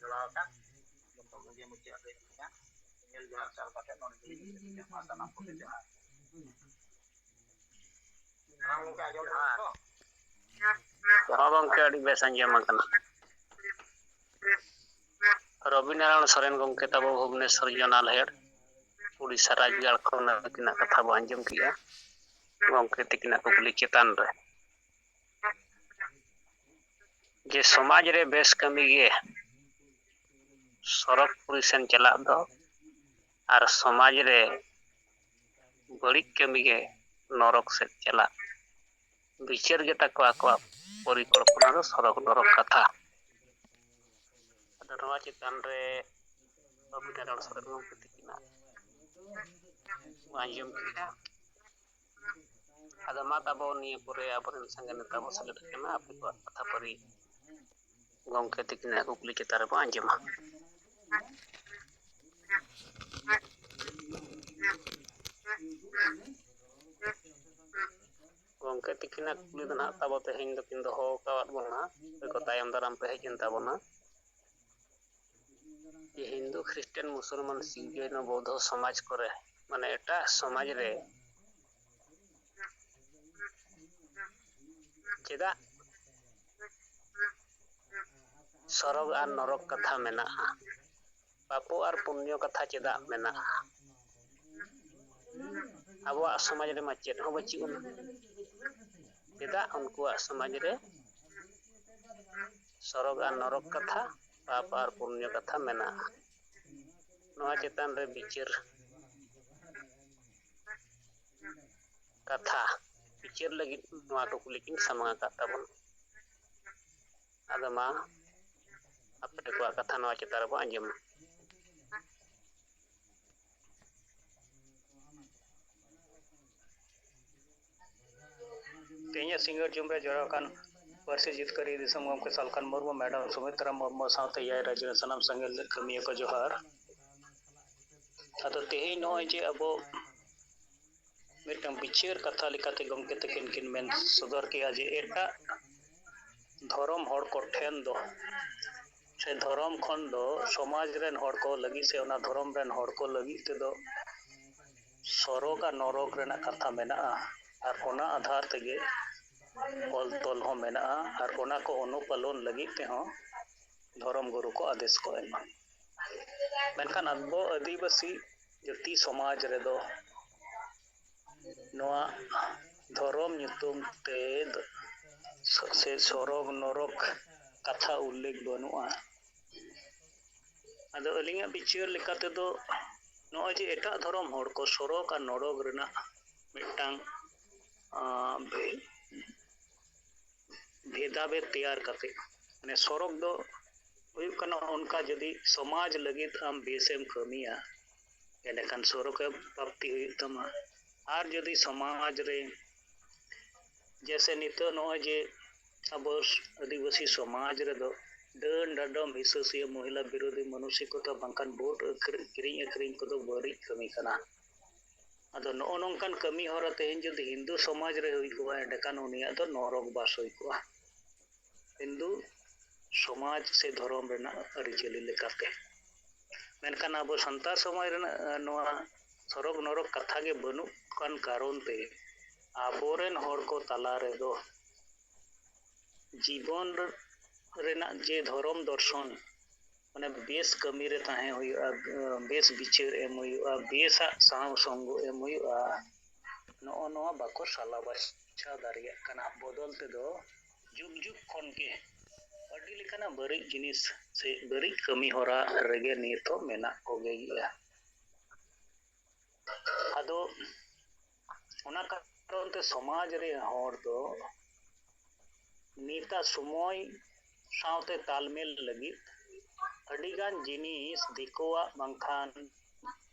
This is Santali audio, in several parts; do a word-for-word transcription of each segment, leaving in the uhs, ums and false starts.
ᱡᱚᱲᱟᱣ ᱟᱠᱟᱱ ᱡᱚᱛᱚ ᱠᱚᱜᱮ ᱢᱩᱪᱟᱹᱫ ᱨᱮ ᱤᱧᱟᱹᱜ ᱧᱮᱞ ᱡᱚᱦᱟᱨ ᱥᱟᱨ ᱠᱟᱛᱮ ᱱᱚᱰᱮ ᱜᱮᱞᱤᱧ ᱢᱩᱪᱟᱹᱫ ᱮᱫᱟ᱾ ᱢᱟ ᱥᱟᱱᱟᱢ ᱠᱚᱜᱮ ᱡᱚᱦᱟᱨ᱾ ᱦᱮᱸ, ᱜᱚᱢᱠᱮ, ᱟᱸᱡᱚᱢ ᱫᱟᱵᱮᱱ ᱛᱚ? ᱦᱚᱸ ᱜᱚᱢᱠᱮ, ᱟᱹᱰᱤ ᱵᱮᱥ ᱟᱸᱡᱚᱢ ᱟᱠᱟᱱᱟ᱾ ᱨᱚᱵᱤᱱᱟᱨᱟᱭᱚᱬ ᱥᱚᱨᱮᱱ ᱜᱚᱢᱠᱮ ᱛᱟᱵᱚ ᱵᱷᱩᱵᱽᱱᱮᱥᱚᱨ ᱡᱚᱱᱟᱞᱦᱮᱲ, ᱩᱲᱤᱥᱥᱟ ᱨᱟᱡᱽᱜᱟᱲ ᱠᱷᱚᱱ ᱱᱩᱠᱤᱱᱟᱜ ᱠᱟᱛᱷᱟ ᱵᱚ ᱟᱸᱡᱚᱢ ᱠᱮᱜᱼᱟ ᱜᱚᱢᱠᱮ ᱛᱤᱠᱤᱱᱟᱜ ᱠᱩᱠᱞᱤ ᱪᱮᱛᱟᱱ ᱨᱮ᱾ ᱡᱮ ᱥᱚᱢᱟᱡᱽ ᱨᱮ ᱵᱮᱥ ᱠᱟᱹᱢᱤ ᱜᱮ ᱥᱚᱨᱚᱜᱽᱯᱩᱨᱤ ᱥᱮᱱ ᱪᱟᱞᱟᱜ ᱫᱚ, ᱟᱨ ᱥᱚᱢᱟᱡᱽ ᱨᱮ ᱵᱟᱹᱲᱤᱡ ᱠᱟᱹᱢᱤ ᱜᱮ ᱱᱚᱨᱚᱠ ᱥᱮᱫ ᱪᱟᱞᱟᱜ᱾ ᱵᱤᱪᱟᱹᱨ ᱜᱮ ᱛᱟᱠᱚ ᱟᱠᱚᱣᱟᱜ ᱯᱚᱨᱤᱠᱚᱞᱯᱚᱱᱟ ᱫᱚ ᱥᱚᱨᱚᱜᱽ ᱱᱚᱨᱚᱠ ᱠᱟᱛᱷᱟ᱾ ᱟᱫᱚ ᱱᱚᱣᱟ ᱪᱮᱛᱟᱱ ᱨᱮ ᱨᱚᱵᱤᱱᱫᱨᱚᱱᱟᱛᱷ ᱥᱚᱨᱮᱱ ᱜᱚᱢᱠᱮ ᱛᱤᱠᱤᱱᱟᱜ ᱵᱚ ᱟᱸᱡᱚᱢ ᱠᱮᱫᱟ᱾ ᱟᱫᱚ ᱢᱟ ᱛᱟᱵᱚ ᱱᱤᱭᱟᱹ ᱯᱚᱨᱮ ᱟᱵᱚᱨᱮᱱ ᱥᱟᱸᱜᱮ ᱱᱮᱛᱟ ᱵᱚ ᱥᱮᱞᱮᱫ ᱠᱟᱱᱟ, ᱟᱯᱮ ᱠᱚᱣᱟᱜ ᱠᱟᱛᱷᱟ ᱯᱟᱹᱨᱤ ᱜᱚᱢᱠᱮ ᱛᱤᱠᱤᱱᱟᱜ ᱠᱩᱠᱞᱤ ᱪᱮᱛᱟᱱ ᱨᱮᱵᱚ ᱟᱸᱡᱚᱢᱟ᱾ ᱜᱚᱢᱠᱮ ᱛᱤᱠᱤᱱᱟᱜ ᱠᱩᱠᱞᱤ ᱫᱚ ᱱᱟᱦᱟᱜ ᱛᱟᱵᱚ ᱛᱮᱦᱮᱧ ᱫᱚᱠᱤᱱ ᱫᱚᱦᱚ ᱟᱠᱟᱣᱟᱫ ᱵᱚᱱᱟ, ᱚᱠᱚᱭ ᱠᱚ ᱛᱟᱭᱚᱢ ᱫᱟᱨᱟᱢ ᱯᱮ ᱦᱮᱡ ᱮᱱ ᱛᱟᱵᱚᱱᱟ᱾ ᱡᱮ ᱦᱤᱱᱫᱩ, ᱠᱷᱨᱤᱥᱴᱟᱱ, ᱢᱩᱥᱚᱞᱢᱟᱱ, ᱥᱤᱠᱷ, ᱡᱚᱭᱱᱚ, ᱵᱳᱫᱷᱚ ᱥᱚᱢᱟᱡᱽ ᱠᱚᱨᱮ, ᱢᱟᱱᱮ ᱮᱴᱟᱜ ᱥᱚᱢᱟᱡᱽ ᱨᱮ ᱪᱮᱫᱟᱜ ᱥᱚᱨᱚᱜᱽ ᱟᱨ ᱱᱚᱨᱚᱠ ᱠᱟᱛᱷᱟ ᱢᱮᱱᱟᱜᱼᱟ? ᱯᱟᱯᱚ ᱟᱨ ᱯᱩᱱᱱᱚ ᱠᱟᱛᱷᱟ ᱪᱮᱫᱟᱜ ᱢᱮᱱᱟᱜᱼᱟ? ᱟᱵᱚᱣᱟᱜ ᱥᱚᱢᱟᱡᱽ ᱨᱮᱢᱟ ᱪᱮᱫ ᱦᱚᱸ ᱵᱟᱹᱪᱩᱜ ᱟᱱᱟ᱾ ᱪᱮᱫᱟᱜ ᱩᱱᱠᱩᱣᱟᱜ ᱥᱚᱢᱟᱡᱽ ᱨᱮ ᱥᱚᱨᱚᱜᱽ ᱟᱨ ᱱᱚᱨᱚᱠ ᱠᱟᱛᱷᱟ, ᱯᱟᱯ ᱟᱨ ᱯᱩᱱᱱᱚ ᱠᱟᱛᱷᱟ ᱢᱮᱱᱟᱜᱼᱟ? ᱱᱚᱣᱟ ᱪᱮᱛᱟᱱ ᱨᱮ ᱵᱤᱪᱟᱹᱨ ᱠᱟᱛᱷᱟ, ᱵᱤᱪᱟᱹᱨ ᱞᱟᱹᱜᱤᱫ ᱱᱚᱣᱟ ᱠᱩᱠᱞᱤ ᱠᱤᱱ ᱥᱟᱢᱟᱝ ᱟᱠᱟᱫ ᱛᱟᱵᱚᱱᱟ᱾ ᱟᱫᱚ ᱢᱟ, ᱟᱯᱮ ᱠᱚᱣᱟᱜ ᱠᱟᱛᱷᱟ ᱱᱚᱣᱟ ᱪᱮᱛᱟᱱ ᱨᱮᱵᱚ ᱟᱸᱡᱚᱢᱟ᱾ ᱛᱮᱦᱮᱧᱟᱜ ᱥᱤᱸᱜᱟᱹᱲ ᱡᱚᱢ ᱨᱮ ᱡᱚᱲᱟᱣ ᱟᱠᱟᱱ ᱯᱟᱹᱨᱥᱤ ᱡᱤᱛᱠᱟᱹᱨᱤᱭᱟᱹ ᱫᱤᱥᱚᱢ ᱜᱚᱢᱠᱮ ᱥᱟᱞᱠᱷᱟᱱ ᱢᱩᱨᱢᱩ, ᱢᱮᱰᱟᱢ ᱥᱩᱢᱤᱛᱨᱟ ᱢᱩᱨᱢᱩ ᱥᱟᱶᱛᱮ ᱮᱭᱟᱭ ᱨᱟᱡᱽ ᱨᱮᱱ ᱥᱟᱱᱟᱢ ᱥᱟᱸᱜᱮ ᱠᱟᱹᱢᱤᱭᱟᱹ ᱠᱚ ᱡᱚᱦᱟᱨ᱾ ᱟᱫᱚ ᱛᱮᱦᱮᱧ ᱱᱚᱜᱼᱚᱭ ᱡᱮ ᱟᱵᱚ ᱢᱤᱫᱴᱟᱝ ᱵᱤᱪᱟᱹᱨ ᱠᱟᱛᱷᱟ ᱞᱮᱠᱟᱛᱮ ᱜᱚᱢᱠᱮ ᱛᱟᱹᱠᱤᱱ ᱠᱤᱱ ᱢᱮᱱ ᱥᱚᱫᱚᱨ ᱠᱮᱜᱼᱟ ᱡᱮ ᱮᱴᱟᱜ ᱫᱷᱚᱨᱚᱢ ᱦᱚᱲ ᱠᱚᱴᱷᱮᱱ ᱫᱚ ᱫᱷᱚᱨᱚᱢ ᱠᱷᱚᱱ ᱫᱚ ᱥᱚᱢᱟᱡᱽ ᱨᱮᱱ ᱦᱚᱲ ᱠᱚ ᱞᱟᱹᱜᱤᱫ ᱥᱮ ᱚᱱᱟ ᱫᱷᱚᱨᱚᱢ ᱨᱮᱱ ᱦᱚᱲ ᱠᱚ ᱞᱟᱹᱜᱤᱫ ᱛᱮᱫᱚ ᱥᱚᱨᱚᱜᱽ ᱟᱨ ᱱᱚᱨᱚᱠ ᱨᱮᱱᱟᱜ ᱠᱟᱛᱷᱟ ᱢᱮᱱᱟᱜᱼᱟ᱾ ᱟᱨ ᱚᱱᱟ ᱟᱫᱷᱟᱨ ᱛᱮᱜᱮ ᱚᱞ ᱛᱚᱞ ᱦᱚᱸ ᱢᱮᱱᱟᱜᱼᱟ᱾ ᱟᱨ ᱚᱱᱟ ᱠᱚ ᱚᱱᱩᱯᱟᱞᱚᱱ ᱞᱟᱹᱜᱤᱫ ᱛᱮᱦᱚᱸ ᱫᱷᱚᱨᱚᱢ ᱜᱩᱨᱩ ᱠᱚ ᱟᱫᱮᱥ ᱠᱚ ᱮᱢᱟ᱾ ᱢᱮᱱᱠᱷᱟᱱ ᱟᱵᱚ ᱟᱹᱫᱤᱵᱟᱹᱥᱤ ᱡᱟᱹᱛᱤ ᱥᱚᱢᱟᱡᱽ ᱨᱮᱫᱚ ᱱᱚᱣᱟ ᱫᱷᱚᱨᱚᱢ ᱧᱩᱛᱩᱢ ᱛᱮ ᱥᱮ ᱥᱚᱨᱚᱜᱽ ᱱᱚᱨᱚᱠ ᱠᱟᱛᱷᱟ ᱩᱞᱞᱮᱠᱷ ᱵᱟᱹᱱᱩᱜᱼᱟ᱾ ᱟᱫᱚ ᱟᱹᱞᱤᱧᱟᱜ ᱵᱤᱪᱟᱹᱨ ᱞᱮᱠᱟ ᱛᱮᱫᱚ ᱱᱚᱜᱼᱚᱭ ᱡᱮ ᱮᱴᱟᱜ ᱫᱷᱚᱨᱚᱢ ᱦᱚᱲ ᱠᱚ ᱥᱚᱨᱚᱜᱽ ᱟᱨ ᱱᱚᱨᱚᱠ ᱨᱮᱱᱟᱜ ᱢᱤᱫᱴᱟᱝ, ᱟᱸ, ᱵᱷᱮ-, ᱵᱷᱮᱫᱟᱵᱷᱮᱫ ᱛᱮᱭᱟᱨ ᱠᱟᱛᱮ, ᱢᱟᱱᱮ ᱥᱚᱨᱚᱜᱽ ᱫᱚ ᱦᱩᱭᱩᱜ ᱠᱟᱱᱟ ᱚᱱᱠᱟ ᱡᱩᱫᱤ ᱥᱚᱢᱟᱡᱽ ᱞᱟᱹᱜᱤᱫ ᱟᱢ ᱵᱮᱥᱮᱢ ᱠᱟᱹᱢᱤᱭᱟ, ᱮᱸᱰᱮᱠᱷᱟᱱ ᱥᱚᱨᱚᱜᱽ ᱮ ᱯᱨᱟᱯᱛᱤ ᱦᱩᱭᱩᱜ ᱛᱟᱢᱟ᱾ ᱟᱨ ᱡᱩᱫᱤ ᱥᱚᱢᱟᱡᱽ ᱨᱮ, ᱡᱮᱭᱥᱮ ᱱᱤᱛᱚᱜ ᱱᱚᱜᱼᱚᱭ ᱡᱮ ᱟᱵᱚ ᱟᱹᱫᱤᱵᱟᱹᱥᱤ ᱥᱚᱢᱟᱡᱽ ᱨᱮᱫᱚ ᱰᱟᱹᱱ ᱰᱟᱰᱚᱢ, ᱦᱤᱥᱟᱹᱥᱩᱭᱟᱹ, ᱢᱚᱦᱤᱞᱟ ᱵᱤᱨᱳᱫᱷᱤ ᱢᱟᱱᱚᱥᱤᱠᱚᱛᱟ, ᱵᱟᱝᱠᱷᱟᱱ ᱵᱷᱳᱴ ᱟᱹᱠᱷᱨᱤ-, ᱠᱤᱨᱤᱧ ᱟᱹᱠᱷᱨᱤᱧ ᱠᱚᱫᱚ ᱵᱟᱹᱲᱤᱡ ᱠᱟᱹᱢᱤ ᱠᱟᱱᱟ᱾ ᱟᱫᱚ ᱱᱚᱜᱼᱚ ᱱᱚᱝᱠᱟᱱ ᱠᱟᱹᱢᱤ ᱦᱚᱨᱟ ᱛᱮᱦᱮᱧ ᱡᱩᱫᱤ ᱦᱤᱱᱫᱩ ᱥᱚᱢᱟᱡᱽ ᱨᱮ ᱦᱩᱭ ᱠᱚᱜᱼᱟ, ᱮᱸᱰᱮᱠᱷᱟᱱ ᱩᱱᱤᱭᱟᱜ ᱫᱚ ᱱᱚᱨᱚᱠ ᱵᱟᱥ ᱦᱩᱭ ᱠᱚᱜᱼᱟ, ᱦᱤᱱᱫᱩ ᱥᱚᱢᱟᱡᱽ ᱥᱮ ᱫᱷᱚᱨᱚᱢ ᱨᱮᱱᱟᱜ ᱟᱹᱨᱤᱪᱟᱹᱞᱤ ᱞᱮᱠᱟᱛᱮ᱾ ᱢᱮᱱᱠᱷᱟᱱ ᱟᱵᱚ ᱥᱟᱱᱛᱟᱲ ᱥᱚᱢᱟᱡᱽ ᱨᱮᱱᱟᱜ, ᱮ, ᱱᱚᱣᱟ ᱥᱚᱨᱚᱜᱽ ᱱᱚᱨᱚᱠ ᱠᱟᱛᱷᱟ ᱜᱮ ᱵᱟᱹᱱᱩᱜ ᱠᱟᱱ ᱠᱟᱨᱚᱱ ᱛᱮ ᱟᱵᱚᱨᱮᱱ ᱦᱚᱲ ᱠᱚ ᱛᱟᱞᱟ ᱨᱮᱫᱚ ᱡᱤᱵᱚᱱ ᱨᱮᱱᱟᱜ ᱡᱮ ᱫᱷᱚᱨᱚᱢ ᱫᱚᱨᱥᱚᱱ, ᱢᱟᱱᱮ ᱵᱮᱥ ᱠᱟᱹᱢᱤ ᱨᱮ ᱛᱟᱦᱮᱸ ᱦᱩᱭᱩᱜᱼᱟ, ᱵᱮᱥ ᱵᱤᱪᱟᱹᱨ ᱮᱢ ᱦᱩᱭᱩᱜᱼᱟ, ᱵᱮᱥᱟᱜ ᱥᱟᱶ ᱥᱚᱝᱜᱚ ᱮᱢ ᱦᱩᱭᱩᱜᱼᱟ, ᱱᱚᱜᱼᱚ ᱱᱚᱣᱟ ᱵᱟᱠᱚ ᱥᱟᱞᱟ ᱵᱟᱪᱷᱟᱣ ᱫᱟᱲᱮᱭᱟᱜ ᱠᱟᱱᱟ᱾ ᱵᱚᱫᱚᱞ ᱛᱮᱫᱚ ᱡᱩᱜᱽ ᱡᱩᱜᱽ ᱠᱷᱚᱱ ᱜᱮ ᱟᱹᱰᱤ ᱞᱮᱠᱟᱱᱟᱜ ᱵᱟᱹᱲᱤᱡ ᱡᱤᱱᱤᱥ ᱥᱮ ᱵᱟᱹᱲᱤᱡ ᱠᱟᱹᱢᱤ ᱦᱚᱨᱟ ᱨᱮᱜᱮ ᱱᱤᱛ ᱦᱚᱸ ᱢᱮᱱᱟᱜ ᱠᱚᱜᱮ ᱜᱮᱭᱟ᱾ ᱟᱫᱚ ᱚᱱᱟ ᱠᱟᱨᱚᱱ ᱛᱮ ᱥᱚᱢᱟᱡᱽ ᱨᱮ ᱦᱚᱲ ᱫᱚ ᱱᱤᱛᱟᱜ ᱥᱚᱢᱚᱭ ᱥᱟᱶᱛᱮ ᱛᱟᱞᱢᱮᱞ ᱞᱟᱹᱜᱤᱫ ᱟᱹᱰᱤᱜᱟᱱ ᱡᱤᱱᱤᱥ ᱫᱤᱠᱩᱣᱟᱜ ᱵᱟᱝᱠᱷᱟᱱ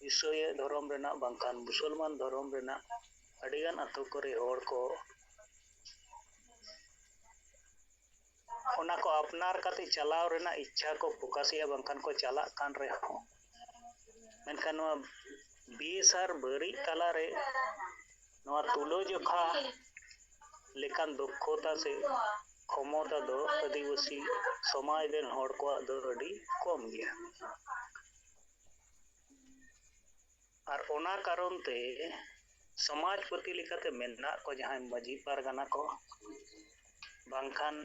ᱤᱥᱟᱹᱭ ᱫᱷᱚᱨᱚᱢ ᱨᱮᱱᱟᱜ ᱵᱟᱝᱠᱷᱟᱱ ᱢᱩᱥᱚᱞᱢᱟᱱ ᱫᱷᱚᱨᱚᱢ ᱨᱮᱱᱟᱜ ᱟᱹᱰᱤᱜᱟᱱ ᱟᱛᱳ ᱠᱚᱨᱮ ᱦᱚᱲ ᱠᱚ ᱚᱱᱟ ᱠᱚ ᱟᱯᱱᱟᱨ ᱠᱟᱛᱮ ᱪᱟᱞᱟᱣ ᱨᱮᱱᱟᱜ ᱤᱪᱪᱷᱟ ᱠᱚ ᱯᱨᱚᱠᱟᱥᱮᱜᱼᱟ, ᱵᱟᱝᱠᱷᱟᱱ ᱠᱚ ᱪᱟᱞᱟᱜ ᱠᱟᱱ ᱨᱮᱦᱚᱸ, ᱢᱮᱱᱠᱷᱟᱱ ᱱᱚᱣᱟ ᱵᱮᱥ ᱟᱨ ᱵᱟᱹᱲᱤᱡ ᱛᱟᱞᱟᱨᱮ ᱱᱚᱣᱟ ᱛᱩᱞᱟᱹᱡᱚᱠᱷᱟ ᱞᱮᱠᱟᱱ ᱫᱚᱠᱷᱚᱛᱟ ᱥᱮ ᱠᱷᱚᱢᱚᱛᱟ ᱫᱚ ᱟᱹᱫᱤᱵᱟᱹᱥᱤ ᱥᱚᱢᱟᱡᱽ ᱨᱮᱱ ᱦᱚᱲ ᱠᱚᱣᱟᱜ ᱫᱚ ᱟᱹᱰᱤ ᱠᱚᱢ ᱜᱮᱭᱟ᱾ ᱟᱨ ᱚᱱᱟ ᱠᱟᱨᱚᱱ ᱛᱮ ᱥᱚᱢᱟᱡᱽ ᱯᱟᱹᱛᱤ ᱞᱮᱠᱟᱛᱮ ᱢᱮᱱᱟᱜ ᱠᱚ ᱡᱟᱦᱟᱸᱭ ᱢᱟᱹᱡᱷᱤ ᱯᱟᱨᱜᱟᱱᱟ ᱠᱚ, ᱵᱟᱝᱠᱷᱟᱱ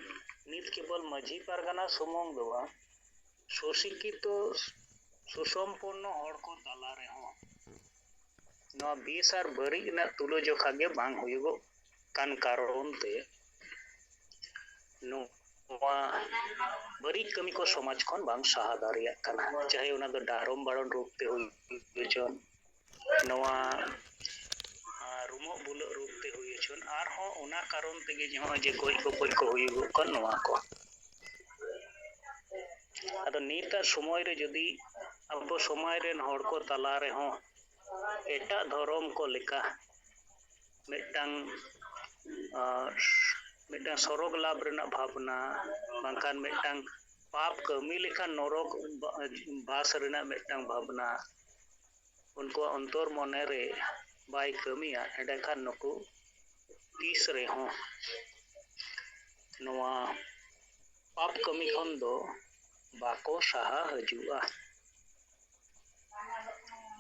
ᱱᱤᱛ ᱠᱮᱵᱚᱞ ᱢᱟᱹᱡᱷᱤ ᱯᱟᱨᱜᱟᱱᱟ ᱥᱩᱢᱩᱝ ᱫᱚ ᱵᱟᱝ, ᱥᱩᱥᱤᱠᱠᱷᱤᱛᱚ ᱥᱩᱥᱚᱢᱯᱚᱱᱱᱚ ᱦᱚᱲ ᱠᱚ ᱛᱟᱞᱟ ᱨᱮᱦᱚᱸ ᱱᱚᱣᱟ ᱵᱮᱥ ᱟᱨ ᱵᱟᱹᱲᱤᱡ ᱨᱮᱱᱟᱜ ᱛᱩᱞᱟᱹᱡᱚᱠᱷᱟ ᱜᱮ ᱵᱟᱝ ᱦᱩᱭᱩᱜᱚᱜ ᱠᱟᱱ ᱠᱟᱨᱚᱱ ᱛᱮ ᱱᱚᱣᱟ ᱵᱟᱹᱲᱤᱡ ᱠᱟᱹᱢᱤ ᱠᱚ ᱥᱚᱢᱟᱡᱽ ᱠᱷᱚᱱ ᱵᱟᱝ ᱥᱟᱦᱟ ᱫᱟᱲᱮᱭᱟᱜ ᱠᱟᱱᱟ, ᱪᱟᱦᱮ ᱚᱱᱟ ᱫᱚ ᱰᱟᱨᱚᱢ ᱵᱟᱨᱚᱱ ᱨᱩᱯ ᱛᱮ ᱦᱩᱭ ᱦᱚᱪᱚᱱ, ᱱᱚᱣᱟ ᱨᱩᱢᱚᱜ ᱵᱩᱞᱟᱹᱜ ᱨᱩᱯ ᱛᱮ ᱦᱩᱭ ᱦᱚᱪᱚᱱ, ᱟᱨᱦᱚᱸ ᱚᱱᱟ ᱠᱟᱨᱚᱱ ᱛᱮᱜᱮ ᱱᱚᱜᱼᱚᱭ ᱡᱮ ᱜᱚᱡ ᱜᱚᱯᱚᱡ ᱠᱚ ᱦᱩᱭᱩᱜᱚᱜ ᱠᱟᱱ ᱱᱚᱣᱟ ᱠᱚ᱾ ᱟᱫᱚ ᱱᱤᱛᱟᱜ ᱥᱚᱢᱚᱭ ᱨᱮ ᱡᱩᱫᱤ ᱟᱵᱚ ᱥᱚᱢᱟᱡᱽ ᱨᱮᱱ ᱦᱚᱲ ᱠᱚ ᱛᱟᱞᱟ ᱨᱮᱦᱚᱸ ᱮᱴᱟᱜ ᱫᱷᱚᱨᱚᱢ ᱠᱚ ᱞᱮᱠᱟ ᱢᱤᱫᱴᱟᱝ ᱢᱤᱫᱴᱟᱝ ᱥᱚᱨᱚᱜ ᱞᱟᱵᱷ ᱨᱮᱱᱟᱜ ᱵᱷᱟᱵᱽᱱᱟ, ᱵᱟᱝᱠᱷᱟᱱ ᱢᱤᱫᱴᱟᱝ ᱯᱟᱯ ᱠᱟᱹᱢᱤ ᱞᱮᱠᱷᱟᱱ ᱱᱚᱨᱚᱠ ᱵᱟᱥ ᱨᱮᱱᱟᱜ ᱢᱤᱫᱴᱟᱝ ᱵᱷᱟᱵᱽᱱᱟ ᱩᱱᱠᱩᱣᱟᱜ ᱚᱱᱛᱚᱨ ᱢᱚᱱᱮ ᱨᱮ ᱵᱟᱭ ᱠᱟᱹᱢᱤᱭᱟ, ᱮᱸᱰᱮᱠᱷᱟᱱ ᱱᱩᱠᱩ ᱛᱤᱥ ᱨᱮᱦᱚᱸ ᱱᱚᱣᱟ ᱯᱟᱯ ᱠᱟᱹᱢᱤ ᱠᱷᱚᱱ ᱫᱚ ᱵᱟᱠᱚ ᱥᱟᱦᱟ ᱦᱤᱡᱩᱜᱼᱟ᱾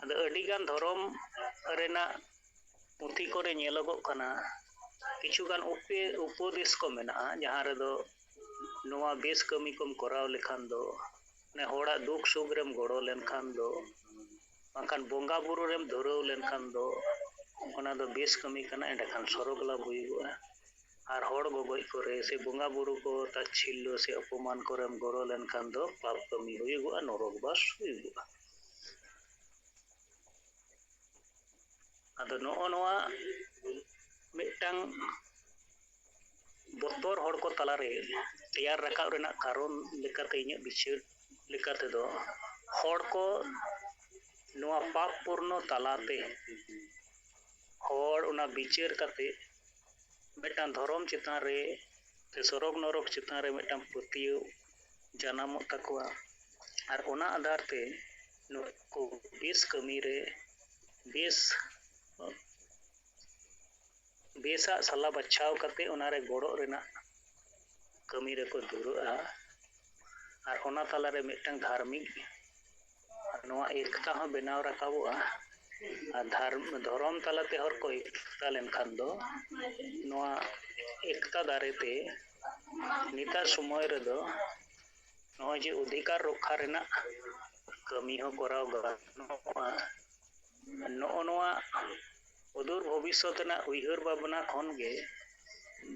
ᱟᱫᱚ ᱟᱹᱰᱤᱜᱟᱱ ᱫᱷᱚᱨᱚᱢ ᱨᱮᱱᱟᱜ ᱯᱩᱛᱷᱤ ᱠᱚᱨᱮ ᱧᱮᱞᱚᱜᱚᱜ ᱠᱟᱱᱟ, ᱠᱤᱪᱷᱩᱜᱟᱱ ᱩᱯᱮ-, ᱩᱯᱚᱫᱮᱥ ᱠᱚ ᱢᱮᱱᱟᱜᱼᱟ, ᱡᱟᱦᱟᱸ ᱨᱮᱫᱚ ᱱᱚᱣᱟ ᱵᱮᱥ ᱠᱟᱹᱢᱤ ᱠᱚᱢ ᱠᱚᱨᱟᱣ ᱞᱮᱠᱷᱟᱱ ᱫᱚ, ᱢᱟᱱᱮ ᱦᱚᱲᱟᱜ ᱫᱩᱠ ᱥᱩᱠ ᱨᱮᱢ ᱜᱚᱲᱚ ᱞᱮᱱᱠᱷᱟᱱ ᱫᱚ, ᱵᱟᱝᱠᱷᱟᱱ ᱵᱚᱸᱜᱟ ᱵᱩᱨᱩ ᱨᱮᱢ ᱫᱷᱩᱨᱟᱹᱣ ᱞᱮᱱᱠᱷᱟᱱ ᱫᱚ, ᱚᱱᱟ ᱫᱚ ᱵᱮᱥ ᱠᱟᱹᱢᱤ ᱠᱟᱱᱟ, ᱮᱸᱰᱮᱠᱷᱟᱱ ᱥᱚᱨᱚᱜᱽ ᱞᱟᱵᱷ ᱦᱩᱭᱩᱜᱚᱜᱼᱟ᱾ ᱟᱨ ᱦᱚᱲ ᱜᱚᱜᱚᱡ ᱠᱚᱨᱮ ᱥᱮ ᱵᱚᱸᱜᱟ ᱵᱩᱨᱩ ᱠᱚ ᱛᱟᱪᱷᱤᱞᱞᱚ ᱥᱮ ᱚᱯᱚᱢᱟᱱ ᱠᱚᱨᱮᱢ ᱜᱚᱲᱚ ᱞᱮᱱᱠᱷᱟᱱ ᱫᱚ ᱯᱟᱯ ᱠᱟᱹᱢᱤ ᱦᱩᱭᱩᱜᱚᱜᱼᱟ, ᱱᱚᱨᱚᱠ ᱵᱟᱥ ᱦᱩᱭᱩᱜᱚᱜᱼᱟ᱾ ᱟᱫᱚ ᱱᱚᱜᱼᱚ ᱱᱚᱣᱟ ᱢᱤᱫᱴᱟᱝ ᱵᱚᱛᱚᱨ ᱦᱚᱲ ᱠᱚ ᱛᱟᱞᱟᱨᱮ ᱛᱮᱭᱟᱨ ᱨᱟᱠᱟᱵ ᱨᱮᱱᱟᱜ ᱠᱟᱨᱚᱱ ᱞᱮᱠᱟᱛᱮ, ᱤᱧᱟᱹᱜ ᱵᱤᱪᱟᱹᱨ ᱞᱮᱠᱟ ᱛᱮᱫᱚ, ᱦᱚᱲ ᱠᱚ ᱱᱚᱣᱟ ᱯᱟᱯ ᱯᱩᱨᱱᱚ ᱛᱟᱞᱟᱛᱮ ᱦᱚᱲ ᱚᱱᱟ ᱵᱤᱪᱟᱹᱨ ᱠᱟᱛᱮ ᱢᱤᱫᱴᱟᱝ ᱫᱷᱚᱨᱚᱢ ᱪᱮᱛᱟᱱ ᱨᱮ ᱥᱮ ᱥᱚᱨᱚᱜᱽ ᱱᱚᱨᱚᱠ ᱪᱮᱛᱟᱱ ᱨᱮ ᱢᱤᱫᱴᱟᱝ ᱯᱟᱹᱛᱭᱟᱹᱣ ᱡᱟᱱᱟᱢᱚᱜ ᱛᱟᱠᱚᱣᱟ᱾ ᱟᱨ ᱚᱱᱟ ᱟᱫᱷᱟᱨ ᱛᱮ ᱱᱩᱠᱩ ᱵᱮᱥ ᱠᱟᱹᱢᱤ ᱨᱮ, ᱵᱮᱥ, ᱵᱮᱥᱟᱜ ᱥᱟᱞᱟ ᱵᱟᱪᱷᱟᱣ ᱠᱟᱛᱮ ᱚᱱᱟᱨᱮ ᱜᱚᱲᱚᱜ ᱨᱮᱱᱟᱜ ᱠᱟᱹᱢᱤ ᱨᱮᱠᱚ ᱫᱷᱩᱨᱟᱹᱜᱼᱟ᱾ ᱟᱨ ᱚᱱᱟ ᱛᱟᱞᱟᱨᱮ ᱢᱤᱫᱴᱟᱝ ᱫᱷᱟᱨᱢᱤᱠ ᱱᱚᱣᱟ ᱮᱠᱛᱟ ᱦᱚᱸ ᱵᱮᱱᱟᱣ ᱨᱟᱠᱟᱵᱚᱜᱼᱟ᱾ ᱟᱨ ᱫᱷᱟᱨ-, ᱫᱷᱚᱨᱚᱢ ᱛᱟᱞᱟᱛᱮ ᱦᱚᱲ ᱠᱚ ᱮᱠᱛᱟ ᱞᱮᱱᱠᱷᱟᱱ ᱫᱚ ᱱᱚᱣᱟ ᱮᱠᱛᱟ ᱫᱟᱨᱮ ᱛᱮ ᱱᱤᱛᱟᱜ ᱥᱚᱢᱚᱭ ᱨᱮᱫᱚ ᱱᱚᱜᱼᱚᱭ ᱡᱮ ᱚᱫᱷᱤᱠᱟᱨ ᱨᱚᱠᱠᱷᱟ ᱨᱮᱱᱟᱜ ᱠᱟᱹᱢᱤ ᱦᱚᱸ ᱠᱚᱨᱟᱣ ᱜᱟᱱᱚᱜᱼᱟ᱾ ᱱᱚᱜᱼᱚ ᱱᱚᱣᱟ ᱚᱫᱩᱨ ᱵᱷᱚᱵᱤᱥᱥᱚᱛ ᱨᱮᱱᱟᱜ ᱩᱭᱦᱟᱹᱨ ᱵᱷᱟᱵᱽᱱᱟ ᱠᱷᱚᱱ ᱜᱮ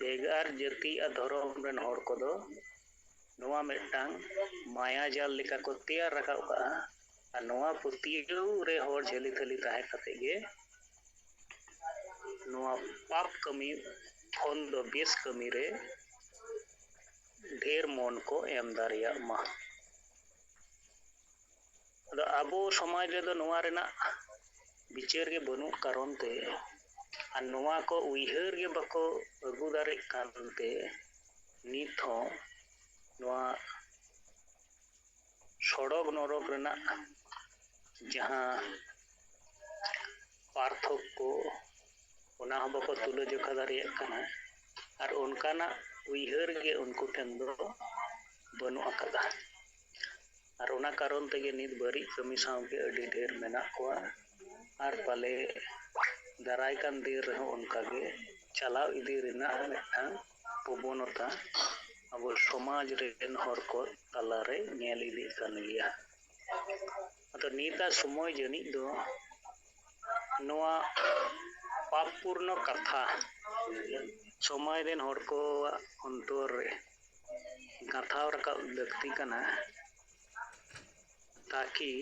ᱵᱷᱮᱜᱟᱨ ᱡᱟᱹᱛᱤ ᱟᱨ ᱫᱷᱚᱨᱚᱢ ᱨᱮᱱ ᱦᱚᱲ ᱠᱚᱫᱚ ᱱᱚᱣᱟ ᱢᱤᱫᱴᱟᱝ ᱢᱟᱭᱟ ᱡᱟᱞ ᱞᱮᱠᱟ ᱠᱚ ᱛᱮᱭᱟᱨ ᱨᱟᱠᱟᱵ ᱠᱟᱜᱼᱟ᱾ ᱟᱨ ᱱᱚᱣᱟ ᱯᱟᱹᱛᱭᱟᱹᱣ ᱨᱮ ᱦᱚᱲ ᱡᱷᱟᱹᱞᱤ ᱛᱷᱟᱹᱞᱤ ᱛᱟᱦᱮᱸ ᱠᱟᱛᱮ ᱜᱮ ᱱᱚᱣᱟ ᱯᱟᱯ ᱠᱟᱹᱢᱤ ᱠᱷᱚᱱ ᱫᱚ ᱵᱮᱥ ᱠᱟᱹᱢᱤ ᱨᱮ ᱰᱷᱮᱨ ᱢᱚᱱ ᱠᱚ ᱮᱢ ᱫᱟᱲᱮᱭᱟᱜ ᱢᱟ᱾ ᱟᱫᱚ ᱟᱵᱚ ᱥᱚᱢᱟᱡᱽ ᱨᱮᱫᱚ ᱱᱚᱣᱟ ᱨᱮᱱᱟᱜ ᱵᱤᱪᱟᱹᱨ ᱜᱮ ᱵᱟᱹᱱᱩᱜ ᱠᱟᱨᱚᱱ ᱛᱮ ᱟᱨ ᱱᱚᱣᱟ ᱠᱚ ᱩᱭᱦᱟᱹᱨ ᱜᱮ ᱵᱟᱠᱚ ᱟᱹᱜᱩ ᱫᱟᱲᱮᱜ ᱠᱟᱱ ᱛᱮ ᱱᱤᱛ ᱦᱚᱸ ᱱᱚᱣᱟ ᱥᱚᱲᱚᱠ ᱱᱚᱨᱚᱠ ᱨᱮᱱᱟᱜ ᱡᱟᱦᱟᱸ ᱯᱟᱨᱛᱷᱚᱠᱠᱚ, ᱚᱱᱟ ᱦᱚᱸ ᱵᱟᱠᱚ ᱛᱩᱞᱟᱹ ᱡᱚᱠᱷᱟ ᱫᱟᱲᱮᱭᱟᱜ ᱠᱟᱱᱟ᱾ ᱟᱨ ᱚᱱᱠᱟᱱᱟᱜ ᱩᱭᱦᱟᱹᱨ ᱜᱮ ᱩᱱᱠᱩ ᱴᱷᱮᱱ ᱫᱚ ᱵᱟᱹᱱᱩᱜ ᱟᱠᱟᱫᱟ᱾ ᱟᱨ ᱚᱱᱟ ᱠᱟᱨᱚᱱ ᱛᱮᱜᱮ ᱱᱤᱛ ᱵᱟᱹᱲᱤᱡ ᱠᱟᱹᱢᱤ ᱥᱟᱶᱜᱮ ᱟᱹᱰᱤ ᱰᱷᱮᱨ ᱢᱮᱱᱟᱜ ᱠᱚᱣᱟ᱾ ᱟᱨ ᱯᱟᱞᱮ ᱫᱟᱨᱟᱭ ᱠᱟᱱ ᱫᱤᱱ ᱨᱮᱦᱚᱸ ᱚᱱᱠᱟᱜᱮ ᱪᱟᱞᱟᱣ ᱤᱫᱤ ᱨᱮᱱᱟᱜ ᱢᱤᱫᱴᱟᱝ ᱯᱨᱚᱵᱚᱱᱚᱛᱟ ᱟᱵᱚ ᱥᱚᱢᱟᱡᱽ ᱨᱮᱱ ᱦᱚᱲ ᱠᱚ ᱛᱟᱞᱟᱨᱮ ᱧᱮᱞ ᱤᱫᱤᱜ ᱠᱟᱱ ᱜᱮᱭᱟ᱾ ᱟᱫᱚ ᱱᱤᱛᱟᱜ ᱥᱚᱢᱚᱭ ᱡᱟᱹᱱᱤᱡ ᱫᱚ ᱱᱚᱣᱟ ᱯᱟᱯ ᱯᱩᱨᱱᱚ ᱠᱟᱛᱷᱟ ᱥᱚᱢᱟᱡᱽ ᱨᱮᱱ ᱦᱚᱲ ᱠᱚᱣᱟᱜ ᱚᱱᱛᱚᱨ ᱨᱮ ᱜᱟᱸᱛᱷᱟᱣ ᱨᱟᱠᱟᱵ ᱞᱟᱹᱠᱛᱤ ᱠᱟᱱᱟ, ᱛᱟᱠᱤ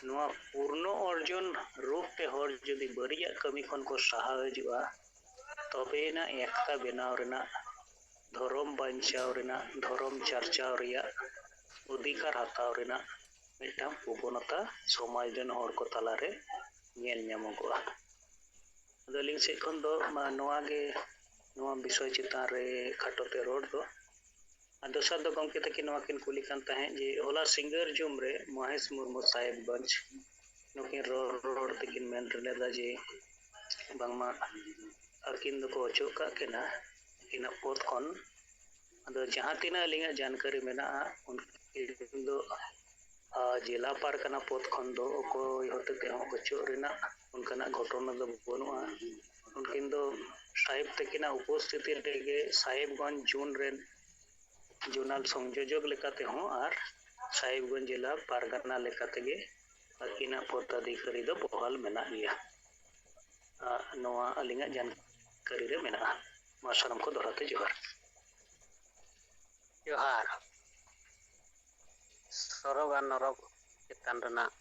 ᱱᱚᱣᱟ ᱯᱩᱨᱱᱚ ᱚᱨᱡᱚᱱ ᱨᱩᱯ ᱛᱮ ᱦᱚᱲ ᱡᱩᱫᱤ ᱵᱟᱹᱲᱤᱡᱟᱜ ᱠᱟᱹᱢᱤ ᱠᱷᱚᱱ ᱠᱚ ᱥᱟᱦᱟ ᱦᱤᱡᱩᱜᱼᱟ, ᱛᱚᱵᱮᱭᱮᱱᱟ ᱮᱠᱛᱟ ᱵᱮᱱᱟᱣ ᱨᱮᱱᱟᱜ, ᱫᱷᱚᱨᱚᱢ ᱵᱟᱧᱪᱟᱣ ᱨᱮᱱᱟᱜ, ᱫᱷᱚᱨᱚᱢ ᱪᱟᱨᱪᱟᱣ ᱨᱮᱭᱟᱜ ᱚᱫᱷᱤᱠᱟᱨ ᱦᱟᱛᱟᱣ ᱨᱮᱱᱟᱜ ᱢᱤᱫᱴᱟᱝ ᱯᱨᱚᱵᱚᱱᱚᱛᱟ ᱥᱚᱢᱟᱡᱽ ᱨᱮᱱ ᱦᱚᱲ ᱠᱚ ᱛᱟᱞᱟᱨᱮ ᱧᱮᱞ ᱧᱟᱢᱚᱜᱚᱜᱼᱟ᱾ ᱟᱫᱚ ᱟᱹᱞᱤᱧ ᱥᱮᱫ ᱠᱷᱚᱱ ᱫᱚ ᱢᱟ ᱱᱚᱣᱟ ᱜᱮ, ᱱᱚᱣᱟ ᱵᱤᱥᱚᱭ ᱪᱮᱛᱟᱱ ᱨᱮ ᱠᱷᱟᱴᱚ ᱛᱮ ᱨᱚᱲ ᱫᱚ᱾ ᱟᱨ ᱫᱚᱥᱟᱨ ᱫᱚ ᱜᱚᱢᱠᱮ ᱛᱟᱹᱠᱤᱱ ᱱᱚᱣᱟ ᱠᱤᱱ ᱠᱩᱞᱤ ᱠᱟᱱ ᱛᱟᱦᱮᱸᱫ ᱡᱮ ᱦᱚᱞᱟ ᱥᱤᱸᱜᱟᱹᱲ ᱡᱚᱢ ᱨᱮ ᱢᱚᱦᱮᱥ ᱢᱩᱨᱢᱩ ᱥᱟᱦᱮᱵᱽᱜᱚᱸᱡᱽ ᱱᱩᱠᱤᱱ ᱨᱚᱲ ᱨᱚᱲ ᱛᱮᱠᱤᱱ ᱢᱮᱱ ᱞᱮᱫᱟ ᱡᱮ ᱵᱟᱝᱢᱟ ᱟᱹᱠᱤᱱ ᱫᱚᱠᱚ ᱚᱪᱚᱜ ᱠᱟᱜ ᱠᱤᱱᱟ ᱟᱹᱠᱤᱱᱟᱜ ᱯᱚᱫᱽ ᱠᱷᱚᱱ᱾ ᱟᱫᱚ ᱡᱟᱦᱟᱸ ᱛᱤᱱᱟᱹᱜ ᱟᱹᱞᱤᱧᱟᱜ ᱡᱟᱱᱠᱟᱨᱤ ᱢᱮᱱᱟᱜᱼᱟ, ᱩᱱᱠᱤᱱ ᱫᱚ, ᱟ, ᱡᱮᱞᱟ ᱯᱟᱨᱜᱟᱱᱟ ᱯᱚᱫᱽ ᱠᱷᱚᱱ ᱫᱚ ᱚᱠᱚᱭ ᱦᱚᱛᱮ ᱛᱮᱦᱚᱸ ᱚᱪᱚᱜ ᱨᱮᱱᱟᱜ ᱚᱱᱠᱟᱱᱟᱜ ᱜᱷᱚᱴᱚᱱᱟ ᱫᱚ ᱵᱟᱹᱱᱩᱜᱼᱟ᱾ ᱩᱱᱠᱤᱱ ᱫᱚ ᱥᱟᱦᱮᱵᱽ ᱛᱟᱹᱠᱤᱱᱟᱜ ᱩᱯᱚᱥᱛᱷᱤᱛᱤ ᱨᱮᱜᱮ ᱥᱟᱦᱮᱵᱽᱜᱚᱸᱡᱽ ᱡᱳᱱ ᱨᱮᱱ ᱡᱳᱱᱟᱞ ᱥᱚᱝᱡᱳᱡᱚᱠ ᱞᱮᱠᱟ ᱛᱮᱦᱚᱸ ᱟᱨ ᱥᱟᱦᱮᱵᱽᱜᱚᱸᱡᱽ ᱡᱮᱞᱟ ᱯᱟᱨᱜᱟᱱᱟ ᱞᱮᱠᱟ ᱛᱮᱜᱮ ᱟᱹᱠᱤᱱᱟᱜ ᱯᱚᱫᱟᱫᱷᱤᱠᱟᱨᱤ ᱫᱚ ᱵᱚᱦᱟᱞ ᱢᱮᱱᱟᱜ ᱜᱮᱭᱟ᱾ ᱟ, ᱱᱚᱣᱟ ᱟᱹᱞᱤᱧᱟᱜ ᱡᱟᱱᱠᱟᱨᱤ ᱨᱮ ᱢᱮᱱᱟᱜᱼᱟ᱾ ᱢᱟ ᱥᱟᱱᱟᱢ ᱠᱚ ᱫᱚᱦᱲᱟ ᱛᱮ ᱡᱚᱦᱟᱨ᱾ ᱡᱚᱦᱟᱨ᱾ ᱥᱚᱨᱚᱜ ᱟᱨ ᱱᱚᱨᱚᱠ ᱪᱮᱛᱟᱱ ᱨᱮᱱᱟᱜ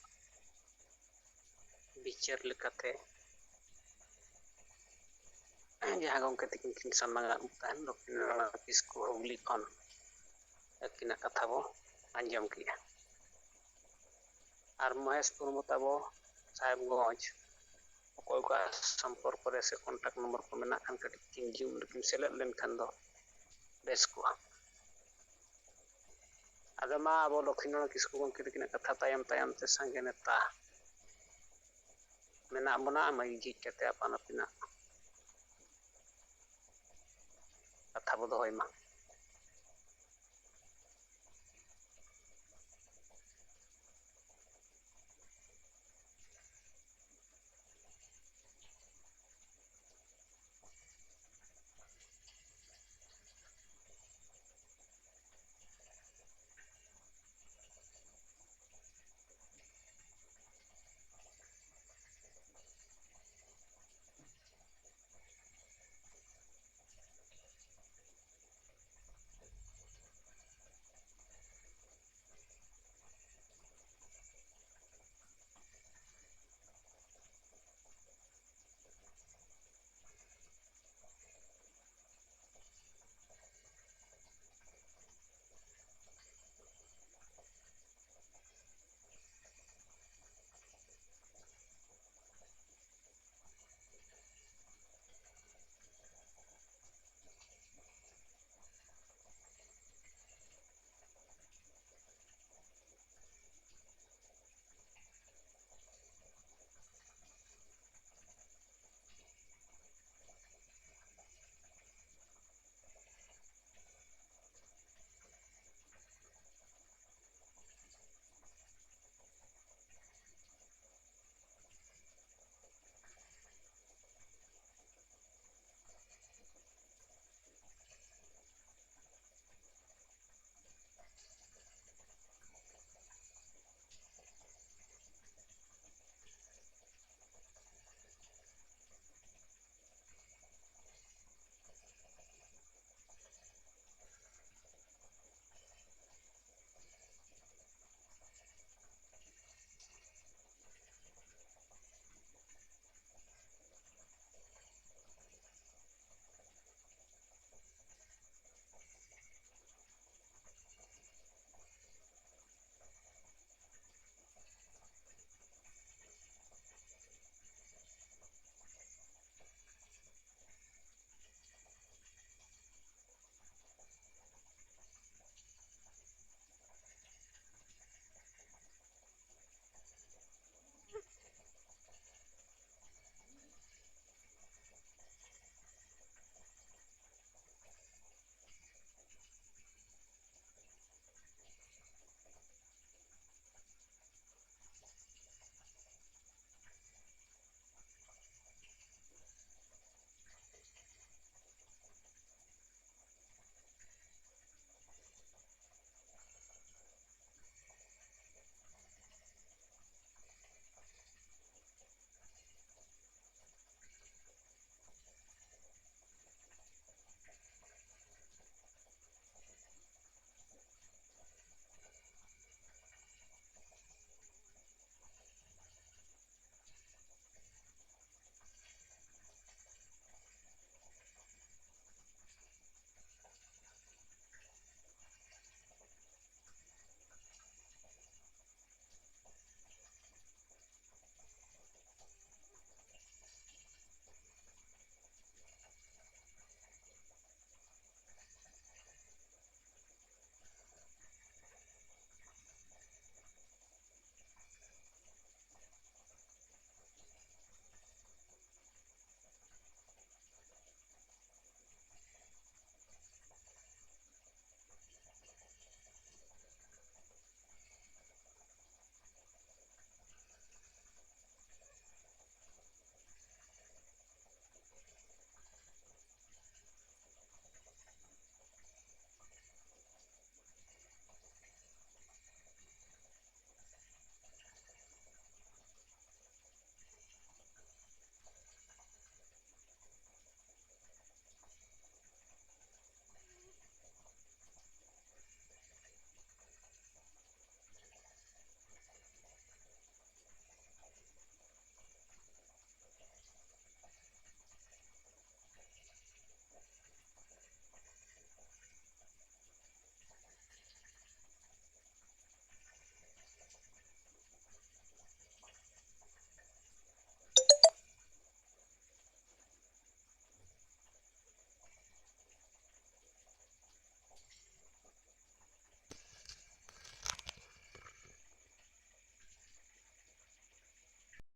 ᱵᱤᱪᱟᱹᱨ ᱞᱮᱠᱟᱛᱮ ᱡᱟᱦᱟᱸ ᱜᱚᱢᱠᱮ ᱛᱟᱹᱠᱤᱱ ᱠᱤᱱ ᱥᱟᱢᱟᱝ ᱟᱫ ᱛᱟᱦᱮᱱ, ᱞᱚᱠᱠᱷᱤᱱᱟᱨᱟᱭᱚᱬ ᱠᱤᱥᱠᱩ ᱦᱩᱜᱽᱞᱤ ᱠᱷᱚᱱ, ᱟᱹᱠᱤᱱᱟᱜ ᱠᱟᱛᱷᱟ ᱵᱚ ᱟᱸᱡᱚᱢ ᱠᱮᱜᱼᱟ᱾ ᱟᱨ ᱢᱚᱦᱮᱥ ᱢᱩᱨᱢᱩ ᱛᱟᱵᱚ ᱥᱟᱦᱮᱵᱽᱜᱚᱸᱡᱽ, ᱚᱠᱚᱭ ᱠᱚᱣᱟᱜ ᱥᱚᱢᱯᱚᱨᱠᱚ ᱨᱮ ᱥᱮ ᱠᱚᱱᱴᱟᱠᱴ ᱱᱚᱢᱵᱚᱨ ᱠᱚ ᱢᱮᱱᱟᱜ ᱠᱷᱟᱱ, ᱠᱟᱹᱴᱤᱡ ᱠᱤᱱ ᱡᱩᱢ ᱨᱮᱠᱤᱱ ᱥᱮᱞᱮᱫ ᱞᱮᱱᱠᱷᱟᱱ ᱫᱚ ᱵᱮᱥ ᱠᱚᱜᱼᱟ᱾ ᱟᱫᱚ ᱢᱟ, ᱟᱵᱚ ᱞᱚᱠᱠᱷᱤᱱᱟᱨᱟᱭᱚᱬ ᱠᱤᱥᱠᱩ ᱜᱚᱢᱠᱮ ᱛᱟᱹᱠᱤᱱᱟᱜ ᱠᱟᱛᱷᱟ ᱛᱟᱭᱚᱢ ᱛᱟᱭᱚᱢ ᱛᱮ ᱥᱟᱸᱜᱮ ᱱᱮᱛᱟ ᱢᱮᱱᱟᱜ ᱵᱚᱱᱟ, ᱢᱟᱹᱭᱤᱠ ᱡᱷᱤᱡ ᱠᱟᱛᱮ ᱟᱯᱟᱱ ᱟᱹᱯᱤᱱᱟᱜ ᱠᱟᱛᱷᱟ ᱵᱚ ᱫᱚᱦᱚᱭ ᱢᱟ᱾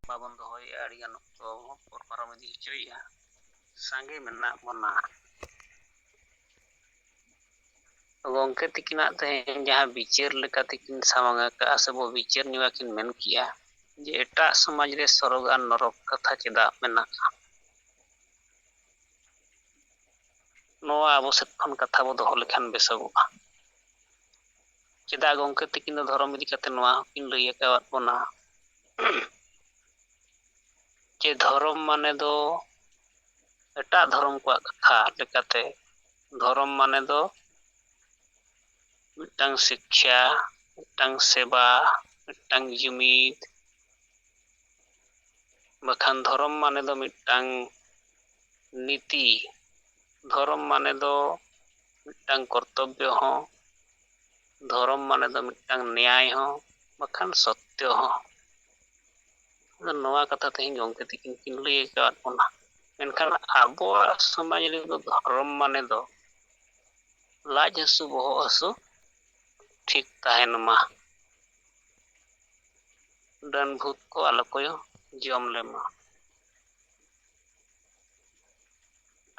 ᱵᱟᱵᱚᱱ ᱫᱚᱦᱚᱭᱮᱫᱼᱟ, ᱟᱹᱰᱤᱜᱟᱱ ᱚᱠᱛᱚ ᱵᱚᱱ ᱯᱚᱨ ᱯᱟᱨᱚᱢ ᱤᱫᱤ ᱦᱚᱪᱚᱭᱮᱫᱼᱟ, ᱥᱟᱸᱜᱮ ᱢᱮᱱᱟᱜ ᱵᱚᱱᱟ᱾ ᱜᱚᱢᱠᱮ ᱛᱤᱠᱤᱱᱟᱜ ᱛᱮᱦᱮᱧ ᱡᱟᱦᱟᱸ ᱵᱤᱪᱟᱹᱨ ᱞᱮᱠᱟ ᱛᱮᱠᱤᱱ ᱥᱟᱢᱟᱝ ᱟᱠᱟᱫᱼᱟ ᱥᱮ ᱵᱚ ᱵᱤᱪᱟᱹᱨ ᱧᱚᱜᱟ ᱠᱤᱱ ᱢᱮᱱ ᱠᱮᱜᱼᱟ ᱡᱮ ᱮᱴᱟᱜ ᱥᱚᱢᱟᱡᱽ ᱨᱮ ᱥᱚᱨᱚᱜᱽ ᱟᱨ ᱱᱚᱨᱚᱠ ᱠᱟᱛᱷᱟ ᱪᱮᱫᱟᱜ ᱢᱮᱱᱟᱜᱼᱟ? ᱱᱚᱣᱟ ᱟᱵᱚ ᱥᱮᱫ ᱠᱷᱚᱱ ᱠᱟᱛᱷᱟ ᱵᱚ ᱫᱚᱦᱚ ᱞᱮᱠᱷᱟᱱ ᱵᱮᱥᱚᱜᱚᱜᱼᱟ᱾ ᱪᱮᱫᱟᱜ ᱜᱚᱢᱠᱮ ᱛᱤᱠᱤᱱ ᱫᱚ ᱫᱷᱚᱨᱚᱢ ᱤᱫᱤ ᱠᱟᱛᱮ ᱱᱚᱣᱟ ᱦᱚᱸᱠᱤᱱ ᱞᱟᱹᱭ ᱟᱠᱟᱫ ᱵᱚᱱᱟ ᱡᱮ ᱫᱷᱚᱨᱚᱢ ᱢᱟᱱᱮ ᱫᱚ ᱮᱴᱟᱜ ᱫᱷᱚᱨᱚᱢ ᱠᱚᱣᱟᱜ ᱠᱟᱛᱷᱟ ᱞᱮᱠᱟᱛᱮ ᱫᱷᱚᱨᱚᱢ ᱢᱟᱱᱮ ᱫᱚ ᱢᱤᱫᱴᱟᱝ ᱥᱤᱠᱠᱷᱟ, ᱢᱤᱫᱴᱟᱝ ᱥᱮᱵᱟ, ᱢᱤᱫᱴᱟᱝ ᱡᱩᱢᱤᱫ, ᱵᱟᱠᱷᱟᱱ ᱫᱷᱚᱨᱚᱢ ᱢᱟᱱᱮ ᱫᱚ ᱢᱤᱫᱴᱟᱝ ᱱᱤᱛᱤ, ᱫᱷᱚᱨᱚᱢ ᱢᱟᱱᱮ ᱫᱚ ᱢᱤᱫᱴᱟᱝ ᱠᱚᱨᱛᱚᱵᱵᱚ ᱦᱚᱸ, ᱫᱷᱚᱨᱚᱢ ᱢᱟᱱᱮ ᱫᱚ ᱢᱤᱫᱴᱟᱝ ᱱᱮᱭᱟᱭ ᱦᱚᱸ, ᱵᱟᱠᱷᱟᱱ ᱥᱚᱛᱭᱚ ᱦᱚᱸ᱾ ᱟᱫᱚ ᱱᱚᱣᱟ ᱠᱟᱛᱷᱟ ᱛᱮᱦᱮᱧ ᱜᱚᱢᱠᱮ ᱛᱤᱠᱤᱱ ᱠᱤᱱ ᱞᱟᱹᱭ ᱟᱠᱟᱫ ᱵᱚᱱᱟ᱾ ᱢᱮᱱᱠᱷᱟᱱ ᱟᱵᱚᱣᱟᱜ ᱥᱚᱢᱟᱡᱽ ᱨᱮᱫᱚ ᱫᱷᱚᱨᱚᱢ ᱢᱟᱱᱮ ᱫᱚ ᱞᱟᱡ ᱦᱟᱹᱥᱩ, ᱵᱚᱦᱚᱜ ᱦᱟᱹᱥᱩ ᱴᱷᱤᱠ ᱛᱟᱦᱮᱱ ᱢᱟ, ᱰᱟᱹᱱ ᱵᱷᱩᱛ ᱠᱚ ᱟᱞᱚ ᱠᱚ ᱡᱚᱢ ᱞᱮᱢᱟ᱾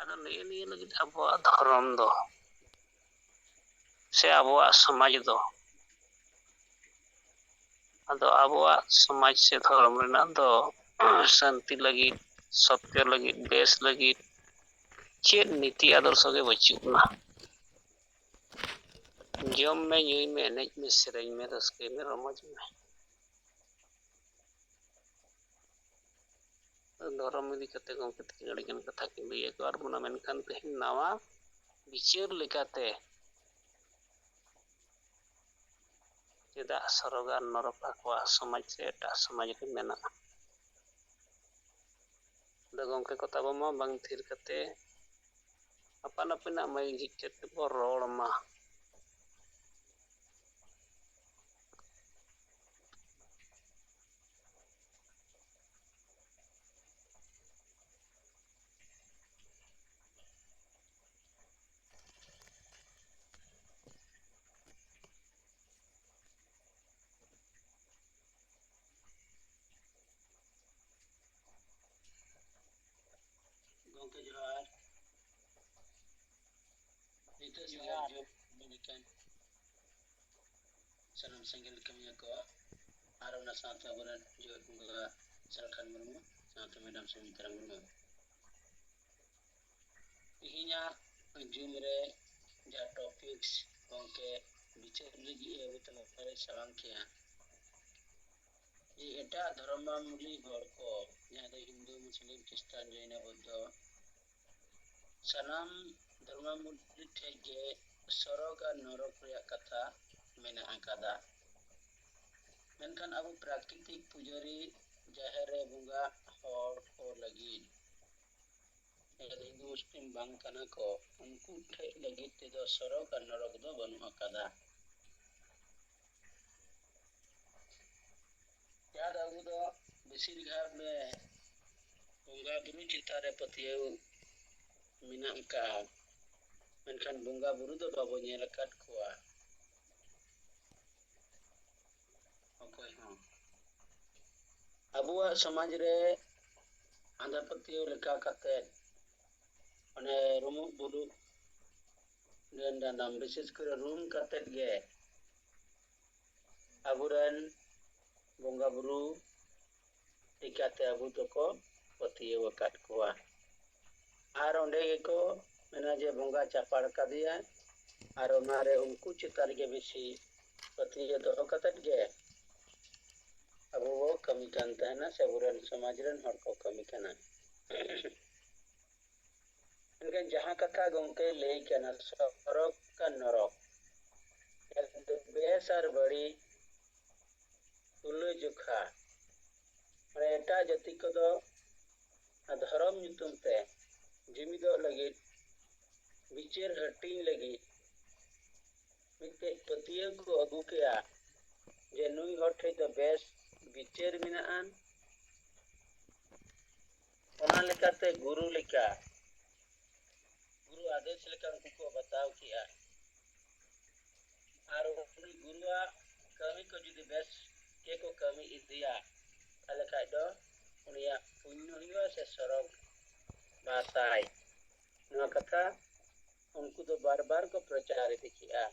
ᱟᱫᱚ ᱱᱤᱭᱟᱹ ᱱᱤᱭᱟᱹ ᱞᱟᱹᱜᱤᱫ ᱟᱵᱚᱣᱟᱜ ᱫᱷᱚᱨᱚᱢ ᱫᱚ ᱥᱮ ᱟᱵᱚᱣᱟᱜ ᱥᱚᱢᱟᱡᱽ ᱫᱚ, ᱟᱫᱚ ᱟᱵᱚᱣᱟᱜ ᱥᱚᱢᱟᱡᱽ ᱥᱮ ᱫᱷᱚᱨᱚᱢ ᱨᱮᱱᱟᱜ ᱫᱚ ᱥᱟᱱᱛᱤ ᱞᱟᱹᱜᱤᱫ, ᱥᱚᱛᱭᱚ ᱞᱟᱹᱜᱤᱫ, ᱵᱮᱥ ᱞᱟᱹᱜᱤᱫ ᱪᱮᱫ ᱱᱤᱛᱤ ᱟᱫᱚᱨᱥᱚ ᱜᱮ ᱵᱟᱹᱪᱩᱜ ᱟᱱᱟ᱾ ᱡᱚᱢ ᱢᱮ, ᱧᱩᱭ ᱢᱮ, ᱮᱱᱮᱡ ᱢᱮ, ᱥᱮᱨᱮᱧ ᱢᱮ, ᱨᱟᱹᱥᱠᱟᱹᱭ ᱢᱮ, ᱨᱚᱢᱚᱡᱽ ᱢᱮ᱾ ᱫᱷᱚᱨᱚᱢ ᱤᱫᱤ ᱠᱟᱛᱮ ᱜᱚᱢᱠᱮ ᱛᱟᱹᱠᱤᱱ ᱟᱹᱰᱤᱜᱟᱱ ᱠᱟᱛᱷᱟ ᱠᱤᱱ ᱞᱟᱹᱭ ᱟᱠᱟᱫ ᱵᱚᱱᱟ, ᱢᱮᱱᱠᱷᱟᱱ ᱛᱮᱦᱮᱧ ᱱᱟᱣᱟ ᱵᱤᱪᱟᱹᱨ ᱞᱮᱠᱟᱛᱮ ᱪᱮᱫᱟᱜ ᱥᱚᱨᱚᱜᱽ ᱟᱨ ᱱᱚᱨᱚᱠ ᱟᱠᱚᱣᱟᱜ ᱥᱚᱢᱟᱡᱽ ᱥᱮ ᱮᱴᱟᱜ ᱥᱚᱢᱟᱡᱽ ᱨᱮ ᱢᱮᱱᱟᱜᱼᱟ? ᱟᱫᱚ ᱜᱚᱢᱠᱮ ᱠᱚ ᱛᱟᱵᱚ ᱢᱟ ᱵᱟᱝ ᱛᱷᱤᱨ ᱠᱟᱛᱮ ᱟᱯᱟᱱ ᱟᱹᱯᱤᱱᱟᱜ ᱢᱟᱹᱭᱤᱠ ᱡᱷᱤᱡ ᱠᱟᱛᱮ ᱵᱚ ᱨᱚᱲ ᱢᱟ᱾ ᱡᱚᱦᱟᱨ ᱡᱚᱦᱟᱨ ᱡᱚᱦᱟᱨ ᱞᱮᱠᱟᱱ ᱥᱟᱱᱟᱢ ᱥᱮᱸᱜᱮᱞ ᱠᱟᱹᱢᱤᱭᱟᱹ ᱠᱚ ᱟᱨ ᱚᱱᱟ ᱥᱟᱶᱛᱮ ᱟᱵᱚᱨᱮᱱ ᱡᱤᱣᱮᱫ ᱵᱚᱸᱜᱟ ᱥᱟᱞᱠᱷᱟᱱ ᱢᱩᱨᱢᱩ ᱥᱟᱶᱛᱮ ᱢᱮᱰᱟᱢ ᱥᱩᱢᱤᱛᱨᱟ ᱢᱩᱨᱢᱩ᱾ ᱛᱮᱦᱮᱧᱟᱜ ᱡᱩᱢ ᱨᱮ ᱡᱟᱦᱟᱸ ᱴᱚᱯᱤᱠᱥ ᱜᱚᱢᱠᱮ ᱵᱤᱪᱟᱹᱨ ᱞᱟᱹᱜᱤᱫ ᱮ ᱟᱵᱚ ᱛᱟᱞᱟᱨᱮ ᱥᱟᱢᱟᱝ ᱠᱮᱜᱼᱟ, ᱡᱮ ᱮᱴᱟᱜ ᱫᱷᱚᱨᱢᱟᱵᱚᱞᱚᱢᱵᱤ ᱦᱚᱲ ᱠᱚ, ᱡᱟᱦᱟᱸ ᱫᱚ ᱦᱤᱱᱫᱩ, ᱢᱩᱥᱞᱤᱢ, ᱠᱷᱨᱤᱥᱴᱟᱱ, ᱡᱚᱭᱱᱚ, ᱵᱩᱫᱽᱫᱷᱚ, ᱥᱟᱱᱟᱢ ᱫᱷᱚᱨᱢᱟᱵᱚᱞᱚᱢᱵᱤ ᱴᱷᱮᱡ ᱜᱮ ᱥᱚᱨᱚᱜᱽ ᱟᱨ ᱱᱚᱨᱚᱠ ᱨᱮᱭᱟᱜ ᱠᱟᱛᱷᱟ ᱢᱮᱱᱟᱜ ᱟᱠᱟᱫᱟ᱾ ᱢᱮᱱᱠᱷᱟᱱ ᱟᱵᱚ ᱯᱨᱟᱠᱨᱤᱛᱤᱠ ᱯᱩᱡᱟᱹᱨᱤ, ᱡᱟᱦᱮᱨ ᱨᱮ ᱵᱚᱸᱜᱟ ᱦᱚᱲ ᱠᱚ ᱞᱟᱹᱜᱤᱫ, ᱡᱟᱦᱟᱸᱭ ᱫᱚ ᱦᱤᱱᱫᱩ ᱢᱩᱥᱞᱤᱢ ᱵᱟᱝ ᱠᱟᱱᱟ ᱠᱚ, ᱩᱱᱠᱩ ᱴᱷᱮᱡ ᱞᱟᱹᱜᱤᱫ ᱛᱮᱫᱚ ᱥᱚᱨᱚᱜᱽ ᱟᱨ ᱱᱚᱨᱚᱠ ᱫᱚ ᱵᱟᱹᱱᱩᱜ ᱟᱠᱟᱫᱟ᱾ ᱡᱟᱦᱟᱸ ᱫᱚ ᱟᱵᱚ ᱫᱚ ᱵᱮᱥᱤᱨ ᱵᱷᱟᱜᱽ ᱵᱚᱸᱜᱟ ᱵᱩᱨᱩ ᱪᱮᱛᱟᱱ ᱨᱮ ᱯᱟᱹᱛᱭᱟᱹᱣ ᱢᱮᱱᱟᱜ ᱟᱠᱟᱫᱼᱟ, ᱢᱮᱱᱠᱷᱟᱱ ᱵᱚᱸᱜᱟ ᱵᱩᱨᱩ ᱫᱚ ᱵᱟᱵᱚ ᱧᱮᱞ ᱟᱠᱟᱫ ᱠᱚᱣᱟ ᱚᱠᱚᱭ ᱦᱚᱸ᱾ ᱟᱵᱚᱣᱟᱜ ᱥᱚᱢᱟᱡᱽ ᱨᱮ ᱟᱸᱫᱷᱟ ᱯᱟᱹᱛᱭᱟᱹᱣ ᱞᱮᱠᱟ ᱠᱟᱛᱮ ᱚᱱᱮ ᱨᱩᱢᱩᱜ ᱵᱩᱞᱩᱜ ᱰᱟᱹᱱ ᱰᱟᱸᱰᱚᱢ, ᱵᱤᱥᱮᱥ ᱠᱚᱨᱮ ᱨᱩᱢ ᱠᱟᱛᱮ ᱜᱮ ᱟᱵᱚᱨᱮᱱ ᱵᱚᱸᱜᱟ ᱵᱩᱨᱩ ᱞᱮᱠᱟᱛᱮ ᱟᱵᱚ ᱫᱚᱠᱚ ᱯᱟᱹᱛᱭᱟᱹᱣ ᱟᱠᱟᱫ ᱠᱚᱣᱟ᱾ ᱟᱨ ᱚᱸᱰᱮ ᱜᱮᱠᱚ ᱢᱮᱱᱟ ᱡᱮ ᱵᱚᱸᱜᱟ ᱪᱟᱯᱟᱲ ᱠᱟᱫᱮᱭᱟ, ᱟᱨ ᱚᱱᱟᱨᱮ ᱩᱱᱠᱩ ᱪᱮᱛᱟᱱ ᱨᱮᱜᱮ ᱵᱮᱥᱤ ᱯᱟᱹᱛᱭᱟᱹᱣ ᱫᱚᱦᱚ ᱠᱟᱛᱮᱫ ᱜᱮ ᱟᱵᱚ ᱵᱚ ᱠᱟᱹᱢᱤ ᱠᱟᱱ ᱛᱟᱦᱮᱱᱟ, ᱥᱮ ᱟᱵᱚᱨᱮᱱ ᱥᱚᱢᱟᱡᱽ ᱨᱮᱱ ᱦᱚᱲ ᱠᱚ ᱠᱟᱹᱢᱤ ᱠᱟᱱᱟ᱾ ᱢᱮᱱᱠᱷᱟᱱ ᱡᱟᱦᱟᱸ ᱠᱟᱛᱷᱟ ᱜᱚᱢᱠᱮ ᱞᱟᱹᱭ ᱠᱟᱱᱟ, ᱥᱚᱨᱚᱜᱽ ᱟᱨ ᱱᱚᱨᱚᱠ, ᱵᱮᱥ ᱟᱨ ᱵᱟᱹᱲᱤᱡ ᱛᱩᱞᱟᱹᱡᱚᱠᱷᱟ, ᱢᱟᱱᱮ ᱮᱴᱟᱜ ᱡᱟᱹᱛᱤ ᱠᱚᱫᱚ ᱫᱷᱚᱨᱚᱢ ᱧᱩᱛᱩᱢ ᱛᱮ ᱡᱩᱢᱤᱫᱚᱜ ᱞᱟᱹᱜᱤᱫ, ᱵᱤᱪᱟᱹᱨ ᱦᱟᱹᱴᱤᱧ ᱞᱟᱹᱜᱤᱫ ᱢᱤᱫᱴᱮᱡ ᱯᱟᱹᱛᱭᱟᱹᱣ ᱠᱚ ᱟᱹᱜᱩ ᱠᱮᱜᱼᱟ ᱡᱮ ᱱᱩᱭ ᱦᱚᱲ ᱴᱷᱮᱡ ᱫᱚ ᱵᱮᱥ ᱵᱤᱪᱟᱹᱨ ᱢᱮᱱᱟᱜᱼᱟ᱾ ᱚᱱᱟ ᱞᱮᱠᱟᱛᱮ ᱜᱩᱨᱩ ᱞᱮᱠᱟ, ᱜᱩᱨᱩ ᱟᱫᱮᱥ ᱞᱮᱠᱟ ᱩᱱᱠᱩ ᱠᱚ ᱵᱟᱛᱟᱣ ᱠᱮᱜᱼᱟ᱾ ᱟᱨ ᱩᱱᱤ ᱜᱩᱨᱩᱣᱟᱜ ᱠᱟᱹᱢᱤ ᱠᱚ ᱡᱩᱫᱤ ᱵᱮᱥ ᱜᱮᱠᱚ ᱠᱟᱹᱢᱤ ᱤᱫᱤᱭᱟ, ᱛᱟᱦᱞᱮ ᱠᱷᱟᱡ ᱫᱚ ᱩᱱᱤᱭᱟᱜ ᱯᱩᱱᱱᱚ ᱦᱩᱭᱩᱜᱼᱟ ᱥᱮ ᱥᱚᱨᱚᱜᱽ ᱵᱟᱥᱟᱭ᱾ ᱱᱚᱣᱟ ᱠᱟᱛᱷᱟ ᱩᱱᱠᱩ ᱫᱚ ᱵᱟᱨ ᱵᱟᱨ ᱠᱚ ᱯᱨᱚᱪᱟᱨ ᱤᱫᱤ ᱠᱮᱜᱼᱟ᱾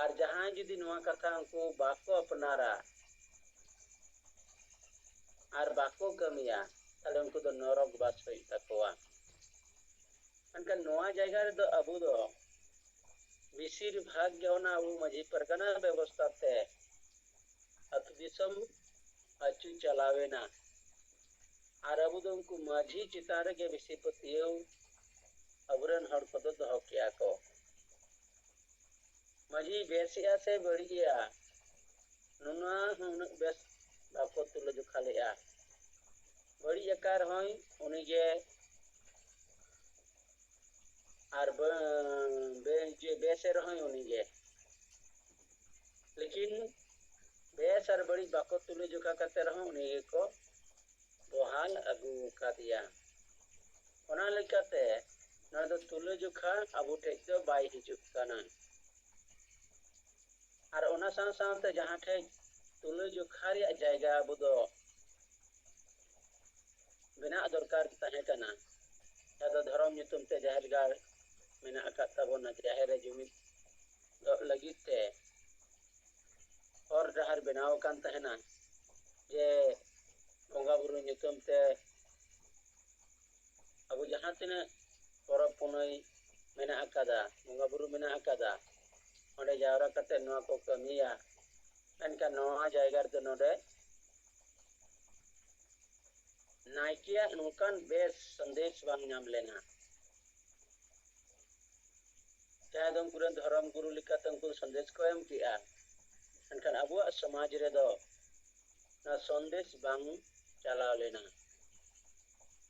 ᱟᱨ ᱡᱟᱦᱟᱸᱭ ᱡᱩᱫᱤ ᱱᱚᱣᱟ ᱠᱟᱛᱷᱟ ᱩᱱᱠᱩ ᱵᱟᱠᱚ ᱟᱯᱱᱟᱨᱟ ᱟᱨ ᱵᱟᱠᱚ ᱠᱟᱹᱢᱤᱭᱟ, ᱛᱟᱦᱞᱮ ᱩᱱᱠᱩ ᱫᱚ ᱱᱚᱨᱚᱠ ᱵᱟᱥ ᱦᱩᱭᱩᱜ ᱛᱟᱠᱚᱣᱟ᱾ ᱢᱮᱱᱠᱷᱟᱱ ᱱᱚᱣᱟ ᱡᱟᱭᱜᱟ ᱨᱮᱫᱚ ᱟᱵᱚ ᱫᱚ ᱵᱮᱥᱤᱨ ᱵᱷᱟᱜᱽ ᱜᱮ ᱚᱱᱟ ᱟᱵᱚ ᱢᱟᱹᱡᱷᱤ ᱯᱟᱨᱜᱟᱱᱟ ᱵᱮᱵᱚᱥᱛᱷᱟ ᱛᱮ ᱟᱹᱛᱩ ᱫᱤᱥᱚᱢ ᱟᱹᱪᱩ ᱪᱟᱞᱟᱣᱮᱱᱟ᱾ ᱟᱨ ᱟᱵᱚ ᱫᱚ ᱩᱱᱠᱩ ᱢᱟᱹᱡᱷᱤ ᱪᱮᱛᱟᱱ ᱨᱮᱜᱮ ᱵᱮᱥᱤ ᱯᱟᱹᱛᱭᱟᱹᱣ ᱟᱵᱚᱨᱮᱱ ᱦᱚᱲ ᱠᱚᱫᱚ ᱫᱚᱦᱚ ᱠᱮᱜᱼᱟ ᱠᱚ᱾ ᱢᱟᱹᱡᱷᱤ ᱵᱮᱥᱮᱜᱼᱟ ᱥᱮ ᱵᱟᱹᱲᱤᱡᱮᱜᱼᱟ, ᱱᱚᱣᱟ ᱦᱚᱸ ᱩᱱᱟᱹᱜ ᱵᱮᱥ ᱵᱟᱠᱚ ᱛᱩᱞᱟᱹ ᱡᱚᱠᱷᱟ ᱞᱮᱜᱼᱟ᱾ ᱵᱟᱹᱲᱤᱡ ᱟᱠᱟᱫ ᱨᱮᱦᱚᱸᱭ ᱩᱱᱤᱜᱮ, ᱟᱨ ᱵᱮ-, ᱵᱮ-, ᱡᱮ ᱵᱮᱥᱮ ᱨᱮᱦᱚᱸᱭ ᱩᱱᱤᱜᱮ᱾ ᱞᱮᱠᱤᱱ ᱵᱮᱥ ᱟᱨ ᱵᱟᱹᱲᱤᱡ ᱵᱟᱠᱚ ᱛᱩᱞᱟᱹ ᱡᱚᱠᱷᱟ ᱠᱟᱛᱮ ᱨᱮᱦᱚᱸ ᱩᱱᱤ ᱜᱮᱠᱚ ᱵᱚᱦᱟᱞ ᱟᱹᱜᱩ ᱟᱠᱟᱫᱮᱭᱟ᱾ ᱚᱱᱟ ᱞᱮᱠᱟᱛᱮ ᱱᱚᱣᱟ ᱫᱚ ᱛᱩᱞᱟᱹ ᱡᱚᱠᱷᱟ ᱟᱵᱚ ᱴᱷᱮᱡ ᱫᱚ ᱵᱟᱭ ᱦᱤᱡᱩᱜ ᱠᱟᱱᱟ᱾ ᱟᱨ ᱚᱱᱟ ᱥᱟᱶ ᱥᱟᱶᱛᱮ ᱡᱟᱦᱟᱸ ᱴᱷᱮᱡ ᱛᱩᱞᱟᱹ ᱡᱚᱠᱷᱟ ᱨᱮᱭᱟᱜ ᱡᱟᱭᱜᱟ ᱟᱵᱚ ᱫᱚ ᱵᱮᱱᱟᱜ ᱫᱚᱨᱠᱟᱨ ᱛᱟᱦᱮᱸ ᱠᱟᱱᱟ, ᱡᱟᱦᱟᱸ ᱫᱚ ᱫᱷᱚᱨᱚᱢ ᱧᱩᱛᱩᱢ ᱛᱮ ᱡᱟᱦᱮᱨ ᱜᱟᱲ ᱢᱮᱱᱟᱜ ᱟᱠᱟᱫ ᱛᱟᱵᱚᱱᱟ, ᱡᱟᱦᱮᱨ ᱨᱮ ᱡᱩᱢᱤᱫ ᱫᱚᱜ ᱞᱟᱹᱜᱤᱫ ᱛᱮ ᱦᱚᱨ ᱰᱟᱦᱟᱨ ᱵᱮᱱᱟᱣ ᱟᱠᱟᱱ ᱛᱟᱦᱮᱱᱟ, ᱡᱮ ᱵᱚᱸᱜᱟ ᱵᱩᱨᱩ ᱧᱩᱛᱩᱢ ᱛᱮ ᱟᱵᱚ ᱡᱟᱦᱟᱸ ᱛᱤᱱᱟᱹᱜ ᱯᱚᱨᱚᱵᱽ ᱯᱩᱱᱟᱹᱭ ᱢᱮᱱᱟᱜ ᱟᱠᱟᱫᱟ, ᱵᱚᱸᱜᱟ ᱵᱩᱨᱩ ᱢᱮᱱᱟᱜ ᱟᱠᱟᱫᱟ, ᱚᱸᱰᱮ ᱡᱟᱣᱨᱟ ᱠᱟᱛᱮ ᱱᱚᱣᱟ ᱠᱚ ᱠᱟᱹᱢᱤᱭᱟ᱾ ᱢᱮᱱᱠᱷᱟᱱ ᱱᱚᱣᱟ ᱡᱟᱭᱜᱟ ᱨᱮᱫᱚ ᱱᱚᱰᱮ ᱱᱟᱭᱠᱮᱭᱟᱜ ᱱᱚᱝᱠᱟᱱ ᱵᱮᱥ ᱥᱟᱸᱫᱮᱥ ᱵᱟᱝ ᱧᱟᱢ ᱞᱮᱱᱟ᱾ ᱡᱟᱦᱟᱸᱭ ᱫᱚ ᱩᱱᱠᱩ ᱨᱮᱱ ᱫᱷᱚᱨᱚᱢ ᱜᱩᱨᱩ ᱞᱮᱠᱟᱛᱮ ᱩᱱᱠᱩ ᱥᱟᱸᱫᱮᱥ ᱠᱚ ᱮᱢ ᱠᱮᱜᱼᱟ, ᱢᱮᱱᱠᱷᱟᱱ ᱟᱵᱚᱣᱟᱜ ᱥᱚᱢᱟᱡᱽ ᱨᱮᱫᱚ ᱚᱱᱟ ᱥᱟᱸᱫᱮᱥ ᱵᱟᱝ ᱪᱟᱞᱟᱣ ᱞᱮᱱᱟ᱾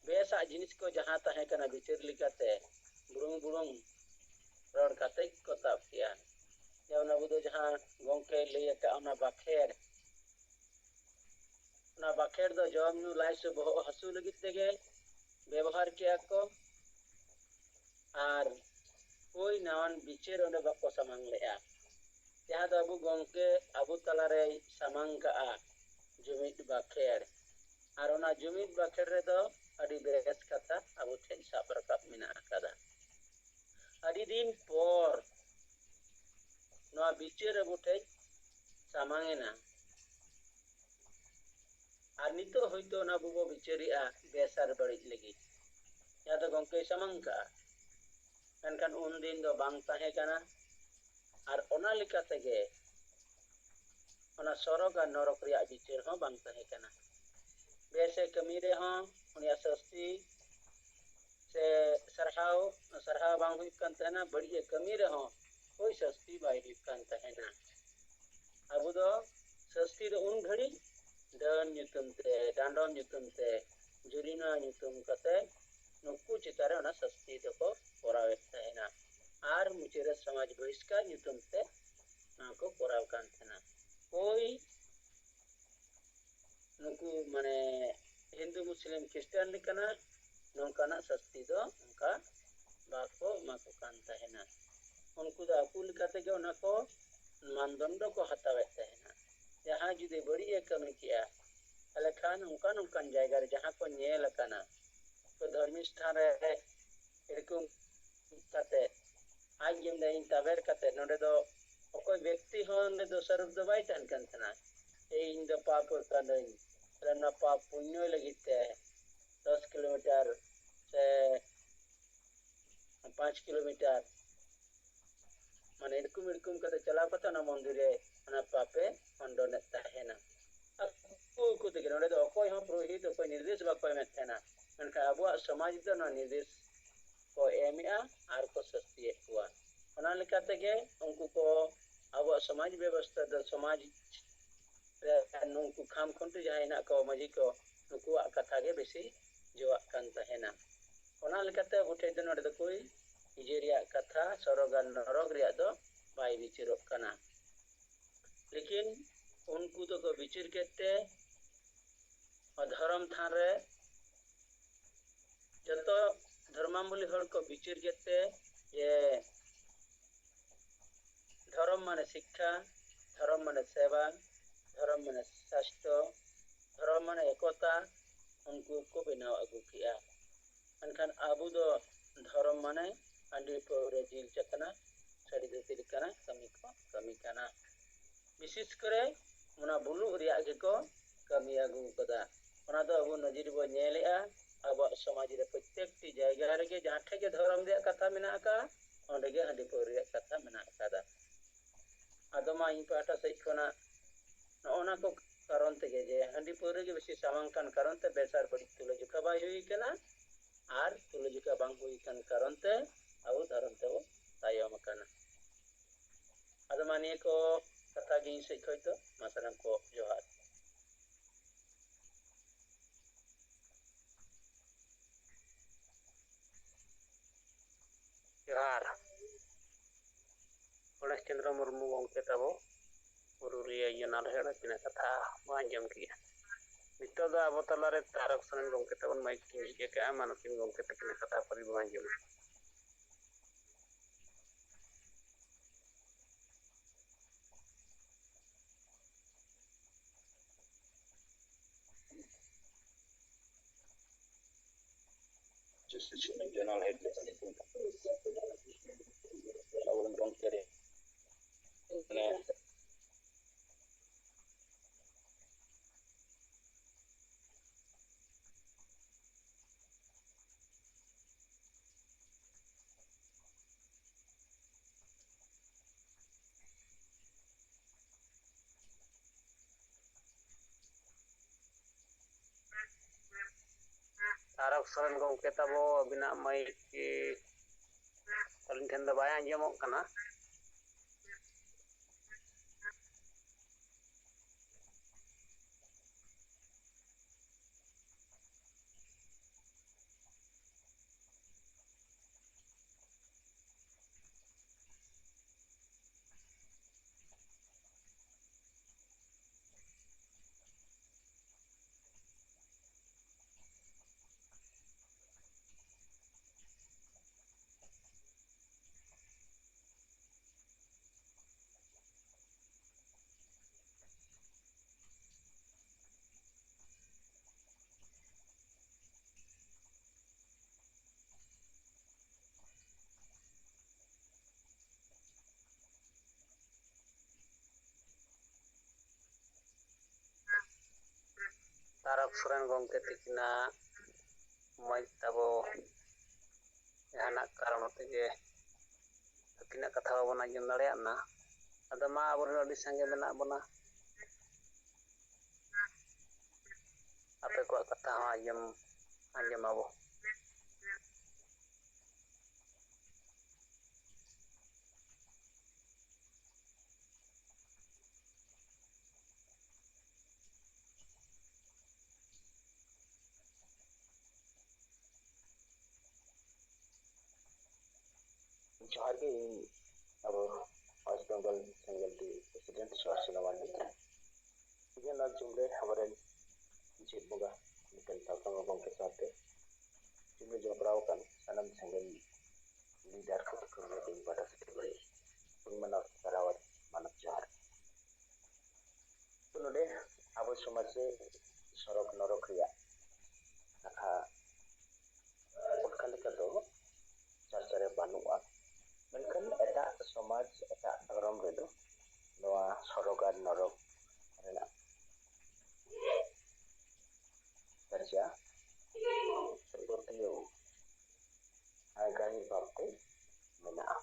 ᱵᱮᱥᱟᱜ ᱡᱤᱱᱤᱥ ᱠᱚ ᱡᱟᱦᱟᱸ ᱛᱟᱦᱮᱸ ᱠᱟᱱᱟ ᱵᱤᱪᱟᱹᱨ ᱞᱮᱠᱟᱛᱮ ᱵᱩᱲᱩᱝ ᱵᱩᱲᱩᱝ ᱨᱚᱲ ᱠᱟᱛᱮ ᱜᱮᱠᱚ ᱛᱟᱵ ᱠᱮᱜᱼᱟ᱾ ᱡᱮᱢᱚᱱ ᱟᱵᱚ ᱫᱚ ᱡᱟᱦᱟᱸ ᱜᱚᱢᱠᱮᱭ ᱞᱟᱹᱭ ᱟᱠᱟᱫ ᱚᱱᱟ ᱵᱟᱠᱷᱮᱲ, ᱚᱱᱟ ᱵᱟᱠᱷᱮᱲ ᱫᱚ ᱡᱚᱢ ᱧᱩ ᱞᱟᱡ ᱥᱮ ᱵᱚᱦᱚᱜ ᱦᱟᱹᱥᱩ ᱞᱟᱹᱜᱤᱫ ᱛᱮᱜᱮ ᱵᱮᱵᱚᱦᱟᱨ ᱠᱮᱜᱼᱟ ᱠᱚ᱾ ᱟᱨ ᱦᱳᱭ ᱱᱟᱣᱟᱱ ᱵᱤᱪᱟᱹᱨ ᱚᱸᱰᱮ ᱵᱟᱠᱚ ᱥᱟᱢᱟᱝ ᱞᱮᱜᱼᱟ, ᱡᱟᱦᱟᱸ ᱫᱚ ᱟᱵᱚ ᱜᱚᱢᱠᱮ ᱟᱵᱚ ᱛᱟᱞᱟᱨᱮᱭ ᱥᱟᱢᱟᱝ ᱠᱟᱜᱼᱟ ᱡᱩᱢᱤᱫ ᱵᱟᱠᱷᱮᱲ᱾ ᱟᱨ ᱚᱱᱟ ᱡᱩᱢᱤᱫ ᱵᱟᱠᱷᱮᱲ ᱨᱮᱫᱚ ᱟᱹᱰᱤ ᱵᱮᱥ ᱠᱟᱛᱷᱟ ᱟᱵᱚ ᱴᱷᱮᱱ ᱥᱟᱵ ᱨᱟᱠᱟᱵ ᱢᱮᱱᱟᱜ ᱟᱠᱟᱫᱟ᱾ ᱟᱹᱰᱤ ᱫᱤᱱ ᱯᱚᱨ ᱱᱚᱣᱟ ᱵᱤᱪᱟᱹᱨ ᱟᱵᱚ ᱴᱷᱮᱱ ᱥᱟᱢᱟᱝ ᱮᱱᱟ᱾ ᱟᱨ ᱱᱤᱛᱚᱜ ᱦᱚᱭᱛᱳ ᱚᱱᱟ ᱵᱚ ᱵᱤᱪᱟᱹᱨᱮᱜᱼᱟ ᱵᱮᱥ ᱟᱨ ᱵᱟᱹᱲᱤᱡ ᱞᱟᱹᱜᱤᱫ, ᱡᱟᱦᱟᱸ ᱫᱚ ᱜᱚᱢᱠᱮᱭ ᱥᱟᱢᱟᱝ ᱠᱟᱜᱼᱟ᱾ ᱢᱮᱱᱠᱷᱟᱱ ᱩᱱ ᱫᱤᱱ ᱫᱚ ᱵᱟᱝ ᱛᱟᱦᱮᱸ ᱠᱟᱱᱟ᱾ ᱟᱨ ᱚᱱᱟ ᱞᱮᱠᱟ ᱛᱮᱜᱮ ᱚᱱᱟ ᱥᱚᱨᱚᱜᱽ ᱟᱨ ᱱᱚᱨᱚᱠ ᱨᱮᱭᱟᱜ ᱵᱤᱪᱟᱹᱨ ᱦᱚᱸ ᱵᱟᱝ ᱛᱟᱦᱮᱸ ᱠᱟᱱᱟ᱾ ᱵᱮᱥᱮ ᱠᱟᱹᱢᱤ ᱨᱮᱦᱚᱸ ᱩᱱᱤᱭᱟᱜ ᱥᱟᱹᱥᱛᱤ ᱥᱮ ᱥᱟᱨᱦᱟᱣ, ᱥᱟᱨᱦᱟᱣ ᱵᱟᱝ ᱦᱩᱭᱩᱜ ᱠᱟᱱ ᱛᱟᱦᱮᱱᱟ, ᱵᱟᱹᱲᱤᱡ ᱮ ᱠᱟᱹᱢᱤ ᱨᱮᱦᱚᱸ ᱦᱳᱭ ᱥᱟᱹᱥᱛᱤ ᱵᱟᱭ ᱦᱩᱭᱩᱜ ᱠᱟᱱ ᱛᱟᱦᱮᱱᱟ᱾ ᱟᱵᱚ ᱫᱚ ᱥᱟᱹᱥᱛᱤ ᱫᱚ ᱩᱱ ᱜᱷᱟᱹᱲᱤᱡ ᱰᱟᱹᱱ ᱧᱩᱛᱩᱢ ᱛᱮ, ᱰᱟᱸᱰᱚᱢ ᱧᱩᱛᱩᱢ ᱛᱮ, ᱡᱩᱨᱤᱢᱟ ᱧᱩᱛᱩᱢ ᱠᱟᱛᱮ ᱱᱩᱠᱩ ᱪᱮᱛᱟᱱ ᱨᱮ ᱚᱱᱟ ᱥᱟᱹᱥᱛᱤ ᱫᱚᱠᱚ ᱠᱚᱨᱟᱣᱮᱫ ᱛᱟᱦᱮᱱᱟ᱾ ᱟᱨ ᱢᱩᱪᱟᱹᱫ ᱨᱮ ᱥᱚᱢᱟᱡᱽ ᱵᱚᱦᱤᱥᱠᱟᱨ ᱧᱩᱛᱩᱢ ᱛᱮ ᱱᱚᱣᱟ ᱠᱚ ᱠᱚᱨᱟᱣ ᱠᱟᱱ ᱛᱟᱦᱮᱱᱟ᱾ ᱦᱳᱭ, ᱱᱩᱠᱩ ᱢᱟᱱᱮ ᱦᱤᱱᱫᱩ, ᱢᱩᱥᱞᱤᱢ, ᱠᱷᱨᱤᱥᱴᱟᱱ ᱞᱮᱠᱟᱱᱟᱜ ᱱᱚᱝᱠᱟᱱᱟᱜ ᱥᱟᱹᱥᱛᱤ ᱫᱚ ᱚᱱᱠᱟ ᱵᱟᱠᱚ ᱮᱢᱟ ᱠᱚ ᱠᱟᱱ ᱛᱟᱦᱮᱱᱟ᱾ ᱩᱱᱠᱩ ᱫᱚ ᱟᱠᱚ ᱞᱮᱠᱟ ᱛᱮᱜᱮ ᱚᱱᱟ ᱠᱚ ᱢᱟᱱᱫᱚᱱᱰᱚ ᱠᱚ ᱦᱟᱛᱟᱣᱮᱫ ᱛᱟᱦᱮᱱᱟ᱾ ᱡᱟᱦᱟᱸᱭ ᱡᱩᱫᱤ ᱵᱟᱹᱲᱤᱡ ᱮ ᱠᱟᱹᱢᱤ ᱠᱮᱜᱼᱟ, ᱛᱟᱦᱚᱞᱮ ᱠᱷᱟᱱ ᱚᱱᱠᱟᱱ ᱚᱱᱠᱟᱱ ᱡᱟᱭᱜᱟ ᱨᱮ ᱡᱟᱦᱟᱸ ᱠᱚ ᱧᱮᱞ ᱟᱠᱟᱱᱟ, ᱫᱷᱚᱨᱢᱤᱥ ᱛᱷᱟᱱ ᱨᱮ ᱮᱨᱚᱠᱚᱢ ᱠᱟᱛᱮ ᱟᱡ ᱜᱮ ᱢᱮᱱᱫᱟ, "ᱤᱧ ᱛᱟᱵᱮᱨ ᱠᱟᱛᱮ ᱱᱚᱰᱮ ᱫᱚ ᱚᱠᱚᱭ ᱵᱮᱠᱛᱤ ᱦᱚᱸ ᱱᱚᱰᱮ ᱫᱚᱥᱟᱨᱚᱯ ᱫᱚ ᱵᱟᱭ ᱛᱟᱦᱮᱱ ᱠᱟᱱ ᱛᱟᱦᱮᱱᱟ᱾ ᱮᱭ ᱤᱧ ᱫᱚ ᱯᱟᱯ ᱠᱟᱹᱱᱟᱹᱧ, ᱛᱟᱦᱞᱮ ᱱᱚᱣᱟ ᱯᱟᱯ ᱯᱩᱧᱱᱚ ᱞᱟᱹᱜᱤᱫ ᱛᱮ ᱫᱚᱥ ᱠᱤᱞᱳᱢᱤᱴᱟᱨ ᱥᱮ ᱯᱟᱸᱪ ᱠᱤᱞᱳᱢᱤᱴᱟᱨ ᱢᱟᱱᱮ ᱮᱨᱚᱠᱚᱢ ᱮᱨᱚᱠᱚᱢ ᱠᱟᱛᱮ ᱪᱟᱞᱟᱣ ᱠᱟᱛᱮ ᱚᱱᱟ ᱢᱚᱱᱫᱤᱨ ᱨᱮ ᱚᱱᱟ ᱯᱟᱯᱮ ᱠᱷᱚᱸᱰᱚᱱᱮᱫ ᱛᱟᱦᱮᱱᱟ᱾ ᱟᱠᱚ ᱟᱠᱚ ᱛᱮᱜᱮ, ᱱᱚᱰᱮ ᱫᱚ ᱚᱠᱚᱭ ᱦᱚᱸ ᱯᱩᱨᱳᱦᱤᱛ ᱚᱠᱚᱭ ᱱᱤᱨᱫᱮᱥ ᱵᱟᱠᱚ ᱮᱢᱮᱫ ᱛᱟᱦᱮᱱᱟ᱾ ᱢᱮᱱᱠᱷᱟᱱ ᱟᱵᱚᱣᱟᱜ ᱥᱚᱢᱟᱡᱽ ᱫᱚ ᱱᱚᱣᱟ ᱱᱤᱨᱫᱮᱥ ᱠᱚ ᱮᱢᱮᱫᱼᱟ ᱟᱨ ᱠᱚ ᱥᱟᱹᱥᱛᱤᱭᱮᱫ ᱠᱚᱣᱟ᱾ ᱚᱱᱟ ᱞᱮᱠᱟ ᱛᱮᱜᱮ ᱩᱱᱠᱩ ᱠᱚ ᱟᱵᱚᱣᱟᱜ ᱥᱚᱢᱟᱡᱽ ᱵᱮᱵᱚᱥᱛᱷᱟ ᱫᱚ, ᱥᱚᱢᱟᱡᱽ ᱨᱮ ᱱᱩᱠᱩ ᱠᱷᱟᱢ ᱠᱷᱩᱱᱴᱤ ᱡᱟᱦᱟᱸᱭ ᱦᱮᱱᱟᱜ ᱠᱚᱣᱟ, ᱢᱟᱹᱡᱷᱤ ᱠᱚ, ᱱᱩᱠᱩᱣᱟᱜ ᱠᱟᱛᱷᱟ ᱜᱮ ᱵᱮᱥᱤ ᱡᱚᱣᱟᱜ ᱠᱟᱱ ᱛᱟᱦᱮᱱᱟ᱾ ᱚᱱᱟ ᱞᱮᱠᱟᱛᱮ ᱟᱵᱚ ᱴᱷᱮᱱ ᱫᱚ ᱱᱚᱰᱮ ᱫᱚ ᱠᱳᱭ ᱤᱭᱟᱹ ᱨᱮᱭᱟᱜ ᱠᱟᱛᱷᱟ, ᱥᱚᱨᱚᱜᱽ ᱟᱨ ᱱᱚᱨᱚᱠ ᱨᱮᱭᱟᱜ ᱫᱚ ᱵᱟᱭ ᱵᱤᱪᱟᱹᱨᱚᱜ ᱠᱟᱱᱟ᱾ ᱞᱮᱠᱤᱱ ᱩᱱᱠᱩ ᱫᱚᱠᱚ ᱵᱤᱪᱟᱹᱨ ᱠᱮᱫ ᱛᱮ ᱫᱷᱚᱨᱚᱢ ᱛᱷᱟᱱ ᱨᱮ ᱡᱚᱛᱚ ᱫᱷᱚᱨᱢᱟᱵᱚᱞᱤ ᱦᱚᱲ ᱠᱚ ᱵᱤᱪᱟᱹᱨ ᱠᱮᱫ ᱛᱮ ᱡᱮ ᱫᱷᱚᱨᱚᱢ ᱢᱟᱱᱮ ᱥᱤᱠᱠᱷᱟ, ᱫᱷᱚᱨᱚᱢ ᱢᱟᱱᱮ ᱥᱮᱵᱟ, ᱫᱷᱚᱨᱚᱢ ᱢᱟᱱᱮ ᱥᱟᱥᱛᱷᱚ, ᱫᱷᱚᱨᱚᱢ ᱢᱟᱱᱮ ᱮᱠᱚᱛᱟ, ᱩᱱᱠᱩ ᱠᱚ ᱵᱮᱱᱟᱣ ᱟᱹᱜᱩ ᱠᱮᱜᱼᱟ᱾ ᱢᱮᱱᱠᱷᱟᱱ ᱟᱵᱚ ᱫᱚ ᱫᱷᱚᱨᱚᱢ ᱢᱟᱱᱮ ᱦᱟᱺᱰᱤ ᱯᱟᱹᱣᱨᱟᱹ ᱡᱤᱞ ᱪᱟᱠᱷᱱᱟ ᱥᱟᱹᱲᱤ ᱫᱷᱩᱛᱤ ᱞᱮᱠᱟᱱᱟᱜ ᱠᱟᱹᱢᱤ ᱠᱚ ᱠᱟᱹᱢᱤ ᱠᱟᱱᱟ᱾ ᱵᱤᱥᱮᱥ ᱠᱚᱨᱮ ᱚᱱᱟ ᱵᱩᱞᱩᱜ ᱨᱮᱭᱟᱜ ᱜᱮᱠᱚ ᱠᱟᱹᱢᱤ ᱟᱹᱜᱩ ᱟᱠᱟᱫᱟ᱾ ᱚᱱᱟ ᱫᱚ ᱟᱵᱚ ᱱᱚᱡᱤᱨ ᱵᱚ ᱧᱮᱞᱮᱜᱼᱟ᱾ ᱟᱵᱚᱣᱟᱜ ᱥᱚᱢᱟᱡᱽ ᱨᱮ ᱯᱨᱚᱛᱮᱠᱴᱤ ᱡᱟᱭᱜᱟ ᱨᱮᱜᱮ ᱡᱟᱦᱟᱸ ᱴᱷᱮᱡ ᱜᱮ ᱫᱷᱚᱨᱚᱢ ᱨᱮᱭᱟᱜ ᱠᱟᱛᱷᱟ ᱢᱮᱱᱟᱜ ᱟᱠᱟᱫᱼᱟ, ᱚᱸᱰᱮ ᱜᱮ ᱦᱟᱺᱰᱤ ᱯᱟᱹᱣᱨᱟᱹ ᱨᱮᱭᱟᱜ ᱠᱟᱛᱷᱟ ᱢᱮᱱᱟᱜ ᱟᱠᱟᱫᱟ᱾ ᱟᱫᱚ ᱢᱟ ᱤᱧ ᱯᱟᱦᱴᱟ ᱥᱮᱫ ᱠᱷᱚᱱᱟᱜ ᱱᱚᱜᱼᱚ ᱱᱟ ᱠᱚ ᱠᱟᱨᱚᱱ ᱛᱮᱜᱮ, ᱡᱮ ᱦᱟᱺᱰᱤ ᱯᱟᱹᱣᱨᱟᱹ ᱜᱮ ᱵᱮᱥᱤ ᱥᱟᱢᱟᱝ ᱠᱟᱱ ᱠᱟᱨᱚᱱ ᱛᱮ ᱵᱮᱥ ᱟᱨ ᱵᱟᱹᱲᱤᱡ ᱛᱩᱞᱟᱹᱡᱚᱠᱷᱟ ᱵᱟᱭ ᱦᱩᱭ ᱠᱟᱱᱟ, ᱟᱨ ᱛᱩᱞᱟᱹᱡᱚᱠᱷᱟ ᱵᱟᱝ ᱦᱩᱭ ᱠᱟᱱ ᱠᱟᱨᱚᱱ ᱛᱮ ᱟᱵᱚ ᱫᱷᱚᱨᱚᱢ ᱛᱮᱵᱚ ᱛᱟᱭᱚᱢ ᱟᱠᱟᱱᱟ᱾ ᱟᱫᱚ ᱢᱟ ᱱᱤᱭᱟᱹ ᱠᱚ ᱠᱟᱛᱷᱟ ᱜᱮ ᱤᱧ ᱥᱮᱫ ᱠᱷᱚᱱ ᱫᱚ᱾ ᱢᱟ ᱥᱟᱱᱟᱢ ᱠᱚ ᱡᱚᱦᱟᱨ᱾ ᱡᱚᱦᱟᱨ᱾ ᱜᱚᱱᱮᱥ ᱪᱚᱱᱫᱨᱚ ᱢᱩᱨᱢᱩ ᱜᱚᱢᱠᱮ ᱛᱟᱵᱚ ᱯᱩᱨᱩᱞᱤᱭᱟᱹ ᱡᱚᱱᱟ ᱨᱮ ᱟᱹᱰᱤ ᱛᱤᱱᱟᱹᱜ ᱠᱟᱛᱷᱟ ᱵᱚᱱ ᱟᱸᱡᱚᱢ ᱠᱮᱜᱼᱟ᱾ ᱱᱤᱛᱚᱜ ᱫᱚ ᱟᱵᱚ ᱛᱟᱞᱟᱨᱮ ᱛᱟᱨᱚᱠ ᱥᱚᱨᱮᱱ ᱜᱚᱢᱠᱮ ᱛᱟᱵᱚᱱ ᱢᱟᱭᱤᱠ ᱴᱷᱤᱠ ᱟᱠᱟᱫᱼᱟ, ᱢᱟᱱᱚᱛᱤᱱ ᱜᱚᱢᱠᱮ ᱛᱟᱹᱠᱤᱱᱟᱜ ᱠᱟᱛᱷᱟ ᱯᱟᱹᱨᱤ ᱵᱚᱱ ᱟᱸᱡᱚᱢᱟ᱾ Just a second, general head. ᱟᱵᱚᱨᱮᱱ ᱜᱚᱢᱠᱮ ᱨᱮ, ᱢᱟᱱᱮ, ᱛᱟᱨᱚᱠ ᱥᱚᱨᱮᱱ ᱜᱚᱢᱠᱮ ᱛᱟᱵᱚ, ᱟᱹᱵᱤᱱᱟᱜ ᱢᱟᱭᱤᱠ ᱟᱹᱞᱤᱧ ᱴᱷᱮᱱ ᱫᱚ ᱵᱟᱭ ᱟᱸᱡᱚᱢᱚᱜ ᱠᱟᱱᱟ᱾ ᱥᱚᱨᱮᱱ ᱜᱚᱢᱠᱮ ᱛᱤᱠᱤᱱᱟᱜ ᱢᱚᱡᱽ ᱛᱟᱵᱚ ᱡᱟᱦᱟᱱᱟᱜ ᱠᱟᱨᱚᱱ ᱛᱮᱜᱮ ᱟᱹᱠᱤᱱᱟᱜ ᱠᱟᱛᱷᱟ ᱵᱟᱵᱚᱱ ᱟᱸᱡᱚᱢ ᱫᱟᱲᱮᱭᱟᱜ ᱠᱟᱱᱟ᱾ ᱟᱫᱚ ᱢᱟ, ᱟᱵᱚᱨᱮᱱ ᱟᱹᱰᱤ ᱥᱟᱸᱜᱮ ᱢᱮᱱᱟᱜ ᱵᱚᱱᱟ, ᱟᱯᱮ ᱠᱚᱣᱟᱜ ᱠᱟᱛᱷᱟ ᱦᱚᱸ ᱟᱸᱡᱚᱢ ᱟᱸᱡᱚᱢ ᱟᱵᱚ᱾ ᱡᱚᱦᱟᱨ ᱜᱮ, ᱤᱧ ᱟᱵᱚ West Bengal ᱥᱮᱸᱜᱮᱞ ᱴᱤ president ᱥᱩᱦᱟᱥᱤᱱᱟ ᱢᱟᱱᱰᱤ᱾ ᱛᱮᱦᱮᱧ ᱱᱚᱣᱟ ᱡᱩᱢ ᱨᱮ ᱟᱵᱚᱨᱮᱱ ᱡᱮᱜᱮᱛ ᱵᱚᱸᱜᱟ ᱢᱤᱫᱴᱮᱱ ᱥᱟᱶᱛᱟ ᱜᱚᱢᱠᱮ ᱥᱟᱶᱛᱮ ᱡᱩᱢ ᱨᱮ ᱡᱚᱯᱲᱟᱣ ᱟᱠᱟᱱ ᱥᱟᱱᱟᱢ ᱥᱮᱸᱜᱮᱞ leader ᱠᱚ ᱠᱷᱚᱱ ᱤᱧ ᱯᱟᱦᱴᱟ ᱥᱮᱫ ᱠᱷᱚᱱ ᱤᱧ ᱢᱟᱱᱟᱣ ᱥᱟᱨᱦᱟᱣ ᱟᱨ ᱢᱟᱱᱚᱛ ᱡᱚᱦᱟᱨ᱾ ᱛᱚ ᱱᱚᱰᱮ ᱟᱵᱚ ᱥᱚᱢᱟᱡᱽ ᱨᱮ ᱥᱚᱨᱚᱜᱽ ᱱᱚᱨᱚᱠ ᱨᱮᱭᱟᱜ ᱠᱟᱛᱷᱟ ᱚᱱᱠᱟ ᱞᱮᱠᱟ ᱫᱚ ᱪᱟᱨᱪᱟ ᱨᱮ ᱵᱟᱹᱱᱩᱜᱼᱟ, ᱢᱮᱱᱠᱷᱟᱱ ᱮᱴᱟᱜ ᱥᱚᱢᱟᱡᱽ, ᱮᱴᱟᱜ ᱫᱷᱚᱨᱚᱢ ᱨᱮᱫᱚ ᱱᱚᱣᱟ ᱥᱚᱨᱚᱜᱽ ᱟᱨ ᱱᱚᱨᱚᱠ ᱨᱮᱱᱟᱜ ᱪᱟᱨᱪᱟ ᱥᱮ ᱯᱟᱹᱛᱭᱟᱹᱣ ᱜᱟᱹᱦᱤᱨ ᱵᱷᱟᱵᱽᱛᱮ ᱢᱮᱱᱟᱜᱼᱟ᱾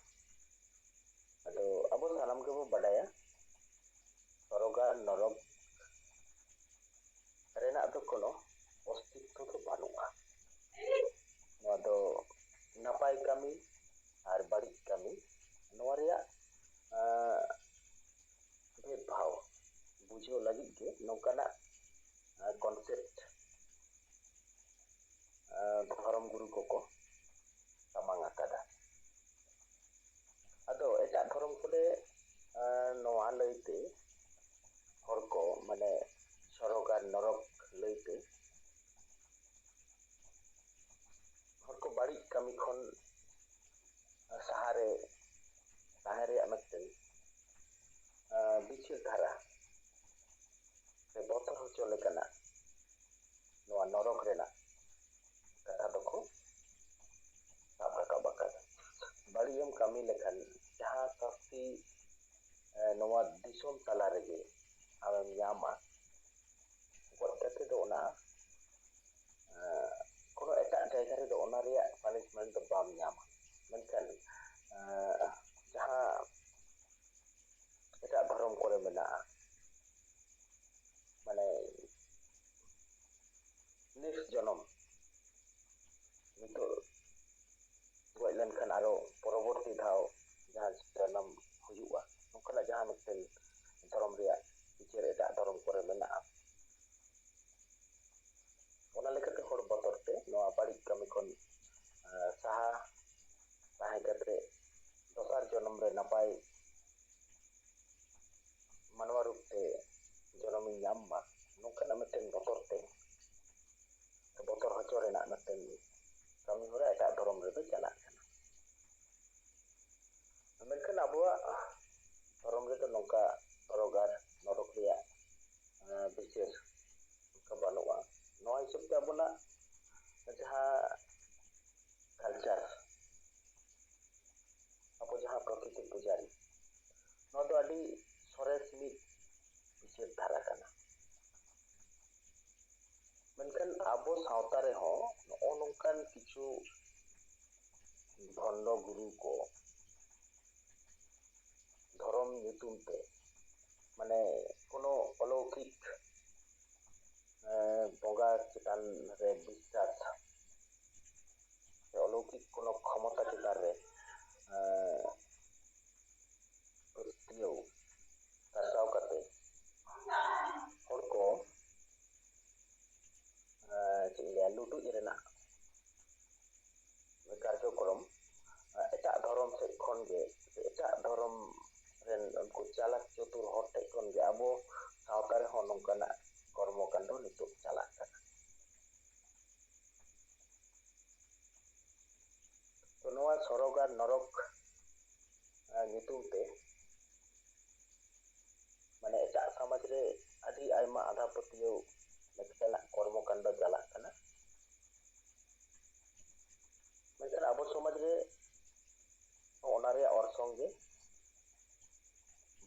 ᱟᱫᱚ ᱟᱵᱚ ᱥᱟᱱᱟᱢ ᱜᱮᱵᱚ ᱵᱟᱰᱟᱭᱟ, ᱥᱚᱨᱚᱜᱽ ᱟᱨ ᱱᱚᱨᱚᱠ ᱨᱮᱱᱟᱜ ᱫᱚ ᱠᱳᱱᱳ ᱚᱥᱛᱤᱛᱛᱚ ᱫᱚ ᱵᱟᱹᱱᱩᱜᱼᱟ᱾ ᱱᱚᱣᱟ ᱫᱚ ᱱᱟᱯᱟᱭ ᱠᱟᱹᱢᱤ ᱟᱨ ᱵᱟᱹᱲᱤᱡ ᱠᱟᱹᱢᱤ, ᱱᱚᱣᱟ ᱨᱮᱭᱟᱜ, ᱟᱸ, ᱵᱷᱮᱫᱽᱵᱷᱟᱣ ᱵᱩᱡᱷᱟᱹᱣ ᱞᱟᱹᱜᱤᱫ ᱜᱮ ᱱᱚᱝᱠᱟᱱᱟᱜ, ᱟᱸ, concept, ᱟᱸ, ᱫᱷᱚᱨᱚᱢ ᱜᱩᱨᱩ ᱠᱚᱠᱚ ᱥᱟᱢᱟᱝ ᱟᱠᱟᱫᱟ᱾ ᱟᱫᱚ ᱮᱴᱟᱜ ᱫᱷᱚᱨᱚᱢ ᱠᱚᱨᱮ, ᱟᱸ, ᱱᱚᱣᱟ ᱞᱟᱹᱭᱛᱮ ᱦᱚᱲ ᱠᱚ, ᱢᱟᱱᱮ, ᱥᱚᱨᱚᱜᱽ ᱟᱨ ᱱᱚᱨᱚᱠ ᱞᱟᱹᱭᱛᱮ ᱦᱚᱲ ᱠᱚ ᱵᱟᱹᱲᱤᱡ ᱠᱟᱹᱢᱤ ᱠᱷᱚᱱ ᱥᱟᱦᱟᱨᱮ ᱛᱟᱦᱮᱸ ᱨᱮᱭᱟᱜ ᱢᱤᱫᱴᱮᱱ, ᱟᱸ, ᱵᱤᱪᱟᱹᱨ ᱫᱷᱟᱨᱟ ᱥᱮ ᱵᱚᱛᱚᱨ ᱦᱚᱪᱚ ᱞᱮᱠᱟᱱᱟᱜ ᱱᱚᱣᱟ ᱱᱚᱨᱚᱠ ᱨᱮᱱᱟᱜ ᱠᱟᱛᱷᱟ ᱫᱚᱠᱚ ᱥᱟᱵ ᱨᱟᱠᱟᱵ ᱟᱠᱟᱫᱟ᱾ ᱵᱟᱹᱲᱤᱡ ᱮᱢ ᱠᱟᱹᱢᱤ ᱞᱮᱠᱷᱟᱱ ᱡᱟᱦᱟᱸ ᱥᱟᱹᱥᱛᱤ, ᱮ, ᱱᱚᱣᱟ ᱫᱤᱥᱚᱢ ᱛᱟᱞᱟ ᱨᱮᱜᱮ ᱟᱢᱮᱢ ᱧᱟᱢᱟ, ᱜᱚᱡ ᱠᱟᱛᱮ ᱫᱚ ᱚᱱᱟ ᱠᱳᱱᱳ ᱮᱴᱟᱜ ᱡᱟᱭᱜᱟ ᱨᱮᱫᱚ ᱚᱱᱟ ᱨᱮᱭᱟᱜ ᱯᱟᱱᱤᱥᱢᱮᱱᱴ ᱫᱚ ᱵᱟᱢ ᱧᱟᱢᱟ᱾ ᱢᱮᱱᱠᱷᱟᱱ ᱡᱟᱦᱟᱸ ᱮᱴᱟᱜ ᱫᱷᱚᱨᱚᱢ ᱠᱚᱨᱮ ᱢᱮᱱᱟᱜᱼᱟ, ᱢᱟᱱᱮ ᱱᱮᱠᱥᱴ ᱡᱚᱱᱚᱢ, ᱱᱤᱛᱚᱜ ᱜᱚᱡ ᱞᱮᱱᱠᱷᱟᱱ ᱟᱨᱚ ᱯᱚᱨᱚᱵᱚᱨᱛᱤ ᱫᱷᱟᱣ ᱡᱟᱦᱟᱸ ᱡᱚᱱᱚᱢ ᱦᱩᱭᱩᱜᱼᱟ, ᱱᱚᱝᱠᱟᱱᱟᱜ ᱡᱟᱦᱟᱸ ᱢᱤᱫᱴᱮᱱ ᱫᱷᱚᱨᱚᱢ ᱨᱮᱭᱟᱜ ᱵᱤᱪᱟᱹᱨ ᱮᱴᱟᱜ ᱫᱷᱚᱨᱚᱢ ᱠᱚᱨᱮ ᱢᱮᱱᱟᱜᱼᱟ᱾ ᱚᱱᱟ ᱞᱮᱠᱟᱛᱮ ᱦᱚᱲ ᱵᱚᱛᱚᱨ ᱛᱮ ᱱᱚᱣᱟ ᱵᱟᱹᱲᱤᱡ ᱠᱟᱹᱢᱤ ᱠᱷᱚᱱ ᱥᱟᱦᱟ ᱛᱟᱦᱮᱸ ᱠᱟᱛᱮ ᱫᱚᱥᱟᱨ ᱡᱚᱱᱚᱢ ᱨᱮ ᱱᱟᱯᱟᱭ ᱢᱟᱱᱣᱟ ᱨᱩᱯ ᱛᱮ ᱡᱚᱱᱚᱢᱤᱧ ᱧᱟᱢ ᱢᱟ, ᱱᱚᱝᱠᱟᱱᱟᱜ ᱢᱤᱫᱴᱮᱱ ᱵᱚᱛᱚᱨ ᱛᱮ, ᱵᱚᱛᱚᱨ ᱦᱚᱪᱚ ᱨᱮᱱᱟᱜ ᱢᱤᱫᱴᱮᱱ ᱠᱟᱹᱢᱤ ᱦᱚᱨᱟ ᱮᱴᱟᱜ ᱫᱷᱚᱨᱚᱢ ᱨᱮᱫᱚ ᱪᱟᱞᱟᱜ ᱠᱟᱱᱟ᱾ ᱢᱮᱱᱠᱷᱟᱱ ᱟᱵᱚᱣᱟᱜ ᱫᱷᱚᱨᱚᱢ ᱨᱮᱫᱚ ᱱᱚᱝᱠᱟ ᱥᱚᱨᱚᱜ ᱟᱨ ᱱᱚᱨᱚᱠ ᱨᱮᱭᱟᱜ ᱵᱤᱪᱟᱹᱨ ᱚᱱᱠᱟ ᱵᱟᱹᱱᱩᱜᱼᱟ᱾ ᱱᱚᱣᱟ ᱦᱤᱥᱟᱹᱵ ᱛᱮ ᱟᱵᱚᱱᱟᱜ ᱡᱟᱦᱟᱸ ᱠᱟᱞᱪᱟᱨ, ᱟᱵᱚ ᱡᱟᱦᱟᱸ ᱯᱨᱚᱠᱨᱤᱛᱤ ᱯᱩᱡᱟᱨᱤ, ᱱᱚᱣᱟ ᱫᱚ ᱟᱹᱰᱤ ᱥᱚᱨᱮᱥ ᱢᱤᱫ ᱵᱤᱪᱟᱹᱨ ᱫᱷᱟᱨᱟ ᱠᱟᱱᱟ᱾ ᱢᱮᱱᱠᱷᱟᱱ ᱟᱵᱚ ᱥᱟᱶᱛᱟ ᱨᱮᱦᱚᱸ ᱱᱚᱜᱼᱚ ᱱᱚᱝᱠᱟᱱ ᱠᱤᱪᱷᱩ ᱵᱷᱚᱱᱰᱚ ᱜᱩᱨᱩ ᱠᱚ ᱫᱷᱚᱨᱚᱢ ᱧᱩᱛᱩᱢ ᱛᱮ, ᱢᱟᱱᱮ, ᱠᱳᱱᱳ ᱚᱞᱚᱠᱤᱠ ᱵᱚᱸᱜᱟ ᱪᱮᱛᱟᱱ ᱨᱮ ᱵᱤᱥᱥᱟᱥ ᱥᱮ ᱚᱞᱚᱠᱤᱠ ᱠᱳᱱᱳ ᱠᱷᱚᱢᱚᱛᱟ ᱪᱮᱛᱟᱱ ᱨᱮ ᱯᱟᱹᱛᱭᱟᱹᱣ ᱫᱟᱨᱥᱟᱣ ᱠᱟᱛᱮ ᱦᱚᱲ ᱠᱚ ᱪᱮᱫ ᱤᱧ ᱞᱟᱹᱭᱟ, ᱞᱩᱴᱩᱡ ᱨᱮᱱᱟᱜ ᱠᱟᱨᱡᱚᱠᱨᱚᱢ ᱮᱴᱟᱜ ᱫᱷᱚᱨᱚᱢ ᱥᱮᱫ ᱠᱷᱚᱱ ᱜᱮ, ᱮᱴᱟᱜ ᱫᱷᱚᱨᱚᱢ ᱨᱮᱱ ᱩᱱᱠᱩ ᱪᱟᱞᱟᱠ ᱪᱚᱛᱩᱨ ᱦᱚᱲ ᱴᱷᱮᱱ ᱠᱷᱚᱱ ᱜᱮ ᱟᱵᱚ ᱥᱟᱶᱛᱟ ᱨᱮᱦᱚᱸ ᱱᱚᱝᱠᱟᱱᱟᱜ ᱠᱚᱨᱢᱚ ᱠᱟᱱᱰᱚ ᱱᱤᱛᱚᱜ ᱪᱟᱞᱟᱜ ᱠᱟᱱᱟ᱾ ᱛᱚ ᱱᱚᱣᱟ ᱥᱚᱨᱚᱜᱽ ᱟᱨ ᱱᱚᱨᱚᱠ ᱧᱩᱛᱩᱢ ᱛᱮ, ᱢᱟᱱᱮ, ᱮᱴᱟᱜ ᱥᱚᱢᱟᱡᱽ ᱨᱮ ᱟᱹᱰᱤ ᱟᱭᱢᱟ ᱟᱸᱫᱷᱟ ᱯᱟᱹᱛᱭᱟᱹᱣ ᱞᱮᱠᱟᱱᱟᱜ ᱠᱚᱨᱢᱚ ᱠᱟᱱᱰᱚ ᱪᱟᱞᱟᱜ ᱠᱟᱱᱟ᱾ ᱢᱮᱱᱠᱷᱟᱱ ᱟᱵᱚ ᱥᱚᱢᱟᱡᱽ ᱨᱮ ᱚᱱᱟ ᱨᱮᱭᱟᱜ ᱚᱨᱥᱚᱝ ᱜᱮ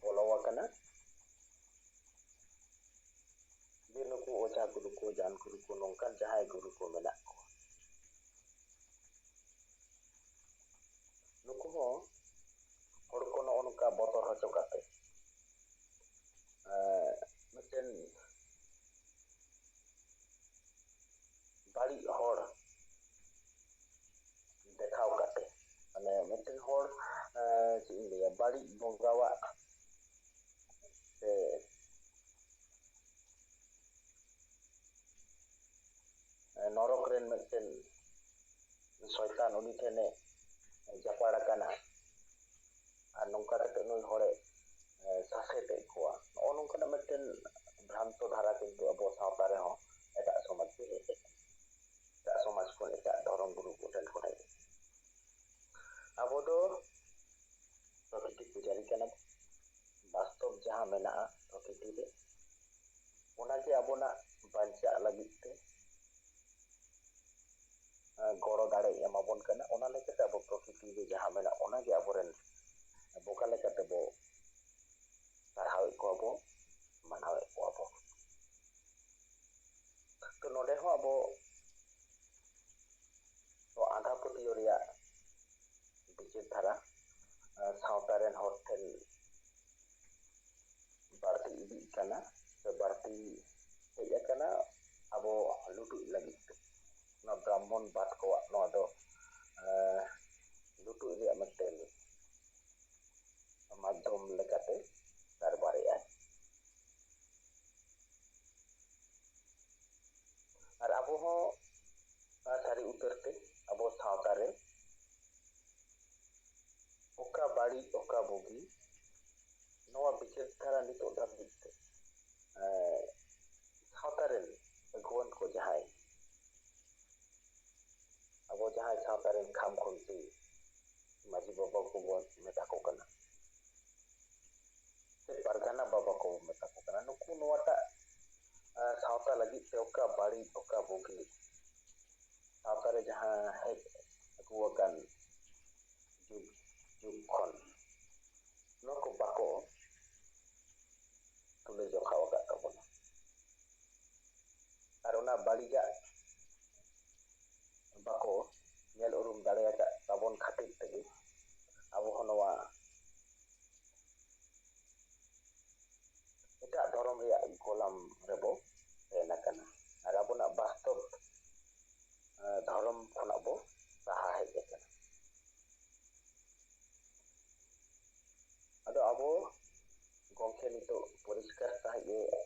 ᱵᱚᱞᱚ ᱟᱠᱟᱱᱟ᱾ ᱡᱮ ᱱᱩᱠᱩ ᱜᱩᱨᱩ ᱠᱚ, ᱡᱟᱱ ᱜᱩᱨᱩ ᱠᱚ, ᱱᱚᱝᱠᱟᱱ ᱡᱟᱦᱟᱸᱭ ᱜᱩᱨᱩ ᱠᱚ ᱢᱮᱱᱟᱜ ᱠᱚᱣᱟ, ᱱᱩᱠᱩ ᱦᱚᱸ ᱦᱚᱲ ᱠᱚ ᱱᱚᱜᱼᱚ ᱱᱚᱝᱠᱟ ᱵᱚᱛᱚᱨ ᱦᱚᱪᱚ ᱠᱟᱛᱮ, ᱮᱸ, ᱢᱤᱫᱴᱮᱱ ᱵᱟᱹᱲᱤᱡ ᱦᱚᱲ ᱫᱮᱠᱷᱟᱣ ᱠᱟᱛᱮ, ᱢᱟᱱᱮ ᱢᱤᱫᱴᱮᱱ ᱦᱚᱲ, ᱮᱸ, ᱪᱮᱫ ᱤᱧ ᱞᱟᱹᱭᱟ, ᱵᱟᱹᱲᱤᱡ ᱵᱚᱸᱜᱟᱣᱟᱜ ᱥᱮ ᱱᱚᱨᱚᱠ ᱨᱮᱱ ᱢᱤᱫᱴᱮᱱ ᱥᱚᱭᱛᱟᱱ ᱩᱱᱤ ᱴᱷᱮᱱᱮ ᱡᱟᱯᱟᱲ ᱟᱠᱟᱱᱟ, ᱟᱨ ᱱᱚᱝᱠᱟ ᱠᱟᱛᱮ ᱱᱩᱭ ᱦᱚᱲᱮ, ᱮ, ᱥᱟᱥᱮᱛᱮᱫ ᱠᱚᱣᱟ᱾ ᱱᱚᱜᱼᱚ ᱱᱚᱝᱠᱟᱱᱟᱜ ᱢᱤᱫᱴᱮᱱ ᱵᱷᱨᱟᱱᱛᱚ ᱫᱷᱟᱨᱟ ᱠᱤᱱᱛᱩ ᱟᱵᱚ ᱥᱟᱶᱛᱟ ᱨᱮᱦᱚᱸ ᱮᱴᱟᱜ ᱥᱚᱢᱟᱡᱽ ᱨᱮ ᱦᱮᱡ ᱟᱠᱟᱱᱟ᱾ ᱮᱴᱟᱜ ᱥᱚᱢᱟᱡᱽ ᱠᱷᱚᱱ, ᱮᱴᱟᱜ ᱫᱷᱚᱨᱚᱢ ᱜᱩᱨᱩ ᱠᱚᱴᱷᱮᱱ ᱠᱷᱚᱱ ᱦᱮᱡ ᱟᱠᱟᱱᱟ᱾ ᱟᱵᱚ ᱫᱚ ᱯᱨᱚᱠᱨᱤᱛᱤ ᱯᱩᱡᱟᱨᱤ ᱠᱟᱱᱟ ᱵᱚᱱ᱾ ᱵᱟᱥᱛᱚᱵ ᱡᱟᱦᱟᱸ ᱢᱮᱱᱟᱜᱼᱟ ᱯᱨᱚᱠᱨᱤᱛᱤ ᱨᱮ, ᱚᱱᱟᱜᱮ ᱟᱵᱚᱱᱟᱜ ᱵᱟᱧᱪᱟᱜ ᱞᱟᱹᱜᱤᱫ ᱛᱮ, ᱮ, ᱜᱚᱲᱚ ᱫᱟᱲᱮᱭ ᱮᱢᱟᱵᱚᱱ ᱠᱟᱱᱟ᱾ ᱚᱱᱟ ᱞᱮᱠᱟᱛᱮ ᱟᱵᱚ ᱯᱨᱚᱠᱨᱤᱛᱤ ᱨᱮ ᱡᱟᱦᱟᱸ ᱢᱮᱱᱟᱜ, ᱚᱱᱟᱜᱮ ᱟᱵᱚᱨᱮᱱ ᱵᱚᱸᱜᱟ ᱞᱮᱠᱟᱛᱮ ᱵᱚ ᱥᱟᱨᱦᱟᱣᱮᱫ ᱠᱚᱣᱟ ᱵᱚ, ᱢᱟᱱᱟᱣᱮᱫ ᱠᱚᱣᱟ ᱵᱚ᱾ ᱛᱚ ᱱᱚᱰᱮ ᱦᱚᱸ ᱟᱵᱚ ᱱᱚᱣᱟ ᱟᱸᱫᱷᱟ ᱯᱟᱹᱛᱭᱟᱹᱣ ᱨᱮᱭᱟᱜ ᱵᱤᱪᱟᱹᱨ ᱫᱷᱟᱨᱟ, ᱮ, ᱥᱟᱶᱛᱟ ᱨᱮᱱ ᱦᱚᱲ ᱴᱷᱮᱱ ᱵᱟᱹᱲᱛᱤ ᱤᱫᱤᱜ ᱠᱟᱱᱟ ᱥᱮ ᱵᱟᱹᱲᱛᱤ ᱦᱮᱡ ᱟᱠᱟᱱᱟ ᱟᱵᱚ ᱞᱩᱴᱩᱡ ᱞᱟᱹᱜᱤᱫ ᱛᱮ᱾ ᱚᱱᱟ ᱵᱨᱟᱦᱢᱚᱱ ᱵᱟᱫ ᱠᱚᱣᱟᱜ ᱱᱚᱣᱟ ᱫᱚ, ᱮ, ᱞᱩᱴᱩᱡ ᱨᱮᱭᱟᱜ ᱢᱤᱫᱴᱮᱱ ᱢᱟᱫᱽᱫᱷᱚᱢ ᱞᱮᱠᱟᱛᱮ ᱠᱟᱨᱵᱟᱨᱮᱜᱼᱟ᱾ ᱟᱨ ᱟᱵᱚ ᱦᱚᱸ, ᱟ, ᱥᱟᱹᱨᱤ ᱩᱛᱟᱹᱨ ᱛᱮ ᱟᱵᱚ ᱥᱟᱶᱛᱟ ᱨᱮ ᱚᱠᱟ ᱵᱟᱹᱲᱤᱡ, ᱚᱠᱟ ᱵᱩᱜᱤ, ᱱᱚᱣᱟ ᱵᱤᱪᱟᱹᱨ ᱫᱷᱟᱨᱟ ᱱᱤᱛᱚᱜ ᱫᱷᱟᱹᱵᱤᱡ ᱛᱮ, ᱮ, ᱥᱟᱶᱛᱟ ᱨᱮᱱ ᱟᱹᱜᱩᱣᱟᱹᱱ ᱠᱚ ᱡᱟᱦᱟᱸᱭ, ᱟᱵᱚ ᱡᱟᱦᱟᱸᱭ ᱥᱟᱶᱛᱟ ᱨᱮᱱ ᱠᱷᱟᱢ ᱠᱷᱩᱱᱴᱤ ᱢᱟᱹᱡᱷᱤ ᱵᱟᱵᱟ ᱠᱚᱵᱚᱱ ᱢᱮᱛᱟ ᱠᱚ ᱠᱟᱱᱟ, ᱥᱮ ᱯᱟᱨᱜᱟᱱᱟ ᱵᱟᱵᱟ ᱠᱚᱵᱚᱱ ᱢᱮᱛᱟ ᱠᱚ ᱠᱟᱱᱟ, ᱱᱩᱠᱩ ᱱᱚᱣᱟᱴᱟᱜ, ᱮ, ᱥᱟᱶᱛᱟ ᱞᱟᱹᱜᱤᱫ ᱛᱮ ᱚᱠᱟ ᱵᱟᱹᱲᱤᱡ, ᱚᱠᱟ ᱵᱩᱜᱤ, ᱥᱟᱶᱛᱟ ᱨᱮ ᱡᱟᱦᱟᱸ ᱦᱮᱡ ᱟᱹᱜᱩ ᱟᱠᱟᱱ ᱡᱩᱜᱽ, ᱡᱩᱜᱽ ᱠᱷᱚᱱ ᱱᱚᱣᱟ ᱠᱚ ᱵᱟᱠᱚ ᱛᱩᱞᱟᱹ ᱡᱚᱠᱷᱟ ᱟᱠᱟᱫ ᱛᱟᱵᱚᱱᱟ᱾ ᱵᱟᱹᱲᱤᱡᱟᱜ ᱵᱟᱠᱚ ᱧᱮᱞ ᱩᱨᱩᱢ ᱫᱟᱲᱮ ᱟᱠᱟᱫ ᱛᱟᱵᱚᱱ ᱠᱷᱟᱹᱛᱤᱨ ᱛᱮᱜᱮ ᱟᱵᱚ ᱦᱚᱸ ᱱᱚᱣᱟ ᱮᱴᱟᱜ ᱫᱷᱚᱨᱚᱢ ᱨᱮᱭᱟᱜ ᱜᱳᱞᱟᱢ ᱨᱮᱵᱚ ᱛᱟᱦᱮᱱ ᱟᱠᱟᱱᱟ ᱟᱨ ᱟᱵᱚᱱᱟᱜ ᱵᱟᱥᱛᱚᱵ, ᱮ, ᱫᱷᱚᱨᱚᱢ ᱠᱷᱚᱱᱟᱜ ᱵᱚ ᱥᱟᱦᱟ ᱦᱮᱡ ᱟᱠᱟᱱᱟ᱾ ᱟᱫᱚ ᱟᱵᱚ ᱜᱚᱢᱠᱮ ᱱᱤᱛᱚᱜ ᱯᱚᱨᱤᱥᱠᱟᱨ ᱥᱟᱺᱦᱤᱡ ᱮ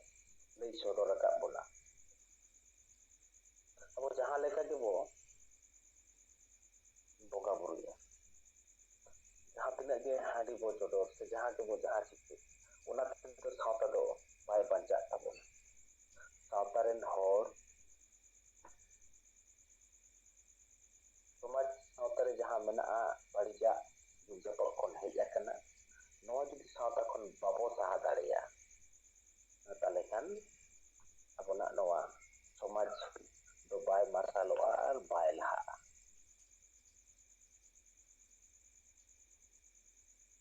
ᱞᱟᱹᱭ ᱥᱚᱫᱚᱨ ᱟᱠᱟᱫ ᱵᱚᱱᱟ᱾ ᱟᱵᱚ ᱡᱟᱦᱟᱸ ᱞᱮᱠᱟ ᱜᱮᱵᱚ ᱵᱚᱸᱜᱟ ᱵᱩᱨᱩᱭᱟ, ᱡᱟᱦᱟᱸ ᱛᱤᱱᱟᱹᱜ ᱜᱮ ᱦᱟᱺᱰᱤ ᱵᱚ ᱪᱚᱰᱚᱨ ᱥᱮ ᱡᱟᱦᱟᱸ ᱜᱮᱵᱚ ᱡᱟᱦᱟᱸ ᱪᱤᱠᱟᱹ, ᱚᱱᱟ ᱛᱮᱫᱚ ᱥᱟᱶᱛᱟ ᱫᱚ ᱵᱟᱭ ᱵᱟᱧᱪᱟᱜ ᱛᱟᱵᱚᱱᱟ᱾ ᱥᱟᱶᱛᱟ ᱨᱮᱱ ᱦᱚᱲ, ᱥᱚᱢᱟᱡᱽ ᱥᱟᱶᱛᱟ ᱨᱮ ᱡᱟᱦᱟᱸ ᱢᱮᱱᱟᱜᱼᱟ, ᱵᱟᱹᱲᱤᱡᱟᱜ ᱡᱩᱜᱽ ᱡᱟᱯᱟᱜ ᱠᱷᱚᱱ ᱦᱮᱡ ᱟᱠᱟᱱᱟ, ᱱᱚᱣᱟ ᱡᱩᱫᱤ ᱥᱟᱶᱛᱟ ᱠᱷᱚᱱ ᱵᱟᱵᱚ ᱥᱟᱦᱟ ᱫᱟᱲᱮᱭᱟᱜᱼᱟ, ᱛᱟᱦᱚᱞᱮ ᱠᱷᱟᱱ ᱟᱵᱚᱱᱟᱜ ᱱᱚᱣᱟ ᱥᱚᱢᱟᱡᱽ ᱫᱚ ᱵᱟᱭ ᱢᱟᱨᱥᱟᱞᱚᱜᱼᱟ ᱟᱨ ᱵᱟᱭ ᱞᱟᱦᱟᱜᱼᱟ᱾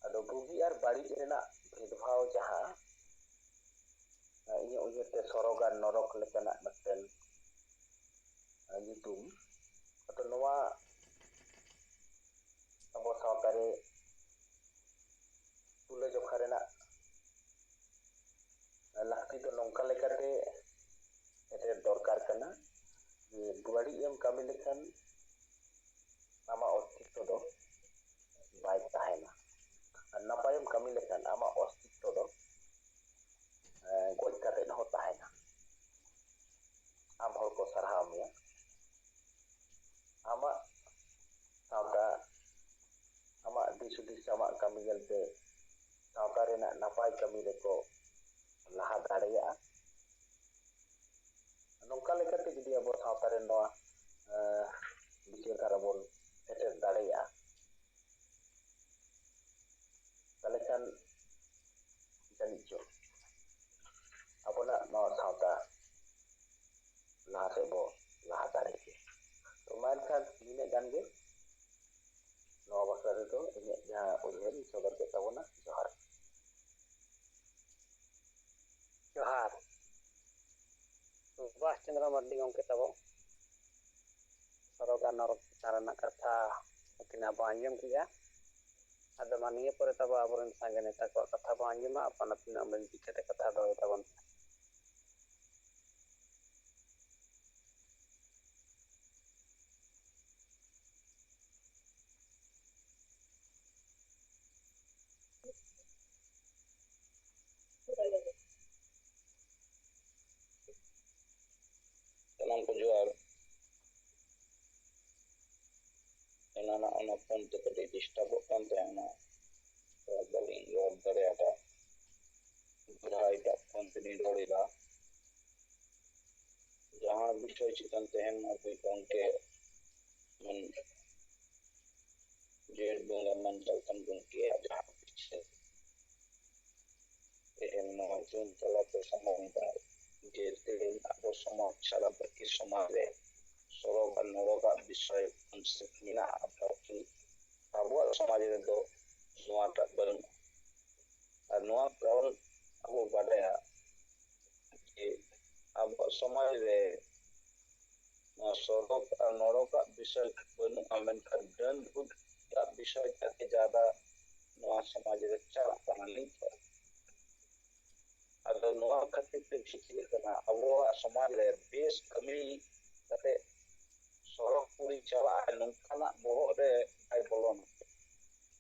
ᱟᱫᱚ ᱵᱩᱜᱤ ᱟᱨ ᱵᱟᱹᱲᱤᱡ ᱨᱮᱱᱟᱜ ᱵᱷᱮᱫᱽᱵᱷᱟᱣ ᱡᱟᱦᱟᱸ, ᱤᱧᱟᱹᱜ ᱩᱭᱦᱟᱹᱨ ᱛᱮ ᱥᱚᱨᱚᱜᱽ ᱟᱨ ᱱᱚᱨᱚᱠ ᱞᱮᱠᱟᱱᱟᱜ ᱢᱤᱫᱴᱮᱱ ᱧᱩᱛᱩᱢ, ᱟᱫᱚ ᱱᱚᱣᱟ ᱟᱵᱚ ᱥᱟᱶᱛᱟ ᱨᱮ ᱛᱩᱞᱟᱹᱡᱚᱠᱷᱟ ᱨᱮᱱᱟᱜ ᱞᱟᱹᱠᱛᱤ ᱫᱚ ᱱᱚᱝᱠᱟ ᱞᱮᱠᱟᱛᱮ ᱥᱮᱴᱮᱨ ᱫᱚᱨᱠᱟᱨ ᱠᱟᱱᱟ ᱡᱮ ᱵᱟᱹᱲᱤᱡ ᱮᱢ ᱠᱟᱹᱢᱤ ᱞᱮᱠᱷᱟᱱ ᱟᱢᱟᱜ ᱚᱥᱛᱤᱛᱛᱚ ᱫᱚ ᱵᱟᱭ ᱛᱟᱦᱮᱱᱟ, ᱟᱨ ᱱᱟᱯᱟᱭᱮᱢ ᱠᱟᱹᱢᱤ ᱞᱮᱠᱷᱟᱱ ᱟᱢᱟᱜ ᱚᱥᱛᱤᱛᱛᱚ ᱫᱚ, ᱮᱸ, ᱜᱚᱡ ᱠᱟᱛᱮᱫ ᱦᱚᱸ ᱛᱟᱦᱮᱱᱟ᱾ ᱟᱢ ᱦᱚᱲ ᱠᱚ ᱥᱟᱨᱦᱟᱣ ᱢᱮᱭᱟ᱾ ᱟᱢᱟᱜ ᱥᱟᱶᱛᱟ, ᱟᱢᱟᱜ ᱫᱤᱥ ᱦᱩᱫᱤᱥ, ᱟᱢᱟᱜ ᱠᱟᱹᱢᱤ ᱧᱮᱞᱛᱮ ᱥᱟᱶᱛᱟ ᱨᱮᱱᱟᱜ ᱱᱟᱯᱟᱭ ᱠᱟᱹᱢᱤ ᱨᱮᱠᱚ ᱞᱟᱦᱟ ᱫᱟᱲᱮᱭᱟᱜᱼᱟ᱾ ᱱᱚᱝᱠᱟ ᱞᱮᱠᱟᱛᱮ ᱡᱩᱫᱤ ᱟᱵᱚ ᱥᱟᱶᱛᱟ ᱨᱮ ᱱᱚᱣᱟ, ᱮᱸ, ᱵᱤᱪᱟᱹᱨ ᱫᱷᱟᱨᱟ ᱵᱚᱱ ᱥᱮᱴᱮᱨ ᱫᱟᱲᱮᱭᱟᱜᱼᱟ, ᱛᱟᱦᱚᱞᱮ ᱠᱷᱟᱱ ᱡᱟᱹᱱᱤᱡ ᱪᱚ ᱟᱵᱚᱱᱟᱜ ᱱᱚᱣᱟ ᱥᱟᱶᱛᱟ ᱞᱟᱦᱟ ᱥᱮᱫ ᱵᱚ ᱞᱟᱦᱟ ᱫᱟᱲᱮ ᱠᱮᱭᱟ᱾ ᱛᱚ ᱢᱟ ᱮᱱᱠᱷᱟᱱ ᱱᱤᱱᱟᱹᱜ ᱜᱟᱱ ᱜᱮ ᱱᱚᱣᱟ ᱵᱟᱠᱷᱨᱟ ᱛᱮᱫᱚ ᱤᱧᱟᱹᱜ ᱡᱟᱦᱟᱸ ᱩᱭᱦᱟᱹᱨ ᱤᱧ ᱥᱚᱫᱚᱨ ᱠᱮᱫ ᱛᱟᱵᱚᱱᱟ᱾ ᱡᱚᱦᱟᱨ᱾ ᱡᱚᱦᱟᱨ᱾ ᱥᱩᱵᱷᱟᱥ ᱪᱚᱱᱫᱨᱚ ᱢᱟᱨᱰᱤ ᱜᱚᱢᱠᱮ ᱛᱟᱵᱚ ᱥᱚᱨᱚᱜ ᱟᱨ ᱱᱚᱨᱚᱠ ᱪᱮᱛᱟᱱ ᱨᱮᱱᱟᱜ ᱠᱟᱛᱷᱟ ᱩᱱᱠᱤᱱᱟᱜ ᱵᱚᱱ ᱟᱸᱡᱚᱢ ᱠᱮᱜᱼᱟ᱾ ᱟᱫᱚ ᱢᱟ ᱱᱤᱭᱟᱹ ᱯᱚᱨᱮ ᱛᱟᱵᱚ ᱟᱵᱚᱨᱮᱱ ᱥᱟᱸᱜᱮ ᱱᱮᱛᱟ ᱠᱚᱣᱟᱜ ᱠᱟᱛᱷᱟ ᱵᱚᱱ ᱟᱸᱡᱚᱢᱟ, ᱟᱯᱟᱱ ᱟᱹᱯᱤᱱ ᱟᱹᱢᱟᱹᱞ ᱪᱤᱠᱟᱹᱛᱮ ᱠᱟᱛᱷᱟ ᱫᱚᱦᱚᱭ ᱛᱟᱵᱚᱱ᱾ ᱥᱟᱱᱟᱢ ᱠᱚ ᱡᱚᱦᱟᱨ᱾ ᱮᱱᱟᱱᱟᱜ ᱚᱱᱟ ᱯᱷᱳᱱ ᱛᱮ ᱠᱟᱹᱴᱤᱡ ᱰᱤᱥᱴᱟᱵᱚᱜ ᱠᱟᱱ ᱛᱟᱦᱮᱸ, ᱚᱱᱟ ᱵᱟᱹᱞᱤᱧ ᱨᱚᱲ ᱫᱟᱲᱮᱭᱟᱫᱟ᱾ ᱡᱟᱦᱟᱸ ᱮᱴᱟᱜ ᱯᱷᱳᱱ ᱛᱮᱞᱤᱧ ᱨᱚᱲ ᱮᱫᱟ, ᱡᱟᱦᱟᱸ ᱵᱤᱥᱚᱭ ᱪᱮᱛᱟᱱ ᱛᱮᱦᱮᱧ ᱟᱵᱚᱭᱤᱡ ᱜᱚᱢᱠᱮ ᱢᱮᱱ ᱡᱮ ᱵᱚᱸᱜᱟ ᱢᱟᱱ ᱛᱟᱵᱚᱱ ᱜᱚᱢᱠᱮᱭᱟᱜ ᱡᱟᱦᱟᱸ ᱵᱤᱪᱟᱹᱨ ᱛᱮᱦᱮᱧ ᱱᱚᱣᱟ ᱡᱩᱱ ᱛᱟᱞᱟᱛᱮ ᱥᱟᱢᱟᱝ ᱮᱫᱟ, ᱡᱮ ᱛᱮᱦᱮᱧ ᱟᱵᱚ ᱥᱚᱢᱟᱡᱽ ᱪᱷᱟᱲᱟ ᱵᱟᱹᱠᱤ ᱥᱚᱢᱟᱡᱽ ᱨᱮ ᱥᱚᱨᱚᱜ ᱟᱨ ᱱᱚᱨᱚᱜᱟᱜ ᱵᱤᱥᱚᱭ ᱠᱚᱱᱥᱮᱯᱴ ᱢᱮᱱᱟᱜᱼᱟ, ᱵᱟᱹᱠᱤ ᱟᱵᱚᱣᱟᱜ ᱥᱚᱢᱟᱡᱽ ᱨᱮᱫᱚ ᱱᱚᱣᱟᱴᱟᱜ ᱵᱟᱹᱱᱩᱜᱼᱟ᱾ ᱟᱨ ᱱᱚᱣᱟ ᱠᱟᱨᱚᱱ ᱟᱵᱚ ᱵᱟᱰᱟᱭᱟ ᱡᱮ ᱟᱵᱚᱣᱟᱜ ᱥᱚᱢᱟᱡᱽ ᱨᱮ ᱱᱚᱣᱟ ᱥᱚᱨᱚᱜ ᱟᱨ ᱱᱚᱨᱚᱠᱟᱜ ᱵᱤᱥᱚᱭ ᱵᱟᱹᱱᱩᱜᱼᱟ, ᱢᱮᱱᱠᱷᱟᱱ ᱰᱟᱹᱱ ᱵᱷᱩᱛ ᱟᱜ ᱵᱤᱥᱚᱭ ᱛᱮᱜᱮ ᱡᱟᱫᱟ ᱱᱚᱣᱟ ᱥᱚᱢᱟᱡᱽ ᱨᱮ ᱪᱟᱞᱟᱜ ᱠᱟᱱᱟ ᱱᱤᱛ ᱦᱚᱸ᱾ ᱟᱫᱚ ᱱᱚᱣᱟ ᱠᱷᱟᱹᱛᱤᱨ ᱛᱮ ᱪᱤᱠᱟᱹᱜ ᱠᱟᱱᱟ, ᱟᱵᱚᱣᱟᱜ ᱥᱚᱢᱟᱡᱽ ᱨᱮ ᱵᱮᱥ ᱠᱟᱹᱢᱤ ᱠᱟᱛᱮ ᱥᱚᱨᱚᱜ ᱯᱩᱨᱤ ᱪᱟᱞᱟᱜᱼᱟ, ᱱᱚᱝᱠᱟᱱᱟᱜ ᱵᱚᱦᱚᱜ ᱨᱮ ᱵᱟᱭ ᱵᱚᱞᱚᱱᱟ᱾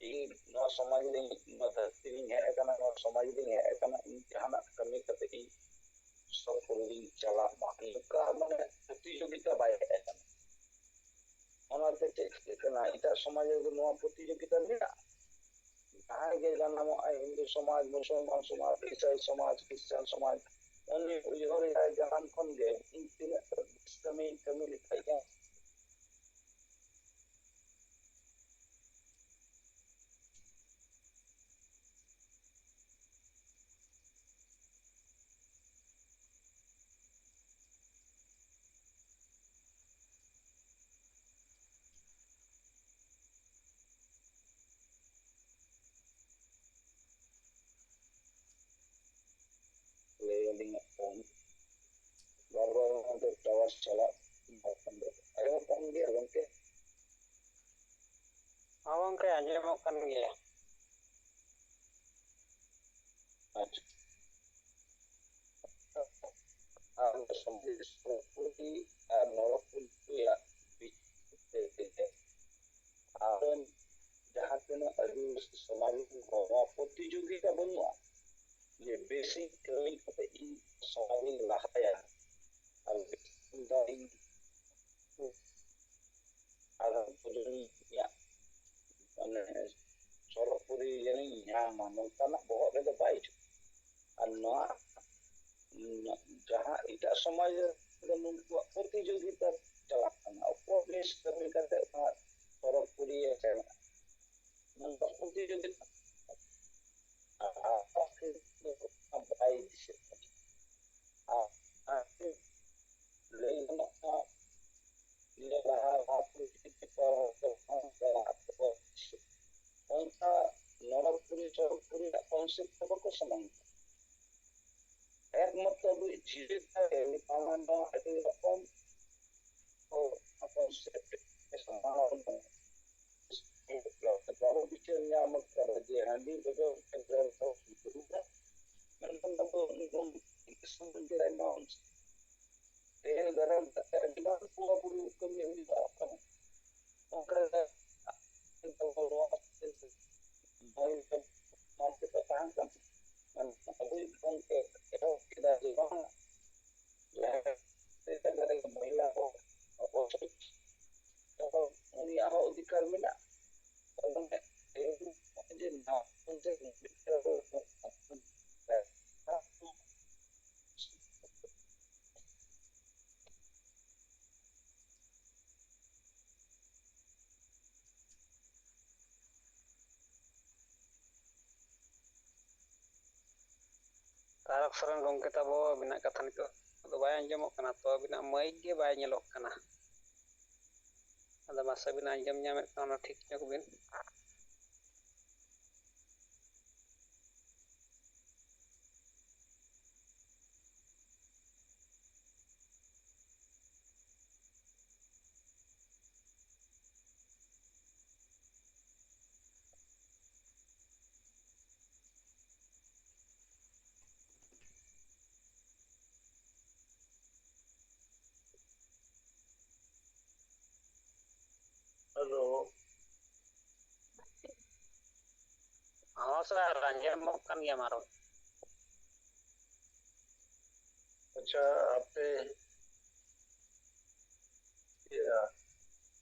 ᱤᱧ ᱱᱚᱣᱟ ᱥᱚᱢᱟᱡᱽ ᱨᱤᱧ, ᱱᱚᱣᱟ ᱫᱷᱟᱹᱨᱛᱤ ᱨᱤᱧ ᱦᱮᱡ ᱟᱠᱟᱱᱟ, ᱱᱚᱣᱟ ᱥᱚᱢᱟᱡᱽ ᱨᱤᱧ ᱦᱮᱡ ᱟᱠᱟᱱᱟ, ᱤᱧ ᱡᱟᱦᱟᱱᱟᱜ ᱠᱟᱹᱢᱤ ᱠᱟᱛᱮ ᱤᱧ ᱥᱚᱨᱚᱜ ᱯᱩᱨᱤ ᱨᱤᱧ ᱪᱟᱞᱟᱜ ᱢᱟ, ᱱᱚᱝᱠᱟ ᱢᱟᱱᱮ ᱯᱨᱚᱛᱤᱡᱳᱜᱤᱛᱟ ᱵᱟᱭ ᱦᱮᱡ ᱟᱠᱟᱱᱟ᱾ ᱚᱱᱟᱛᱮ ᱪᱮᱫ ᱪᱤᱠᱟᱹᱜ ᱠᱟᱱᱟ, ᱮᱴᱟᱜ ᱥᱚᱢᱟᱡᱽ ᱨᱮᱫᱚ ᱱᱚᱣᱟ ᱯᱨᱚᱛᱤᱡᱳᱜᱤᱛᱟ ᱢᱮᱱᱟᱜᱼᱟ᱾ ᱡᱟᱦᱟᱸᱭ ᱜᱮ ᱡᱟᱱᱟᱢᱚᱜ ᱟᱭ, ᱦᱤᱱᱫᱩ ᱥᱚᱢᱟᱡᱽ, ᱢᱩᱥᱚᱞᱢᱟᱱ ᱥᱚᱢᱟᱡᱽ, ᱤᱥᱟᱹᱭ ᱥᱚᱢᱟᱡᱽ, ᱠᱷᱨᱤᱥᱴᱟᱱ ᱥᱚᱢᱟᱡᱽ, ᱩᱱᱤ ᱩᱭᱦᱟᱹᱨᱮᱫᱟᱭ ᱡᱟᱱᱟᱢ ᱠᱷᱚᱱ ᱜᱮ, ᱤᱧ ᱛᱤᱱᱟᱹᱜ ᱵᱮᱥ ᱠᱟᱹᱢᱤ, ᱠᱟᱹᱢᱤ ᱞᱮᱠᱷᱟᱡ ᱜᱮ ᱞᱟᱹᱭ ᱟᱹᱞᱤᱧᱟᱜ ᱯᱷᱳᱱ ᱵᱟᱨ ᱵᱟᱨ ᱚᱱᱟᱛᱮ ᱪᱟᱞᱟᱜ ᱟᱸᱡᱚᱢᱚᱜ ᱠᱟᱱ ᱜᱮᱭᱟ ᱜᱚᱢᱠᱮ? ᱦᱚᱸ ᱜᱚᱢᱠᱮ, ᱟᱸᱡᱚᱢᱚᱜ ᱠᱟᱱ ᱜᱮᱭᱟ᱾ ᱟᱪᱪᱷᱟ᱾ ᱟᱨ ᱥᱚᱢᱟᱡᱽ ᱥᱚᱨᱚᱜᱽᱯᱩᱨᱤ ᱟᱨ ᱱᱚᱨᱚᱜᱽᱯᱩᱨᱤ ᱨᱮᱭᱟᱜ ᱵᱤᱪᱟᱹᱨ ᱛᱮ ᱟᱵᱮᱱ ᱡᱟᱦᱟᱸ ᱛᱤᱱᱟᱹᱜ ᱟᱹᱫᱤᱵᱟᱹᱥᱤ ᱥᱚᱢᱟᱡᱽ ᱨᱮᱱ ᱦᱚᱲ, ᱱᱚᱣᱟ ᱯᱨᱚᱛᱤᱡᱳᱜᱤᱛᱟ ᱵᱟᱹᱱᱩᱜᱼᱟ ᱡᱮ ᱵᱮᱥᱤᱧ ᱠᱟᱹᱢᱤ ᱠᱟᱛᱮ ᱤᱧ ᱥᱚᱢᱟᱡᱽ ᱤᱧ ᱞᱟᱦᱟᱭᱟ ᱟᱨ ᱵᱮᱥᱤᱧ ᱫᱟᱲᱮᱧ ᱟᱜᱟᱢ ᱯᱨᱚᱡᱚᱱᱢᱚ ᱨᱮᱭᱟᱜ ᱢᱟᱱᱮ ᱥᱚᱨᱚᱜᱽᱯᱩᱨᱤ ᱡᱟᱹᱱᱤᱧ ᱧᱟᱢᱟ, ᱱᱚᱝᱠᱟᱱᱟᱜ ᱵᱚᱦᱚᱜ ᱨᱮᱫᱚ ᱵᱟᱭ ᱦᱤᱡᱩᱜ᱾ ᱟᱨ ᱱᱚᱣᱟ ᱡᱟᱦᱟᱸ ᱮᱴᱟᱜ ᱥᱚᱢᱟᱡᱽ ᱨᱮᱫᱚ ᱱᱩᱠᱩᱣᱟᱜ ᱯᱨᱚᱛᱤᱡᱳᱜᱤᱛᱟ ᱪᱟᱞᱟᱜ ᱠᱟᱱᱟ, ᱚᱠᱚᱭ ᱵᱮᱥ ᱠᱟᱹᱢᱤ ᱠᱟᱛᱮ ᱚᱱᱟ ᱥᱚᱨᱚᱜᱽᱯᱩᱨᱤᱭᱮ ᱪᱟᱞᱟᱜᱼᱟ, ᱱᱚᱝᱠᱟ ᱯᱨᱚᱛᱤᱡᱳᱜᱤᱛᱟ ᱟᱨ ᱵᱟᱭ ᱫᱤᱥᱟᱹᱜ ᱠᱟᱱᱟ᱾ ᱟᱨ ᱞᱟᱹᱭ ᱜᱟᱱᱚᱜᱼᱟ, ᱱᱤᱭᱟᱹ ᱞᱟᱦᱟ ᱞᱟᱦᱟ ᱯᱚᱨᱤᱥᱛᱷᱤᱛᱤ ᱠᱚ ᱚᱱᱠᱟ ᱱᱚᱨᱚᱠᱯᱩᱨᱤ ᱪᱚᱨᱚᱠᱯᱩᱨᱤ ᱨᱮᱱᱟᱜ ᱠᱚᱱᱥᱮᱯᱴ ᱫᱚ ᱵᱟᱠᱚ ᱥᱟᱢᱟᱝ ᱠᱟᱱᱟ᱾ ᱮᱠᱢᱟᱛᱨᱚ ᱟᱵᱚᱭᱤᱡ ᱡᱤᱣᱤ ᱫᱟᱲᱮ ᱱᱤᱛᱚᱜ ᱱᱚᱣᱟ ᱟᱹᱰᱤ ᱨᱚᱠᱚᱢ ᱠᱚ ᱠᱚᱱᱥᱮᱯᱴ ᱥᱟᱢᱟᱝ ᱠᱟᱱᱟ᱾ ᱵᱟᱵᱚ ᱵᱤᱪᱟᱹᱨ ᱧᱟᱢ ᱟᱠᱟᱫᱟ ᱡᱮ ᱦᱟᱺᱰᱤ ᱵᱮᱜᱚᱨ ᱢᱮᱱᱠᱷᱟᱱ ᱟᱵᱚ ᱱᱤᱛᱚᱝ ᱛᱮᱦᱮᱧ ᱫᱟᱨᱟᱢ ᱠᱟᱛᱮ ᱟᱹᱰᱤ ᱜᱟᱱ ᱵᱚᱸᱜᱟ ᱵᱩᱨᱩ ᱠᱟᱹᱢᱤ ᱦᱩᱭᱩᱜᱼᱟ᱾ ᱚᱱᱠᱟ ᱞᱮᱠᱟ ᱱᱚᱣᱟ ᱛᱟᱦᱮᱸ ᱠᱟᱱᱟ᱾ ᱢᱟᱱᱮ ᱟᱵᱚᱭᱤᱡ ᱜᱚᱢᱠᱮ ᱮᱦᱚᱵ ᱠᱮᱫᱟ ᱡᱮ ᱵᱟᱝ ᱡᱟᱦᱮᱨ ᱨᱮ ᱢᱚᱦᱤᱞᱟ ᱠᱚ ᱚᱵᱚᱥᱥᱳᱭ ᱩᱱᱤᱭᱟᱜ ᱦᱚᱸ ᱚᱫᱷᱤᱠᱟᱨ ᱢᱮᱱᱟᱜᱼᱟ᱾ ᱡᱮ ᱛᱟᱨᱚᱠ ᱥᱚᱨᱮᱱ ᱜᱚᱢᱠᱮ ᱛᱟᱵᱚ, ᱟᱹᱵᱤᱱᱟᱜ ᱠᱟᱛᱷᱟ ᱱᱤᱛᱚᱜ ᱫᱚ ᱵᱟᱭ ᱟᱸᱡᱚᱢᱚᱜ ᱠᱟᱱᱟ, ᱛᱚ ᱟᱹᱵᱤᱱᱟᱜ ᱢᱟᱭᱤᱠ ᱜᱮ ᱵᱟᱭ ᱧᱮᱞᱚᱜ ᱠᱟᱱᱟ᱾ ᱟᱫᱚ ᱢᱟᱥᱮ ᱵᱤᱱ ᱟᱸᱡᱚᱢ ᱧᱟᱢᱮᱫ ᱠᱷᱟᱱ ᱚᱱᱟ ᱴᱷᱤᱠ ᱧᱚᱜ ᱵᱤᱱ᱾ ᱥᱟᱨ, ᱟᱸᱡᱚᱢᱚᱜ ᱠᱟᱱ ᱜᱮᱭᱟ ᱢᱟ ᱨᱚᱲ᱾ ᱟᱪᱪᱷᱟ, ᱟᱯᱮ, ᱤᱭᱟᱹ,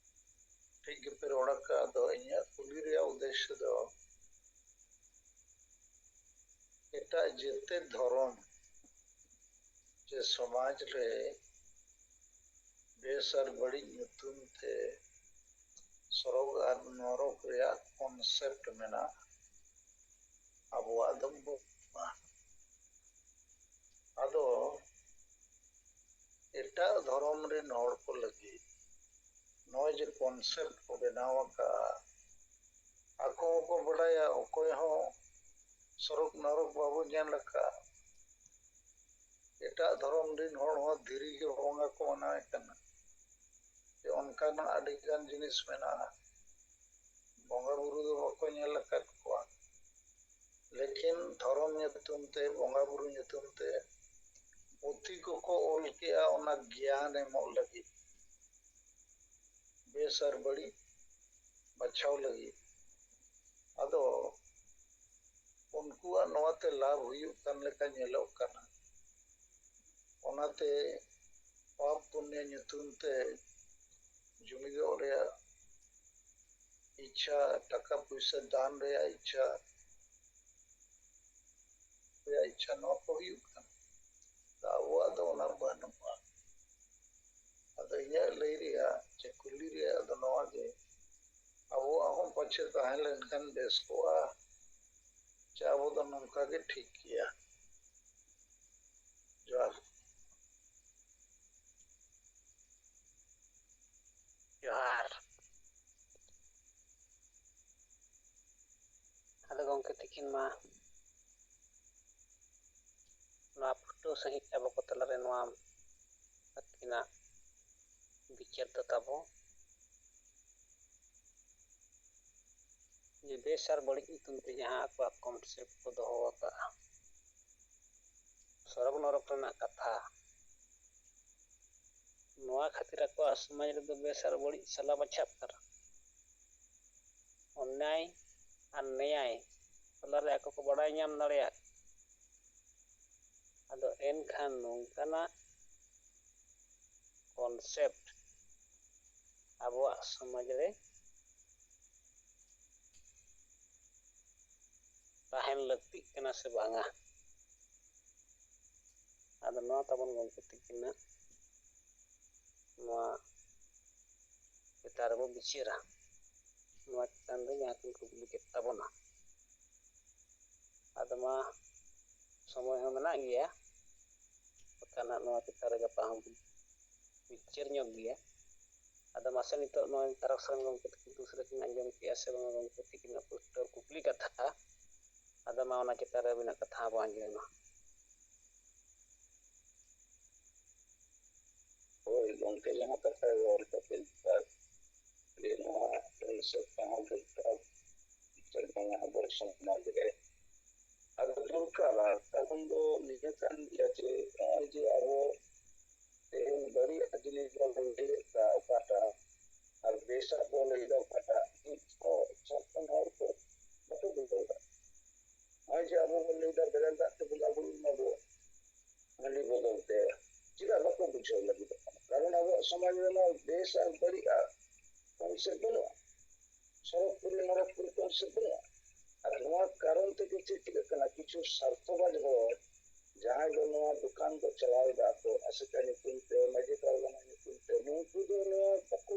ᱴᱷᱤᱠ ᱜᱮᱯᱮ ᱨᱚᱲ ᱟᱠᱟᱫ᱾ ᱟᱫᱚ ᱤᱧᱟᱹᱜ ᱠᱩᱞᱤ ᱨᱮᱭᱟᱜ ᱩᱫᱽᱫᱮᱥᱥᱚ ᱫᱚ ᱮᱴᱟᱜ ᱡᱮᱛᱮ ᱫᱷᱚᱨᱚᱢ ᱡᱮ ᱥᱚᱢᱟᱡᱽ ᱨᱮ ᱵᱮᱥ ᱟᱨ ᱵᱟᱹᱲᱤᱡ ᱧᱩᱛᱩᱢ ᱛᱮ ᱥᱚᱨᱚᱜ ᱟᱨ ᱱᱚᱨᱚᱠ ᱨᱮᱭᱟᱜ ᱠᱚᱱᱥᱮᱯᱴ ᱢᱮᱱᱟᱜᱼᱟ, ᱟᱵᱚᱣᱟᱜ ᱫᱚ ᱵᱟᱹᱱᱩᱜᱼᱟ᱾ ᱟᱫᱚ ᱮᱴᱟᱜ ᱫᱷᱚᱨᱚᱢ ᱨᱮᱱ ᱦᱚᱲ ᱠᱚ ᱞᱟᱹᱜᱤᱫ ᱱᱚᱜᱼᱚᱭ ᱡᱮ ᱠᱚᱱᱥᱮᱯᱴ ᱠᱚ ᱵᱮᱱᱟᱣ ᱟᱠᱟᱫᱼᱟ, ᱟᱠᱚ ᱦᱚᱸᱠᱚ ᱵᱟᱰᱟᱭᱟ, ᱚᱠᱚᱭ ᱦᱚᱸ ᱥᱚᱨᱚᱜ ᱱᱚᱨᱚᱠ ᱵᱟᱵᱚ ᱧᱮᱞ ᱟᱠᱟᱫᱼᱟ᱾ ᱮᱴᱟᱜ ᱫᱷᱚᱨᱚᱢ ᱨᱮᱱ ᱦᱚᱲ ᱦᱚᱸ ᱫᱷᱤᱨᱤ ᱜᱮ ᱵᱚᱸᱜᱟ ᱠᱚ ᱢᱟᱱᱟᱣᱮᱫ ᱠᱟᱱᱟ᱾ ᱡᱮ ᱚᱱᱠᱟᱱᱟᱜ ᱟᱹᱰᱤ ᱜᱟᱱ ᱡᱤᱱᱤᱥ ᱢᱮᱱᱟᱜᱼᱟ, ᱵᱚᱸᱜᱟ ᱵᱩᱨᱩ ᱫᱚ ᱵᱟᱠᱚ ᱧᱮᱞ ᱟᱠᱟᱫ ᱠᱚᱣᱟ, ᱞᱮᱠᱤᱱ ᱫᱷᱚᱨᱚᱢ ᱧᱩᱛᱩᱢ ᱛᱮ, ᱵᱚᱸᱜᱟ ᱵᱩᱨᱩ ᱧᱩᱛᱩᱢ ᱛᱮ ᱯᱩᱛᱷᱤ ᱠᱚᱠᱚ ᱚᱞ ᱠᱮᱜᱼᱟ, ᱚᱱᱟ ᱜᱮᱭᱟᱱ ᱮᱢᱚᱜ ᱞᱟᱹᱜᱤᱫ, ᱵᱮᱥ ᱟᱨ ᱵᱟᱹᱲᱤᱡ ᱵᱟᱪᱷᱟᱣ ᱞᱟᱹᱜᱤᱫ᱾ ᱟᱫᱚ ᱩᱱᱠᱩᱣᱟᱜ ᱱᱚᱣᱟᱛᱮ ᱞᱟᱵᱷ ᱦᱩᱭᱩᱜ ᱠᱟᱱ ᱞᱮᱠᱟ ᱧᱮᱞᱚᱜ ᱠᱟᱱᱟ᱾ ᱚᱱᱟᱛᱮ ᱯᱟᱯ ᱯᱩᱱᱱᱚ ᱧᱩᱛᱩᱢ ᱛᱮ ᱡᱩᱢᱤᱫᱚᱜ ᱨᱮᱭᱟᱜ ᱤᱪᱪᱷᱟ, ᱴᱟᱠᱟ ᱯᱩᱭᱥᱟᱹ ᱫᱟᱱ ᱨᱮᱭᱟᱜ ᱤᱪᱪᱷᱟ, ᱨᱮᱭᱟᱜ ᱤᱪᱪᱷᱟ, ᱱᱚᱣᱟ ᱠᱚ ᱦᱩᱭᱩᱜ ᱠᱟᱱᱟ᱾ ᱟᱫᱚ ᱟᱵᱚᱣᱟᱜ ᱫᱚ ᱚᱱᱟ ᱵᱟᱹᱱᱩᱜᱼᱟ᱾ ᱟᱫᱚ ᱤᱧᱟᱹᱜ ᱞᱟᱹᱭ ᱨᱮᱭᱟᱜ ᱪᱮ ᱠᱩᱞᱤ ᱨᱮᱭᱟᱜ ᱫᱚ ᱱᱚᱣᱟ ᱜᱮ, ᱟᱵᱚᱣᱟᱜ ᱦᱚᱸ ᱯᱟᱪᱷᱮ ᱛᱟᱦᱮᱸ ᱞᱮᱱᱠᱷᱟᱱ ᱵᱮᱥ ᱠᱚᱜᱼᱟ, ᱪᱮ ᱟᱵᱚ ᱫᱚ ᱱᱚᱝᱠᱟ ᱜᱮ ᱴᱷᱤᱠ ᱜᱮᱭᱟ? ᱡᱚᱦᱟᱨ᱾ ᱡᱚᱦᱟᱨ᱾ ᱟᱫᱚ ᱜᱚᱢᱠᱮ ᱛᱤᱠᱤᱱ ᱢᱟ ᱱᱚᱣᱟ ᱯᱷᱩᱴᱟᱹᱣ ᱥᱟᱺᱦᱤᱡ ᱟᱵᱚ ᱠᱚ ᱛᱟᱞᱟᱨᱮ ᱱᱚᱣᱟ ᱟᱹᱠᱤᱱᱟᱜ ᱵᱤᱪᱟᱹᱨ ᱫᱚ ᱛᱟᱵᱚ ᱡᱮ ᱵᱮᱥ ᱟᱨ ᱵᱟᱹᱲᱤᱡ ᱧᱩᱛᱩᱢ ᱛᱮ ᱡᱟᱦᱟᱸ ᱟᱠᱚᱣᱟᱜ ᱠᱚᱱᱥᱮᱯᱴ ᱠᱚ ᱫᱚᱦᱚ ᱟᱠᱟᱫᱼᱟ, ᱥᱚᱨᱚᱜᱽ ᱱᱚᱨᱚᱠ ᱨᱮᱱᱟᱜ ᱠᱟᱛᱷᱟ, ᱱᱚᱣᱟ ᱠᱷᱟᱹᱛᱤᱨ ᱟᱠᱚᱣᱟᱜ ᱥᱚᱢᱟᱡᱽ ᱨᱮᱫᱚ ᱵᱮᱥ ᱟᱨ ᱵᱟᱹᱲᱤᱡ ᱥᱟᱞᱟ ᱵᱟᱪᱷᱟᱜ ᱠᱟᱱᱟ᱾ ᱚᱱᱱᱟᱭ ᱟᱨ ᱱᱮᱭᱟᱭ ᱛᱟᱞᱟᱨᱮ ᱟᱠᱚ ᱠᱚ ᱵᱟᱰᱟᱭ ᱧᱟᱢ ᱫᱟᱲᱮᱭᱟᱜ᱾ ᱟᱫᱚ ᱮᱱᱠᱷᱟᱱ ᱱᱚᱝᱠᱟᱱᱟᱜ concept ᱟᱵᱚᱣᱟᱜ ᱥᱚᱢᱟᱡᱽ ᱨᱮ ᱛᱟᱦᱮᱱ ᱞᱟᱹᱠᱛᱤᱜ ᱠᱟᱱᱟ ᱥᱮ ᱵᱟᱝᱟ? ᱟᱫᱚ ᱱᱚᱣᱟ ᱛᱟᱵᱚᱱ ᱜᱚᱢᱠᱮ ᱛᱤᱠᱤᱱᱟᱜ ᱱᱚᱣᱟ ᱪᱮᱛᱟᱱ ᱨᱮᱵᱚ ᱵᱤᱪᱟᱹᱨᱟ᱾ ᱱᱚᱣᱟ ᱪᱮᱛᱟᱱ ᱨᱮ ᱡᱟᱦᱟᱸ ᱠᱤᱱ ᱠᱩᱠᱞᱤ ᱠᱮᱫ ᱛᱟᱵᱚᱱᱟ, ᱟᱫᱚ ᱢᱟ ᱥᱚᱢᱚᱭ ᱦᱚᱸ ᱢᱮᱱᱟᱜ ᱜᱮᱭᱟ, ᱵᱟᱠᱷᱟᱱ ᱦᱟᱸᱜ ᱱᱚᱣᱟ ᱪᱮᱛᱟᱱ ᱨᱮ ᱜᱟᱯᱟ ᱦᱚᱸ ᱵᱤᱪᱟᱹᱨ ᱧᱚᱜ ᱜᱮᱭᱟ᱾ ᱟᱫᱚ ᱢᱟᱥᱮ ᱱᱤᱛᱚᱜ ᱱᱚᱣᱟ ᱛᱟᱨᱚᱠ ᱥᱚᱨᱮᱱ ᱜᱚᱢᱠᱮ ᱛᱟᱹᱠᱤᱱ ᱫᱩᱥᱨᱟᱹ ᱠᱤᱱ ᱟᱸᱡᱚᱢ ᱠᱮᱜᱼᱟ ᱥᱮ ᱵᱟᱝᱟ ᱜᱚᱢᱠᱮ ᱛᱟᱹᱠᱤᱱᱟᱜ ᱯᱩᱥᱴᱟᱹᱣ ᱠᱩᱠᱞᱤ ᱠᱟᱛᱷᱟ? ᱟᱫᱚ ᱢᱟ ᱚᱱᱟ ᱪᱮᱛᱟᱱ ᱨᱮ ᱟᱹᱵᱤᱱᱟᱜ ᱠᱟᱛᱷᱟ ᱦᱚᱸ ᱵᱚᱱ ᱟᱸᱡᱚᱢᱟ᱾ ᱦᱳᱭ ᱜᱚᱢᱠᱮ, ᱡᱟᱦᱟᱸ ᱠᱟᱛᱷᱟ ᱨᱚᱲ ᱠᱟᱛᱮ ᱡᱮ ᱱᱚᱣᱟ ᱦᱤᱥᱟᱹᱵ ᱛᱮᱦᱚᱸ ᱫᱚᱨᱠᱟᱨ, ᱥᱮ ᱱᱚᱣᱟ ᱟᱵᱚ ᱥᱚᱢᱟᱡᱽ ᱨᱮ ᱟᱫᱚ ᱫᱚᱨᱠᱟᱨᱟ᱾ ᱠᱟᱨᱚᱱ ᱫᱚ ᱱᱤᱭᱟᱹ ᱠᱟᱱ ᱜᱮᱭᱟ ᱡᱮ ᱱᱚᱜᱼᱚᱭ ᱡᱮ ᱟᱵᱚ ᱛᱮᱦᱮᱧ ᱵᱟᱹᱲᱤᱡ ᱡᱤᱱᱤᱥ ᱵᱚᱱ ᱞᱟᱹᱭᱮᱫ ᱚᱠᱟᱴᱟᱜ, ᱟᱨ ᱵᱮᱥᱟᱜ ᱵᱚᱱ ᱞᱟᱹᱭᱮᱫᱟ ᱚᱠᱟᱴᱟᱜ, ᱱᱤᱛ ᱦᱚᱸ ᱥᱟᱱᱛᱟᱲ ᱦᱚᱲ ᱠᱚ ᱵᱟᱠᱚ ᱵᱩᱡᱷᱟᱹᱣ ᱮᱫᱟ᱾ ᱱᱚᱜᱼᱚᱭ ᱡᱮ ᱟᱵᱚ ᱵᱚᱱ ᱞᱟᱹᱭᱫᱟ ᱵᱮᱨᱮᱞ ᱫᱟᱜ ᱛᱮ ᱵᱚᱸᱜᱟ ᱵᱩᱨᱩᱭ ᱢᱟᱵᱚ, ᱦᱟᱺᱰᱤ ᱵᱚᱫᱚᱞ ᱛᱮ, ᱪᱮᱫᱟᱜ ᱵᱟᱠᱚ ᱵᱩᱡᱷᱟᱹᱣ ᱞᱟᱹᱜᱤᱫᱚᱜ ᱠᱟᱱᱟ? ᱠᱟᱨᱚᱱ ᱟᱵᱚᱣᱟᱜ ᱥᱚᱢᱟᱡᱽ ᱨᱮᱢᱟ ᱵᱮᱥ ᱟᱨ ᱵᱟᱹᱲᱤᱡ ᱟᱜ concept ᱵᱟᱹᱱᱩᱜᱼᱟ, ᱥᱚᱨᱚᱜᱽᱯᱩᱨᱤ ᱱᱚᱨᱚᱠᱯᱩᱨᱤ concept ᱵᱟᱹᱱᱩᱜᱼᱟ᱾ ᱟᱨ ᱱᱚᱣᱟ ᱠᱟᱨᱚᱱ ᱛᱮᱜᱮ ᱪᱮᱫ ᱪᱤᱠᱟᱹᱜ ᱠᱟᱱᱟ, ᱠᱤᱪᱷᱩ ᱥᱟᱨᱛᱷᱚᱵᱟᱡᱽ ᱦᱚᱲ ᱡᱟᱦᱟᱸᱭ ᱫᱚ ᱱᱚᱣᱟ ᱫᱚᱠᱟᱱ ᱠᱚ ᱪᱟᱞᱟᱣ ᱮᱫᱟ ᱠᱚ ᱟᱥᱮᱠᱟ ᱧᱩᱛᱩᱢ ᱛᱮ, ᱢᱟᱹᱡᱷᱤ ᱯᱟᱨᱜᱟᱱᱟ ᱧᱩᱛᱩᱢ ᱛᱮ, ᱱᱩᱠᱩ ᱫᱚ ᱱᱚᱣᱟ ᱵᱟᱠᱚ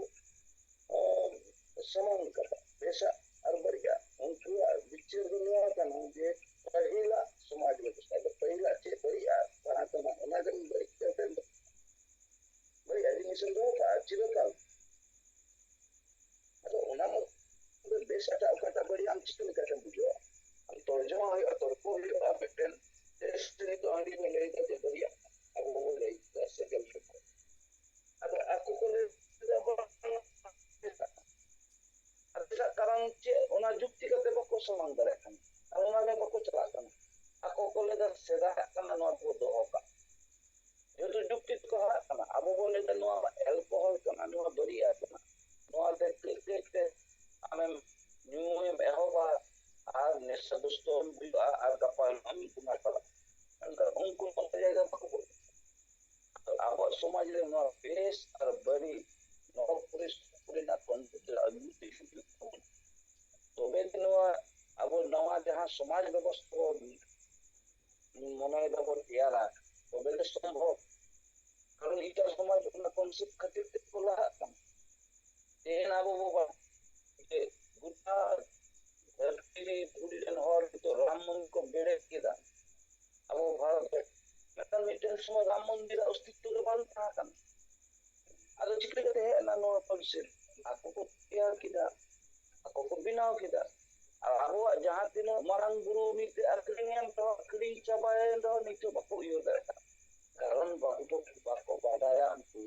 ᱥᱚᱢᱟᱱ ᱠᱟᱫᱟ, ᱵᱮᱥᱟᱜ ᱟᱨ ᱵᱟᱹᱲᱤᱡᱟᱜ᱾ ᱩᱱᱠᱩᱣᱟᱜ ᱵᱤᱪᱟᱹᱨ ᱫᱚ ᱱᱚᱣᱟ ᱠᱟᱱᱟ ᱡᱮ ᱯᱟᱹᱦᱤᱞᱟᱜ ᱥᱚᱢᱟᱡᱽ ᱵᱮᱵᱚᱥᱛᱷᱟ ᱫᱚ ᱯᱟᱹᱦᱤᱞᱟᱜ ᱪᱮᱫ ᱵᱟᱹᱲᱤᱡᱟᱜ ᱛᱟᱦᱮᱸ ᱠᱟᱱᱟ, ᱚᱱᱟ ᱜᱮ ᱵᱟᱹᱲᱤᱡ ᱠᱟᱛᱮ ᱫᱚ ᱵᱟᱹᱲᱤᱡᱟᱜ ᱡᱤᱱᱤᱥ ᱮᱢ ᱫᱚᱦᱚ ᱠᱟᱜᱼᱟ ᱪᱤᱨᱚᱠᱟᱞ᱾ ᱟᱫᱚ ᱚᱱᱟ ᱢᱚᱫᱽᱫᱷᱮ ᱵᱮᱥᱟᱜ ᱚᱠᱟᱴᱟᱜ ᱵᱟᱹᱲᱤᱡ ᱟᱢ ᱪᱤᱠᱟᱹ ᱞᱮᱠᱟᱛᱮᱢ ᱵᱩᱡᱷᱟᱹᱣᱟ? ᱟᱢ ᱛᱚᱨᱡᱚᱢᱟ ᱦᱩᱭᱩᱜᱼᱟ, ᱛᱚᱨᱠᱚ ᱦᱩᱭᱩᱜᱼᱟ, ᱢᱤᱫᱴᱮᱱ ᱵᱮᱥ ᱱᱤᱛᱚᱜ ᱦᱟᱺᱰᱤ ᱵᱚᱱ ᱞᱟᱹᱭ ᱮᱫᱟ ᱡᱮ ᱵᱟᱹᱲᱤᱡᱟᱜ, ᱟᱵᱚ ᱵᱚᱱ ᱞᱟᱹᱭ ᱮᱫᱟ ᱥᱮᱸᱜᱮᱞ ᱨᱮ᱾ ᱟᱫᱚ ᱟᱠᱚ ᱠᱚ ᱞᱟᱹᱭ ᱮᱫᱟ ᱵᱟᱝ, ᱟᱨ ᱪᱮᱫᱟᱜ ᱠᱟᱨᱚᱱ ᱪᱮᱫ, ᱚᱱᱟ ᱡᱩᱠᱛᱤ ᱠᱟᱛᱮ ᱵᱟᱠᱚ ᱥᱚᱢᱟᱱ ᱫᱟᱲᱮᱭᱟᱜ ᱠᱟᱱᱟ, ᱟᱨ ᱚᱱᱟ ᱨᱮ ᱵᱟᱠᱚ ᱪᱟᱞᱟᱜ ᱠᱟᱱᱟ᱾ ᱟᱠᱚ ᱠᱚ ᱞᱟᱹᱭ ᱮᱫᱟ ᱥᱮᱫᱟᱭᱟᱜ ᱠᱟᱱᱟ, ᱱᱚᱣᱟ ᱵᱚ ᱫᱚᱦᱚ ᱠᱟᱜ᱾ ᱡᱚᱛᱚ ᱡᱩᱠᱛᱤ ᱛᱮᱠᱚ ᱦᱟᱨᱟᱜ ᱠᱟᱱᱟ᱾ ᱟᱵᱚ ᱵᱚᱱ ᱞᱟᱹᱭ ᱮᱫᱟ ᱱᱚᱣᱟ ᱢᱟ alcohol ᱠᱟᱱᱟ, ᱱᱚᱣᱟ ᱵᱟᱹᱲᱤᱡᱟᱜ ᱠᱟᱱᱟ, ᱱᱚᱣᱟ ᱛᱮ ᱠᱟᱹᱡ ᱠᱟᱹᱡ ᱛᱮ ᱟᱢᱮᱢ ᱧᱩᱭᱮᱢ ᱮᱦᱚᱵᱟ, ᱟᱨ ᱱᱮᱥᱟ ᱫᱩᱥᱴᱚ ᱦᱚᱸ ᱦᱩᱭᱩᱜᱼᱟ, ᱟᱨ ᱜᱟᱯᱟ ᱦᱤᱞᱳᱜ ᱦᱚᱸ ᱢᱤᱫ ᱵᱚᱸᱜᱟ ᱪᱟᱞᱟᱜᱼᱟ᱾ ᱢᱮᱱᱠᱷᱟᱱ ᱩᱱᱠᱩ ᱱᱚᱣᱟ ᱡᱟᱭᱜᱟ ᱵᱟᱠᱚ ᱵᱚᱞᱚᱜᱼᱟ᱾ ᱟᱵᱚᱣᱟᱜ ᱥᱚᱢᱟᱡᱽ ᱨᱮ ᱱᱚᱣᱟ ᱵᱮᱥ ᱟᱨ ᱵᱟᱹᱲᱤᱡ, ᱱᱚᱨᱚᱠ ᱯᱩᱨᱤ ᱥᱩᱨ ᱨᱮᱱᱟᱜ ᱠᱚᱱᱥᱮᱯᱴ ᱨᱮ ᱟᱹᱜᱩ ᱤᱫᱤ ᱦᱩᱭᱩᱜ ᱛᱟᱵᱚᱱᱟ᱾ ᱛᱚᱵᱮ ᱜᱮ ᱱᱚᱣᱟ ᱟᱵᱚ ᱱᱟᱣᱟ ᱡᱟᱦᱟᱸ ᱥᱚᱢᱟᱡᱽ ᱵᱮᱵᱚᱥᱛᱷᱟ ᱵᱚᱱ ᱢᱚᱱᱮᱭ ᱫᱟᱵᱚᱱ ᱛᱮᱭᱟᱨᱟ, ᱛᱚᱵᱮ ᱜᱮ ᱥᱚᱢᱵᱷᱚᱵ᱾ ᱠᱟᱨᱚᱱ ᱮᱴᱟᱜ ᱥᱚᱢᱟᱡᱽ ᱚᱱᱟ ᱠᱚᱱᱥᱮᱯᱴ ᱠᱷᱟᱹᱛᱤᱨ ᱛᱮ ᱠᱚ ᱞᱟᱦᱟᱜ ᱠᱟᱱᱟ᱾ ᱛᱮᱦᱮᱧ ᱟᱵᱚ ᱵᱚ ᱵᱟᱲᱟᱭᱟ ᱡᱮ ᱜᱚᱴᱟ ᱫᱷᱟᱹᱨᱛᱤ ᱨᱮ ᱫᱷᱩᱲᱤ ᱨᱮᱱ ᱦᱚᱲ ᱱᱤᱛᱚᱜ ᱨᱟᱢ ᱢᱚᱱᱫᱤᱨ ᱠᱚ ᱵᱮᱨᱮᱫ ᱠᱮᱫᱟ ᱟᱵᱚ ᱵᱷᱟᱨᱚᱛ ᱨᱮ᱾ ᱢᱮᱱᱠᱷᱟᱱ ᱢᱤᱫᱴᱮᱱ ᱥᱚᱢᱚᱭ ᱨᱟᱢ ᱢᱚᱱᱫᱤᱨᱟᱜ ᱚᱥᱛᱤᱛᱛᱚ ᱜᱮ ᱵᱟᱝ ᱛᱟᱦᱮᱸ ᱠᱟᱱᱟ᱾ ᱟᱫᱚ ᱪᱤᱠᱟᱹ ᱠᱟᱛᱮ ᱦᱮᱡ ᱮᱱᱟ ᱱᱚᱣᱟ ᱠᱚᱱᱥᱮᱯᱴ? ᱟᱠᱚ ᱠᱚ ᱛᱮᱭᱟᱨ ᱠᱮᱫᱟ, ᱟᱠᱚ ᱠᱚ ᱵᱮᱱᱟᱣ ᱠᱮᱫᱟ᱾ ᱟᱨ ᱟᱵᱚᱣᱟᱜ ᱡᱟᱦᱟᱸ ᱛᱤᱱᱟᱹᱜ ᱢᱟᱨᱟᱝ ᱵᱩᱨᱩ ᱢᱤᱫᱴᱮᱡ ᱟᱹᱠᱷᱨᱤᱧ ᱮᱱ ᱨᱮᱦᱚᱸ, ᱟᱹᱠᱷᱨᱤᱧ ᱪᱟᱵᱟᱭᱮᱱ ᱨᱮᱦᱚᱸ, ᱱᱤᱛ ᱦᱚᱸ ᱵᱟᱠᱚ ᱩᱭᱦᱟᱹᱨ ᱫᱟᱲᱮᱭᱟᱜᱼᱟ᱾ ᱠᱟᱨᱚᱱ ᱵᱟᱠᱚ, ᱵᱟᱠᱚ ᱵᱟᱰᱟᱭᱟ ᱩᱱᱠᱩ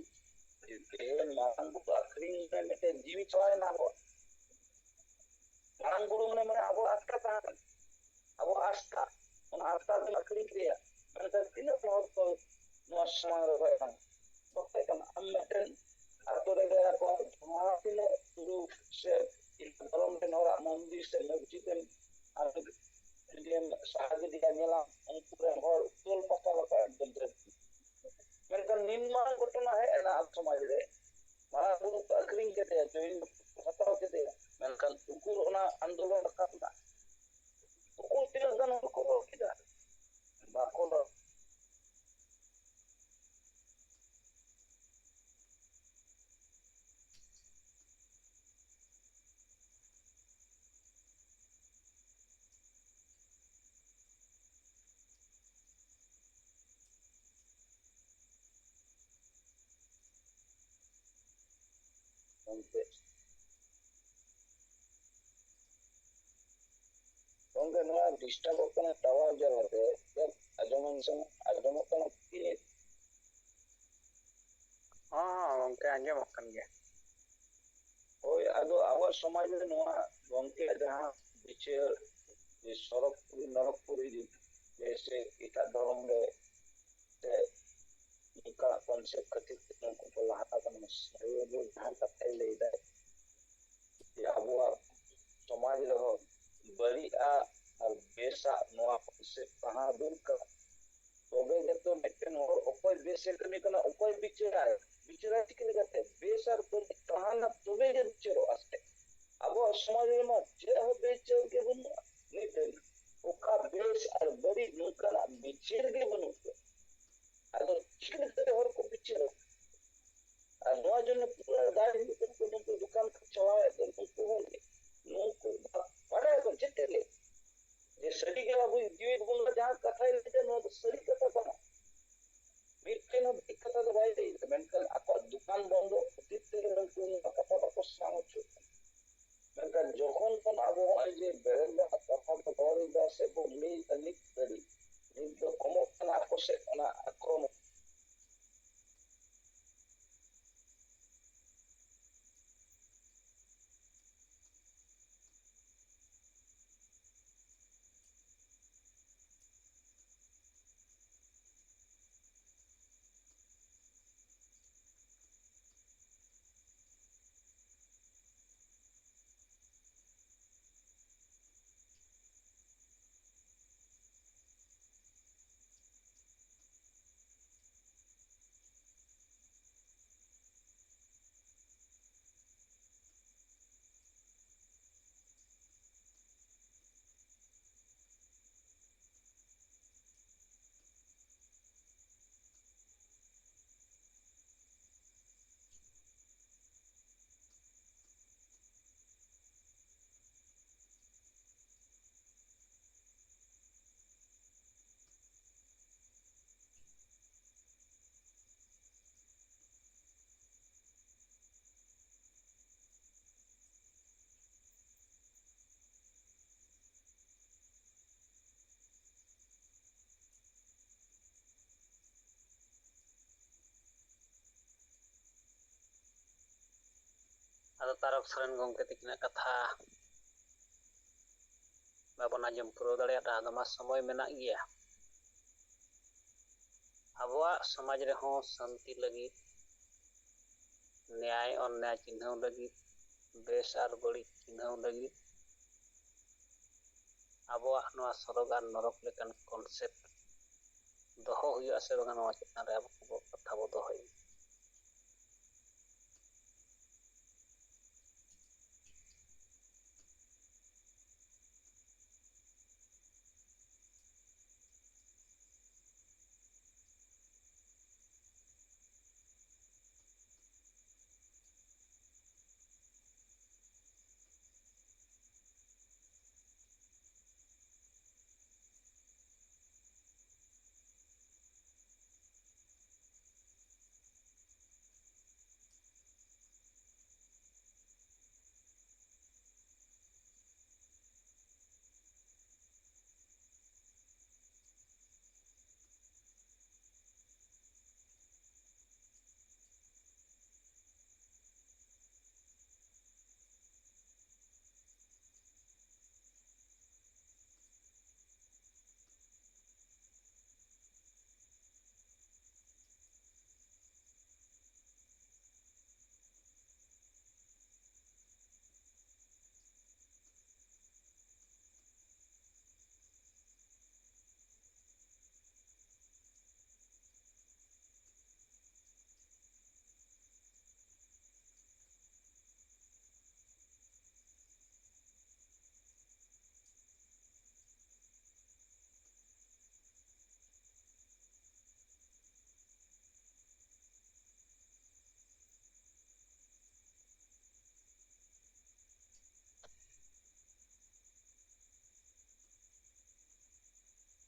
ᱡᱮ ᱛᱮᱦᱮᱧ ᱢᱟᱨᱟᱝ ᱵᱩᱨᱩ ᱟᱹᱠᱷᱨᱤᱧ ᱨᱮ ᱢᱤᱫᱴᱮᱱ ᱡᱤᱣᱤ ᱪᱟᱞᱟᱣᱮᱱᱟ ᱟᱵᱚᱣᱟᱜ᱾ ᱢᱟᱨᱟᱝ ᱵᱩᱨᱩ ᱢᱟᱱᱮ, ᱢᱟᱱᱮ ᱟᱵᱚᱣᱟᱜ ᱟᱥᱛᱟ ᱛᱟᱦᱮᱸ ᱠᱟᱱᱟ, ᱟᱵᱚᱣᱟᱜ ᱟᱥᱛᱟ, ᱚᱱᱟ ᱟᱥᱛᱟ ᱫᱚᱢ ᱟᱹᱠᱷᱨᱤᱧ ᱠᱮᱫᱮᱭᱟ᱾ ᱢᱮᱱᱠᱷᱟᱱ ᱛᱤᱱᱟᱹᱜ ᱦᱚᱲ ᱠᱚ ᱱᱚᱣᱟ ᱥᱚᱢᱟᱡᱽ ᱨᱮ ᱦᱮᱡ ᱠᱟᱱᱟ, ᱵᱟᱠᱚ ᱦᱮᱡ ᱠᱟᱱᱟ᱾ ᱟᱢ ᱢᱤᱫᱴᱮᱱ ᱟᱛᱳ ᱨᱮᱜᱮ ᱟᱠᱚ ᱡᱟᱦᱟᱸ ᱛᱤᱱᱟᱹᱜ ᱜᱩᱨᱩ ᱥᱮ ᱫᱷᱚᱨᱚᱢ ᱨᱮᱱ ᱦᱚᱲᱟᱜ ᱢᱚᱱᱫᱤᱨ ᱥᱮ ᱢᱚᱥᱡᱤᱫ ᱮᱢ, ᱟᱢ ᱡᱩᱫᱤᱢ ᱥᱟᱦᱟ ᱜᱤᱰᱤᱭᱟ, ᱧᱮᱞᱟᱢ ᱩᱱᱠᱩ ᱨᱮᱱ ᱦᱚᱲ ᱩᱛᱟᱹᱞ ᱯᱟᱛᱟᱞ ᱟᱠᱚ ᱮᱠᱫᱚᱢ ᱡᱟᱹᱥᱛᱤ᱾ ᱢᱮᱱᱠᱷᱟᱱ ᱱᱤᱱ ᱢᱟᱨᱟᱝ ᱜᱷᱚᱴᱚᱱᱟ ᱦᱮᱡ ᱮᱱᱟ ᱟᱵᱚ ᱥᱚᱢᱟᱡᱽ ᱨᱮ, ᱢᱟᱨᱟᱝ ᱵᱩᱨᱩ ᱠᱚ ᱟᱹᱠᱷᱨᱤᱧ ᱠᱮᱫᱮᱭᱟ, ᱡᱚᱭᱱᱚ ᱠᱚ ᱦᱟᱛᱟᱣ ᱠᱮᱫᱮᱭᱟ, ᱢᱮᱱᱠᱷᱟᱱ ᱩᱠᱩᱨ ᱚᱱᱟ ᱟᱱᱫᱳᱞᱚᱱ ᱨᱟᱠᱟᱵ ᱮᱱᱟ? ᱩᱠᱩᱨ ᱛᱤᱱᱟᱹᱜ ᱜᱟᱱ ᱦᱚᱲ ᱠᱚ ᱨᱚᱲ ᱠᱮᱫᱟ? ᱵᱟᱠᱚ ᱨᱚᱲ᱾ ᱜᱚᱢᱠᱮ, ᱜᱚᱢᱠᱮ, ᱱᱚᱣᱟ ᱰᱤᱥᱴᱟᱵᱚᱜ ᱠᱟᱱᱟ ᱴᱟᱣᱟᱨ ᱡᱟᱞᱟᱛᱮ᱾ ᱪᱮᱫ ᱟᱸᱡᱚᱢ, ᱟᱸᱡᱚᱢᱚᱜ ᱠᱟᱱᱟ ᱠᱤ? ᱦᱚᱸ, ᱦᱚᱸ, ᱜᱚᱢᱠᱮ, ᱟᱸᱡᱚᱢᱚᱜ ᱠᱟᱱ ᱜᱮᱭᱟ᱾ ᱦᱳᱭ, ᱟᱫᱚ ᱟᱵᱚᱣᱟᱜ ᱥᱚᱢᱟᱡᱽ ᱨᱮ ᱱᱚᱣᱟ ᱜᱚᱢᱠᱮᱭᱟᱜ ᱡᱟᱦᱟᱸ ᱵᱤᱪᱟᱹᱨ, ᱡᱮ ᱥᱚᱨᱚᱜᱽᱯᱩᱨᱤ, ᱱᱚᱨᱚᱠᱯᱩᱨᱤ, ᱡᱮᱭᱥᱮ ᱮᱴᱟᱜ ᱫᱷᱚᱨᱚᱢ ᱨᱮ ᱥᱮ ᱱᱚᱝᱠᱟᱱᱟᱜ ᱠᱚᱱᱥᱮᱯᱴ ᱠᱷᱟᱹᱛᱤᱨ ᱛᱮ ᱩᱱᱠᱩ ᱠᱚ ᱞᱟᱦᱟ ᱟᱠᱟᱱᱟ᱾ ᱥᱟᱹᱨᱤ ᱜᱮ ᱡᱟᱦᱟᱸ ᱠᱟᱛᱷᱟᱭ ᱞᱟᱹᱭ ᱮᱫᱟ, ᱡᱮ ᱟᱵᱚᱣᱟᱜ ᱥᱚᱢᱟᱡᱽ ᱨᱮᱦᱚᱸ ᱵᱟᱹᱲᱤᱡᱼᱟ ᱟᱨ ᱵᱮᱥᱟᱜ ᱱᱚᱣᱟ ᱠᱚ ᱥᱮᱫ ᱛᱟᱦᱮᱸ ᱫᱚᱨᱠᱟᱨ᱾ ᱛᱚᱵᱮ ᱜᱮᱛᱚ ᱢᱤᱫᱴᱮᱱ ᱦᱚᱲ ᱚᱠᱚᱭ ᱵᱮᱥ ᱮ ᱠᱟᱹᱢᱤ ᱠᱟᱱᱟ, ᱚᱠᱚᱭ ᱵᱤᱪᱟᱹᱨᱟᱭ, ᱵᱤᱪᱟᱹᱨᱟᱭ ᱪᱤᱠᱟᱹ ᱞᱮᱠᱟᱛᱮ? ᱵᱮᱥ ᱟᱨ ᱵᱟᱹᱲᱤᱡ ᱛᱟᱦᱮᱱᱟ, ᱛᱚᱵᱮ ᱜᱮ ᱵᱤᱪᱟᱹᱨᱚᱜᱼᱟ ᱥᱮ᱾ ᱟᱵᱚᱣᱟᱜ ᱥᱚᱢᱟᱡᱽ ᱨᱮᱢᱟ ᱪᱮᱫ ᱦᱚᱸ ᱵᱤᱪᱟᱹᱨ ᱜᱮ ᱵᱟᱹᱱᱩᱜᱼᱟ᱾ ᱱᱤᱛ ᱫᱷᱟᱹᱵᱤᱡ ᱚᱠᱟ ᱵᱮᱥ ᱟᱨ ᱵᱟᱹᱲᱤᱡ ᱱᱚᱝᱠᱟᱱᱟᱜ ᱵᱤᱪᱟᱹᱨ ᱜᱮ ᱵᱟᱹᱱᱩᱜ ᱠᱚᱣᱟ᱾ ᱟᱫᱚ ᱪᱤᱠᱟᱹ ᱞᱮᱠᱟᱛᱮ ᱦᱚᱲ ᱠᱚ ᱵᱤᱪᱟᱹᱨᱟ? ᱟᱨ ᱱᱚᱣᱟ ᱡᱚᱱᱱᱚ ᱯᱩᱨᱟᱹ ᱫᱟᱭ ᱦᱩᱭᱩᱜ ᱠᱟᱱᱟ ᱱᱩᱠᱩ ᱫᱚᱠᱟᱱ ᱠᱚ ᱪᱟᱞᱟᱣᱮᱫ ᱫᱚ, ᱱᱩᱠᱩ ᱦᱚᱸ, ᱱᱩᱠᱩ ᱵᱟᱰᱟᱭᱟᱠᱚ ᱪᱮᱫ ᱮ ᱞᱟᱹᱭ? ᱡᱮ ᱥᱟᱹᱨᱤ ᱜᱮ ᱟᱵᱚᱭᱤᱡ ᱡᱤᱣᱤ ᱵᱚᱸᱜᱟ ᱡᱟᱦᱟᱸ ᱠᱟᱛᱷᱟᱭ ᱞᱟᱹᱭ ᱫᱟ, ᱱᱚᱣᱟ ᱫᱚ ᱥᱟᱹᱨᱤ ᱠᱟᱛᱷᱟ ᱠᱟᱱᱟ᱾ ᱢᱤᱫᱴᱮᱱ ᱦᱚᱸ ᱵᱟᱹᱲᱤᱡ ᱠᱟᱛᱷᱟ ᱫᱚ ᱵᱟᱭ ᱞᱟᱹᱭ ᱫᱟ, ᱢᱮᱱᱠᱷᱟᱱ ᱟᱠᱚᱣᱟᱜ ᱫᱚᱠᱟᱱ ᱵᱚᱱᱫᱚ ᱠᱷᱟᱹᱛᱤᱨ ᱛᱮᱜᱮ ᱱᱩᱠᱩ ᱱᱚᱣᱟ ᱠᱟᱛᱷᱟ ᱵᱟᱠᱚ ᱥᱟᱢᱟᱝ ᱦᱚᱪᱚᱜ ᱠᱟᱱᱟ᱾ ᱢᱮᱱᱠᱷᱟᱱ ᱡᱚᱠᱷᱚᱱ ᱠᱷᱚᱱ ᱟᱵᱚ ᱦᱚᱸᱜᱼᱚᱭ ᱡᱮ ᱵᱮᱨᱮᱞ ᱫᱟᱜ ᱠᱟᱛᱷᱟ ᱵᱚ ᱨᱚᱲ ᱮᱫᱟ ᱥᱮ ᱵᱚ ᱞᱟᱹᱭ ᱮᱫᱟ ᱱᱤᱛ ᱫᱷᱟᱹᱵᱤᱡ, ᱱᱤᱛ ᱫᱚ ᱠᱚᱢᱚᱜ ᱠᱟᱱᱟ ᱟᱠᱚ ᱥᱮᱫ ᱚᱱᱟ ᱟᱠᱨᱚᱢᱚᱱ᱾ ᱟᱫᱚ ᱛᱟᱨᱚᱠ ᱥᱚᱨᱮᱱ ᱜᱚᱢᱠᱮ ᱛᱟᱹᱠᱤᱱᱟᱜ ᱠᱟᱛᱷᱟ ᱵᱟᱵᱚᱱ ᱟᱸᱡᱚᱢ ᱯᱩᱨᱟᱹᱣ ᱫᱟᱲᱮᱭᱟᱫᱟ᱾ ᱟᱫᱚ ᱢᱟ, ᱥᱚᱢᱚᱭ ᱢᱮᱱᱟᱜ ᱜᱮᱭᱟ᱾ ᱟᱵᱚᱣᱟᱜ ᱥᱚᱢᱟᱡᱽ ᱨᱮᱦᱚᱸ ᱥᱟᱱᱛᱤ ᱞᱟᱹᱜᱤᱫ, ᱱᱮᱭᱟᱭ ᱚᱱᱱᱮᱭᱟᱭ ᱪᱤᱱᱦᱟᱹᱣ ᱞᱟᱹᱜᱤᱫ, ᱵᱮᱥ ᱟᱨ ᱵᱟᱹᱲᱤᱡ ᱪᱤᱱᱦᱟᱹᱣ ᱞᱟᱹᱜᱤᱫ, ᱟᱵᱚᱣᱟᱜ ᱱᱚᱣᱟ ᱥᱚᱨᱚᱜ ᱟᱨ ᱱᱚᱨᱚᱠ ᱞᱮᱠᱟᱱ concept ᱫᱚᱦᱚ ᱦᱩᱭᱩᱜᱼᱟ ᱥᱮ ᱵᱟᱝᱟ, ᱱᱚᱣᱟ ᱪᱮᱛᱟᱱ ᱨᱮ ᱟᱵᱚ ᱠᱚ ᱠᱟᱛᱷᱟ ᱵᱚ ᱫᱚᱦᱚᱭᱟ᱾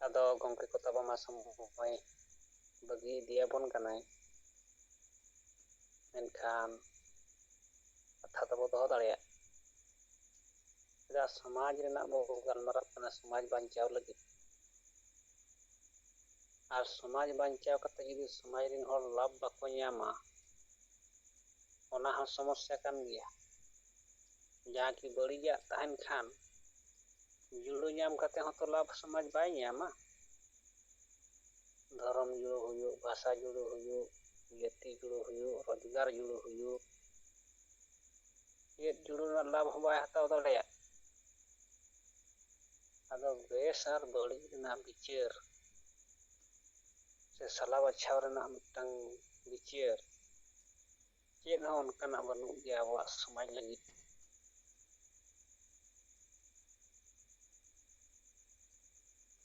ᱟᱫᱚ ᱜᱚᱢᱠᱮ ᱠᱚ ᱛᱟᱵᱚ ᱢᱟ ᱥᱚᱢᱚᱭ ᱵᱟᱹᱜᱤ ᱤᱫᱤᱭᱟᱵᱚᱱ ᱠᱟᱱᱟᱭ, ᱢᱮᱱᱠᱷᱟᱱ ᱠᱟᱛᱷᱟ ᱫᱚᱵᱚ ᱫᱚᱦᱚ ᱫᱟᱲᱮᱭᱟᱜ᱾ ᱪᱮᱫᱟᱜ ᱥᱚᱢᱟᱡᱽ ᱨᱮᱱᱟᱜ ᱵᱚ ᱜᱟᱞᱢᱟᱨᱟᱜ ᱠᱟᱱᱟ ᱥᱚᱢᱟᱡᱽ ᱵᱟᱧᱪᱟᱣ ᱞᱟᱹᱜᱤᱫ᱾ ᱟᱨ ᱥᱚᱢᱟᱡᱽ ᱵᱟᱧᱪᱟᱣ ᱠᱟᱛᱮ ᱡᱩᱫᱤ ᱥᱚᱢᱟᱡᱽ ᱨᱮᱱ ᱦᱚᱲ ᱞᱟᱵᱷ ᱵᱟᱠᱚ ᱧᱟᱢᱟ, ᱚᱱᱟ ᱦᱚᱸ ᱥᱚᱢᱚᱥᱥᱟ ᱠᱟᱱ ᱜᱮᱭᱟ᱾ ᱡᱟᱦᱟᱸ ᱠᱤ ᱵᱟᱹᱲᱤᱡᱟᱜ ᱛᱟᱦᱮᱱ ᱠᱷᱟᱱ, ᱡᱩᱲᱩ ᱧᱟᱢ ᱠᱟᱛᱮ ᱦᱚᱸᱛᱚ ᱞᱟᱵᱷ ᱥᱚᱢᱟᱡᱽ ᱵᱟᱭ ᱧᱟᱢᱟ᱾ ᱫᱷᱚᱨᱚᱢ ᱡᱩᱲᱩ ᱦᱩᱭᱩᱜ, ᱵᱷᱟᱥᱟ ᱡᱩᱲᱩ ᱦᱩᱭᱩᱜ, ᱡᱟᱹᱛᱤ ᱡᱩᱲᱩ ᱦᱩᱭᱩᱜ, ᱨᱳᱡᱽᱜᱟᱨ ᱡᱩᱲᱩ ᱦᱩᱭᱩᱜ, ᱪᱮᱫ ᱡᱩᱲᱩ ᱨᱮᱱᱟᱜ ᱞᱟᱵᱷ ᱦᱚᱸ ᱵᱟᱭ ᱦᱟᱛᱟᱣ ᱫᱟᱲᱮᱭᱟᱜ᱾ ᱟᱫᱚ ᱵᱮᱥ ᱟᱨ ᱵᱟᱹᱲᱤᱡ ᱨᱮᱱᱟᱜ ᱵᱤᱪᱟᱹᱨ ᱥᱮ ᱥᱟᱞᱟ ᱵᱟᱪᱷᱟᱣ ᱨᱮᱱᱟᱜ ᱢᱤᱫᱴᱟᱝ ᱵᱤᱪᱟᱹᱨ ᱪᱮᱫ ᱦᱚᱸ ᱚᱱᱠᱟᱱᱟᱜ ᱵᱟᱹᱱᱩᱜ ᱜᱮᱭᱟ ᱟᱵᱚᱣᱟᱜ ᱥᱚᱢᱟᱡᱽ ᱞᱟᱹᱜᱤᱫ᱾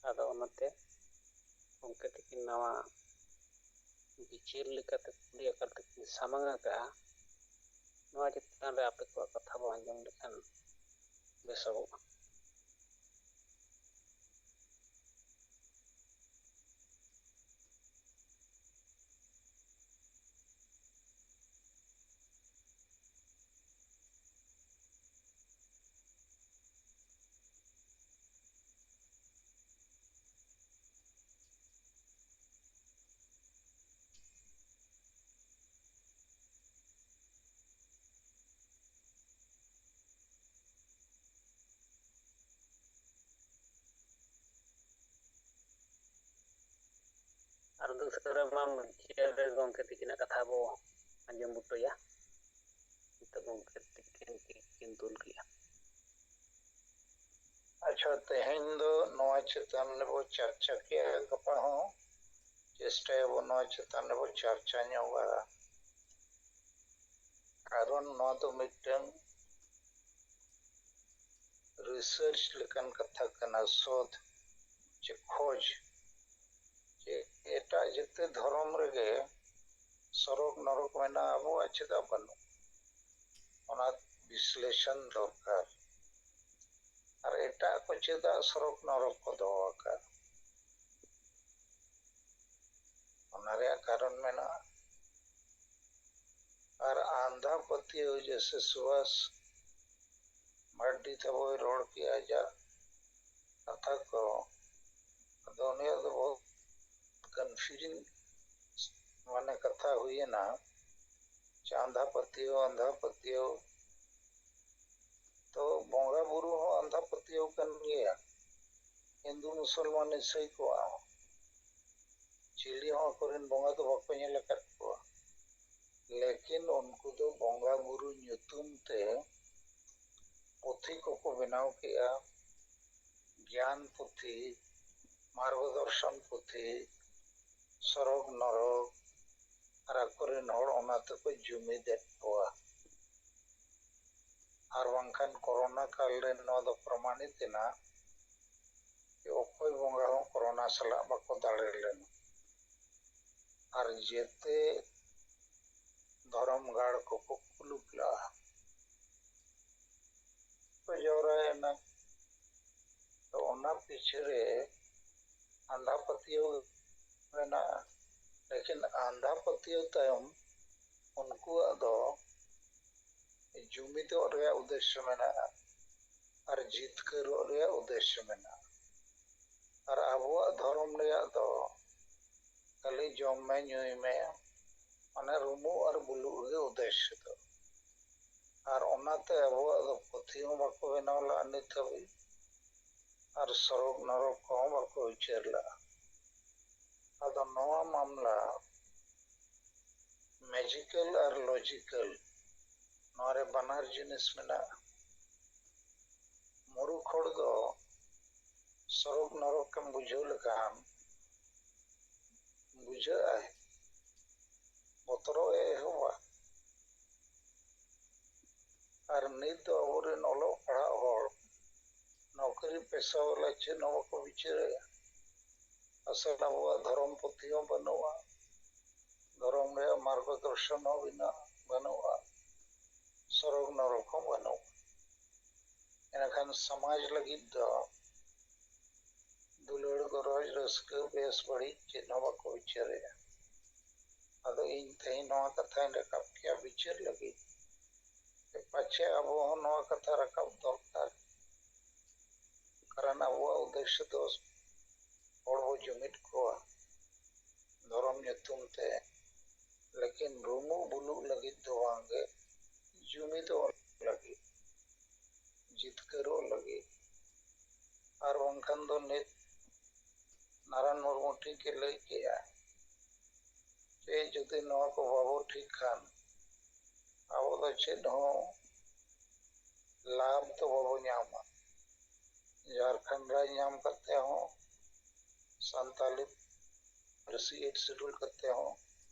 ᱟᱫᱚ ᱚᱱᱟᱛᱮ ᱜᱚᱢᱠᱮ ᱛᱟᱹᱠᱤᱱ ᱱᱟᱣᱟ ᱵᱤᱪᱟᱹᱨ ᱞᱮᱠᱟᱛᱮ ᱠᱩᱠᱞᱤ ᱟᱠᱟᱨ ᱛᱮᱠᱤᱱ ᱥᱟᱢᱟᱝ ᱟᱠᱟᱫᱼᱟ᱾ ᱱᱚᱣᱟ ᱪᱮᱛᱟᱱ ᱨᱮ ᱟᱯᱮ ᱠᱚᱣᱟᱜ ᱠᱟᱛᱷᱟ ᱵᱚᱱ ᱟᱸᱡᱚᱢ ᱞᱮᱠᱷᱟᱱ ᱵᱮᱥᱚᱜᱚᱜᱼᱟ᱾ ᱟᱨ ᱫᱚᱥᱨᱟ ᱢᱟ ᱢᱩᱪᱟᱹᱫ ᱨᱮ ᱜᱚᱢᱠᱮ ᱛᱤᱠᱤᱱᱟᱜ ᱠᱟᱛᱷᱟ ᱵᱚ ᱟᱸᱡᱚᱢ ᱵᱩᱴᱟᱹᱭᱟ᱾ ᱱᱤᱛᱚᱜ ᱜᱚᱢᱠᱮ ᱛᱤᱠᱤᱱ ᱠᱤᱱ ᱫᱩᱞ ᱠᱮᱜᱼᱟ᱾ ᱟᱪᱪᱷᱟ, ᱛᱮᱦᱮᱧ ᱫᱚ ᱱᱚᱣᱟ ᱪᱮᱛᱟᱱ ᱨᱮᱵᱚ ᱪᱟᱨᱪᱟ ᱠᱮᱜᱼᱟ, ᱜᱟᱯᱟ ᱦᱚᱸ ᱪᱮᱥᱴᱟᱭᱟᱵᱚ ᱱᱚᱣᱟ ᱪᱮᱛᱟᱱ ᱨᱮᱵᱚ ᱪᱟᱨᱪᱟ ᱧᱚᱜᱟ᱾ ᱠᱟᱨᱚᱱ ᱱᱚᱣᱟ ᱫᱚ ᱢᱤᱫᱴᱟᱝ ᱨᱤᱥᱟᱨᱪ ᱞᱮᱠᱟᱱ ᱠᱟᱛᱷᱟ ᱠᱟᱱᱟ, ᱥᱳᱫᱷ ᱪᱮ ᱠᱷᱚᱡᱽ, ᱡᱮ ᱮᱴᱟᱜ ᱡᱟᱹᱛᱤ ᱫᱷᱚᱨᱚᱢ ᱨᱮᱜᱮ ᱥᱚᱨᱚᱜ ᱱᱚᱨᱚᱠ ᱢᱮᱱᱟᱜᱼᱟ, ᱟᱵᱚᱣᱟᱜ ᱪᱮᱫᱟᱜ ᱵᱟᱹᱱᱩᱜ? ᱚᱱᱟ ᱵᱤᱥᱞᱮᱥᱚᱱ ᱫᱚᱨᱠᱟᱨ᱾ ᱟᱨ ᱮᱴᱟᱜ ᱠᱚ ᱪᱮᱫᱟᱜ ᱥᱚᱨᱚᱜ ᱱᱚᱨᱚᱠ ᱠᱚ ᱫᱚᱦᱚ ᱟᱠᱟᱫ? ᱚᱱᱟ ᱨᱮᱭᱟᱜ ᱠᱟᱨᱚᱱ ᱢᱮᱱᱟᱜᱼᱟ᱾ ᱟᱨ ᱟᱸᱫᱷᱟ ᱯᱟᱹᱛᱭᱟᱹᱣ, ᱡᱮᱭᱥᱮ ᱥᱩᱵᱷᱟᱥ ᱢᱟᱨᱰᱤ ᱛᱟᱵᱚᱭ ᱨᱚᱲ ᱠᱮᱜᱼᱟ, ᱟᱡᱟᱜ ᱠᱟᱛᱷᱟ ᱠᱚ, ᱟᱫᱚ ᱩᱱᱤᱭᱟᱜ ᱫᱚ ᱵᱚᱦᱩᱛ ᱠᱚᱱᱯᱷᱤᱭᱩᱡᱤᱝ ᱢᱟᱱᱮ ᱠᱟᱛᱷᱟ ᱦᱩᱭᱮᱱᱟ, ᱡᱮ ᱟᱸᱫᱷᱟ ᱯᱟᱹᱛᱭᱟᱹᱣ, ᱟᱸᱫᱷᱟ ᱯᱟᱹᱛᱭᱟᱹᱣ᱾ ᱛᱚ ᱵᱚᱸᱜᱟ ᱵᱩᱨᱩ ᱦᱚᱸ ᱟᱸᱫᱷᱟ ᱯᱟᱹᱛᱭᱟᱹᱣ ᱠᱟᱱ ᱜᱮᱭᱟ, ᱦᱤᱱᱫᱩ ᱢᱩᱥᱚᱞᱢᱟᱱ ᱤᱥᱟᱹᱭ ᱠᱚᱣᱟᱜ ᱦᱚᱸ᱾ ᱪᱤᱞᱤ ᱦᱚᱸ ᱟᱠᱚᱨᱮᱱ ᱵᱚᱸᱜᱟ ᱫᱚ ᱵᱟᱠᱚ ᱧᱮᱞ ᱟᱠᱟᱫ ᱠᱚᱣᱟ, ᱞᱮᱠᱤᱱ ᱩᱱᱠᱩ ᱫᱚ ᱵᱚᱸᱜᱟ ᱵᱩᱨᱩ ᱧᱩᱛᱩᱢ ᱛᱮ ᱯᱩᱛᱷᱤ ᱠᱚᱠᱚ ᱵᱮᱱᱟᱣ ᱠᱮᱜᱼᱟ, ᱜᱮᱭᱟᱱ ᱯᱩᱛᱷᱤ, ᱢᱟᱨᱜᱚᱫᱚᱨᱥᱚᱱ ᱯᱩᱛᱷᱤ, ᱥᱚᱨᱚᱜᱽ ᱱᱚᱨᱚᱠ ᱟᱨ ᱟᱠᱚᱨᱮᱱ ᱦᱚᱲ ᱚᱱᱟ ᱛᱮᱠᱚ ᱡᱩᱢᱤᱫᱮᱫ ᱠᱚᱣᱟ᱾ ᱟᱨ ᱵᱟᱝᱠᱷᱟᱱ ᱠᱳᱨᱳᱱᱟ ᱠᱟᱞ ᱨᱮ ᱱᱚᱣᱟ ᱫᱚ ᱯᱨᱚᱢᱟᱱᱤᱛ ᱮᱱᱟ ᱡᱮ ᱚᱠᱚᱭ ᱵᱚᱸᱜᱟ ᱦᱚᱸ ᱠᱳᱨᱳᱱᱟ ᱥᱟᱞᱟᱜ ᱵᱟᱠᱚ ᱫᱟᱲᱮ ᱞᱮᱱᱟ᱾ ᱟᱨ ᱡᱮᱛᱮ ᱫᱷᱚᱨᱚᱢ ᱜᱟᱲ ᱠᱚᱠᱚ ᱠᱩᱞᱩᱯ ᱞᱟᱜᱼᱟ, ᱠᱚ ᱡᱟᱣᱨᱟᱭᱮᱱᱟ᱾ ᱛᱚ ᱚᱱᱟ ᱯᱤᱪᱷᱮ ᱨᱮ ᱟᱸᱫᱷᱟ ᱯᱟᱹᱛᱭᱟᱹᱣ ᱢᱮᱱᱟᱜᱼᱟ᱾ ᱞᱮᱠᱤᱱ ᱟᱸᱫᱷᱟ ᱯᱟᱹᱛᱭᱟᱹᱣ ᱛᱟᱭᱚᱢ ᱩᱱᱠᱩᱣᱟᱜ ᱫᱚ ᱡᱩᱢᱤᱫᱚᱜ ᱨᱮᱭᱟᱜ ᱩᱫᱽᱫᱮᱥᱥᱚ ᱢᱮᱱᱟᱜᱼᱟ ᱟᱨ ᱡᱤᱛᱠᱟᱹᱨᱚᱜ ᱨᱮᱭᱟᱜ ᱩᱫᱽᱫᱮᱥᱥᱚ ᱢᱮᱱᱟᱜᱼᱟ᱾ ᱟᱨ ᱟᱵᱚᱣᱟᱜ ᱫᱷᱚᱨᱚᱢ ᱨᱮᱭᱟᱜ ᱫᱚ ᱠᱷᱟᱹᱞᱤ ᱡᱚᱢ ᱢᱮ, ᱧᱩᱭ ᱢᱮ, ᱢᱟᱱᱮ ᱨᱩᱢᱩᱜ ᱟᱨ ᱵᱩᱞᱩᱜ ᱜᱮ ᱩᱫᱽᱫᱮᱥᱥᱚ ᱫᱚ᱾ ᱟᱨ ᱚᱱᱟᱛᱮ ᱟᱵᱚᱣᱟᱜ ᱫᱚ ᱯᱩᱛᱷᱤ ᱦᱚᱸ ᱵᱟᱠᱚ ᱵᱮᱱᱟᱣ ᱞᱟᱜᱼᱟ ᱱᱤᱛ ᱦᱟᱹᱵᱤᱡ, ᱟᱨ ᱥᱚᱨᱚᱜᱽ ᱱᱚᱨᱚᱠ ᱠᱚᱦᱚᱸ ᱵᱟᱠᱚ ᱩᱪᱟᱹᱨ ᱞᱟᱜᱼᱟ᱾ ᱟᱫᱚ ᱱᱚᱣᱟ ᱢᱟᱢᱞᱟ ᱢᱮᱡᱤᱠᱮᱞ ᱟᱨ ᱞᱚᱡᱤᱠᱮᱞ, ᱱᱚᱣᱟ ᱨᱮ ᱵᱟᱱᱟᱨ ᱡᱤᱱᱤᱥ ᱢᱮᱱᱟᱜᱼᱟ᱾ ᱢᱩᱨᱩᱠᱷ ᱦᱚᱲ ᱫᱚ ᱥᱚᱨᱚᱜᱽ ᱱᱚᱨᱚᱠ ᱮᱢ ᱵᱩᱡᱷᱟᱹᱣ ᱞᱮᱠᱷᱟᱱ ᱵᱩᱡᱷᱟᱹᱜ ᱟᱭ, ᱵᱚᱛᱚᱨᱚᱜ ᱮ ᱮᱦᱚᱵᱟ᱾ ᱟᱨ ᱱᱤᱛ ᱫᱚ ᱟᱵᱚᱨᱮᱱ ᱚᱞᱚᱜ ᱯᱟᱲᱦᱟᱜ ᱦᱚᱲ ᱱᱚᱠᱨᱤ ᱯᱮᱥᱟ ᱣᱟᱞᱟ ᱪᱮᱫ ᱦᱚᱸ ᱵᱟᱠᱚ ᱵᱤᱪᱟᱹᱨᱮᱜᱼᱟ᱾ ᱟᱥᱚᱞ ᱟᱵᱚᱣᱟᱜ ᱫᱷᱚᱨᱚᱢ ᱯᱩᱛᱷᱤ ᱦᱚᱸ ᱵᱟᱹᱱᱩᱜᱼᱟ, ᱫᱷᱚᱨᱚᱢ ᱨᱮᱭᱟᱜ ᱢᱟᱨᱜᱚ ᱫᱚᱨᱥᱚᱱ ᱦᱚᱸ ᱵᱮᱱᱟᱣ ᱵᱟᱹᱱᱩᱜᱼᱟ, ᱥᱚᱨᱚᱜᱽ ᱱᱚᱨᱚᱠ ᱦᱚᱸ ᱵᱟᱹᱱᱩᱜᱼᱟ᱾ ᱮᱱᱠᱷᱟᱱ ᱥᱚᱢᱟᱡᱽ ᱞᱟᱹᱜᱤᱫ ᱫᱚ ᱫᱩᱞᱟᱹᱲ, ᱜᱚᱨᱚᱡᱽ, ᱨᱟᱹᱥᱠᱟᱹ, ᱵᱮᱥ ᱵᱟᱹᱲᱤᱡ ᱪᱮᱫ ᱦᱚᱸ ᱵᱟᱠᱚ ᱵᱤᱪᱟᱹᱨᱮᱜᱼᱟ᱾ ᱟᱫᱚ ᱤᱧ ᱛᱮᱦᱮᱧ ᱱᱚᱣᱟ ᱠᱟᱛᱷᱟᱧ ᱨᱟᱠᱟᱵ ᱠᱮᱭᱟ ᱵᱤᱪᱟᱹᱨ ᱞᱟᱹᱜᱤᱫ, ᱡᱮ ᱯᱟᱪᱷᱮ ᱟᱵᱚ ᱦᱚᱸ ᱱᱚᱣᱟ ᱠᱟᱛᱷᱟ ᱨᱟᱠᱟᱵ ᱫᱚᱨᱠᱟᱨ᱾ ᱠᱟᱨᱚᱱ ᱟᱵᱚᱣᱟᱜ ᱩᱫᱽᱫᱮᱥᱥᱚ ᱫᱚ ᱦᱚᱲ ᱵᱚ ᱡᱩᱢᱤᱫ ᱠᱚᱣᱟ ᱫᱷᱚᱨᱚᱢ ᱧᱩᱛᱩᱢ ᱛᱮ, ᱞᱮᱠᱤᱱ ᱨᱩᱢᱩᱜ ᱵᱩᱞᱩᱜ ᱞᱟᱹᱜᱤᱫ ᱫᱚ ᱵᱟᱝᱜᱮ, ᱡᱩᱢᱤᱫᱚᱜ ᱞᱟᱹᱜᱤᱫ, ᱡᱤᱛᱠᱟᱹᱨᱚᱜ ᱞᱟᱹᱜᱤᱫ᱾ ᱟᱨ ᱵᱟᱝᱠᱷᱟᱱ ᱫᱚ ᱱᱤᱛ ᱱᱟᱨᱟᱱ ᱢᱩᱨᱢᱩ ᱴᱷᱤᱠ ᱮ ᱞᱟᱹᱭ ᱠᱮᱜᱼᱟ ᱡᱮ ᱡᱩᱫᱤ ᱱᱚᱣᱟ ᱠᱚ ᱵᱟᱵᱚ ᱴᱷᱤᱠ ᱠᱷᱟᱱ ᱟᱵᱚ ᱫᱚ ᱪᱮᱫ ᱦᱚᱸ ᱞᱟᱵᱷ ᱫᱚ ᱵᱟᱵᱚ ᱧᱟᱢᱟ᱾ ᱡᱷᱟᱲᱠᱷᱚᱸᱰ ᱨᱟᱡᱽ ᱧᱟᱢ ᱠᱟᱛᱮ ᱦᱚᱸ, ᱥᱟᱱᱛᱟᱞᱤ ᱯᱟᱹᱨᱥᱤ ᱮᱭᱤᱴ ᱥᱤᱰᱩᱞ ᱠᱟᱛᱮ ᱦᱚᱸ,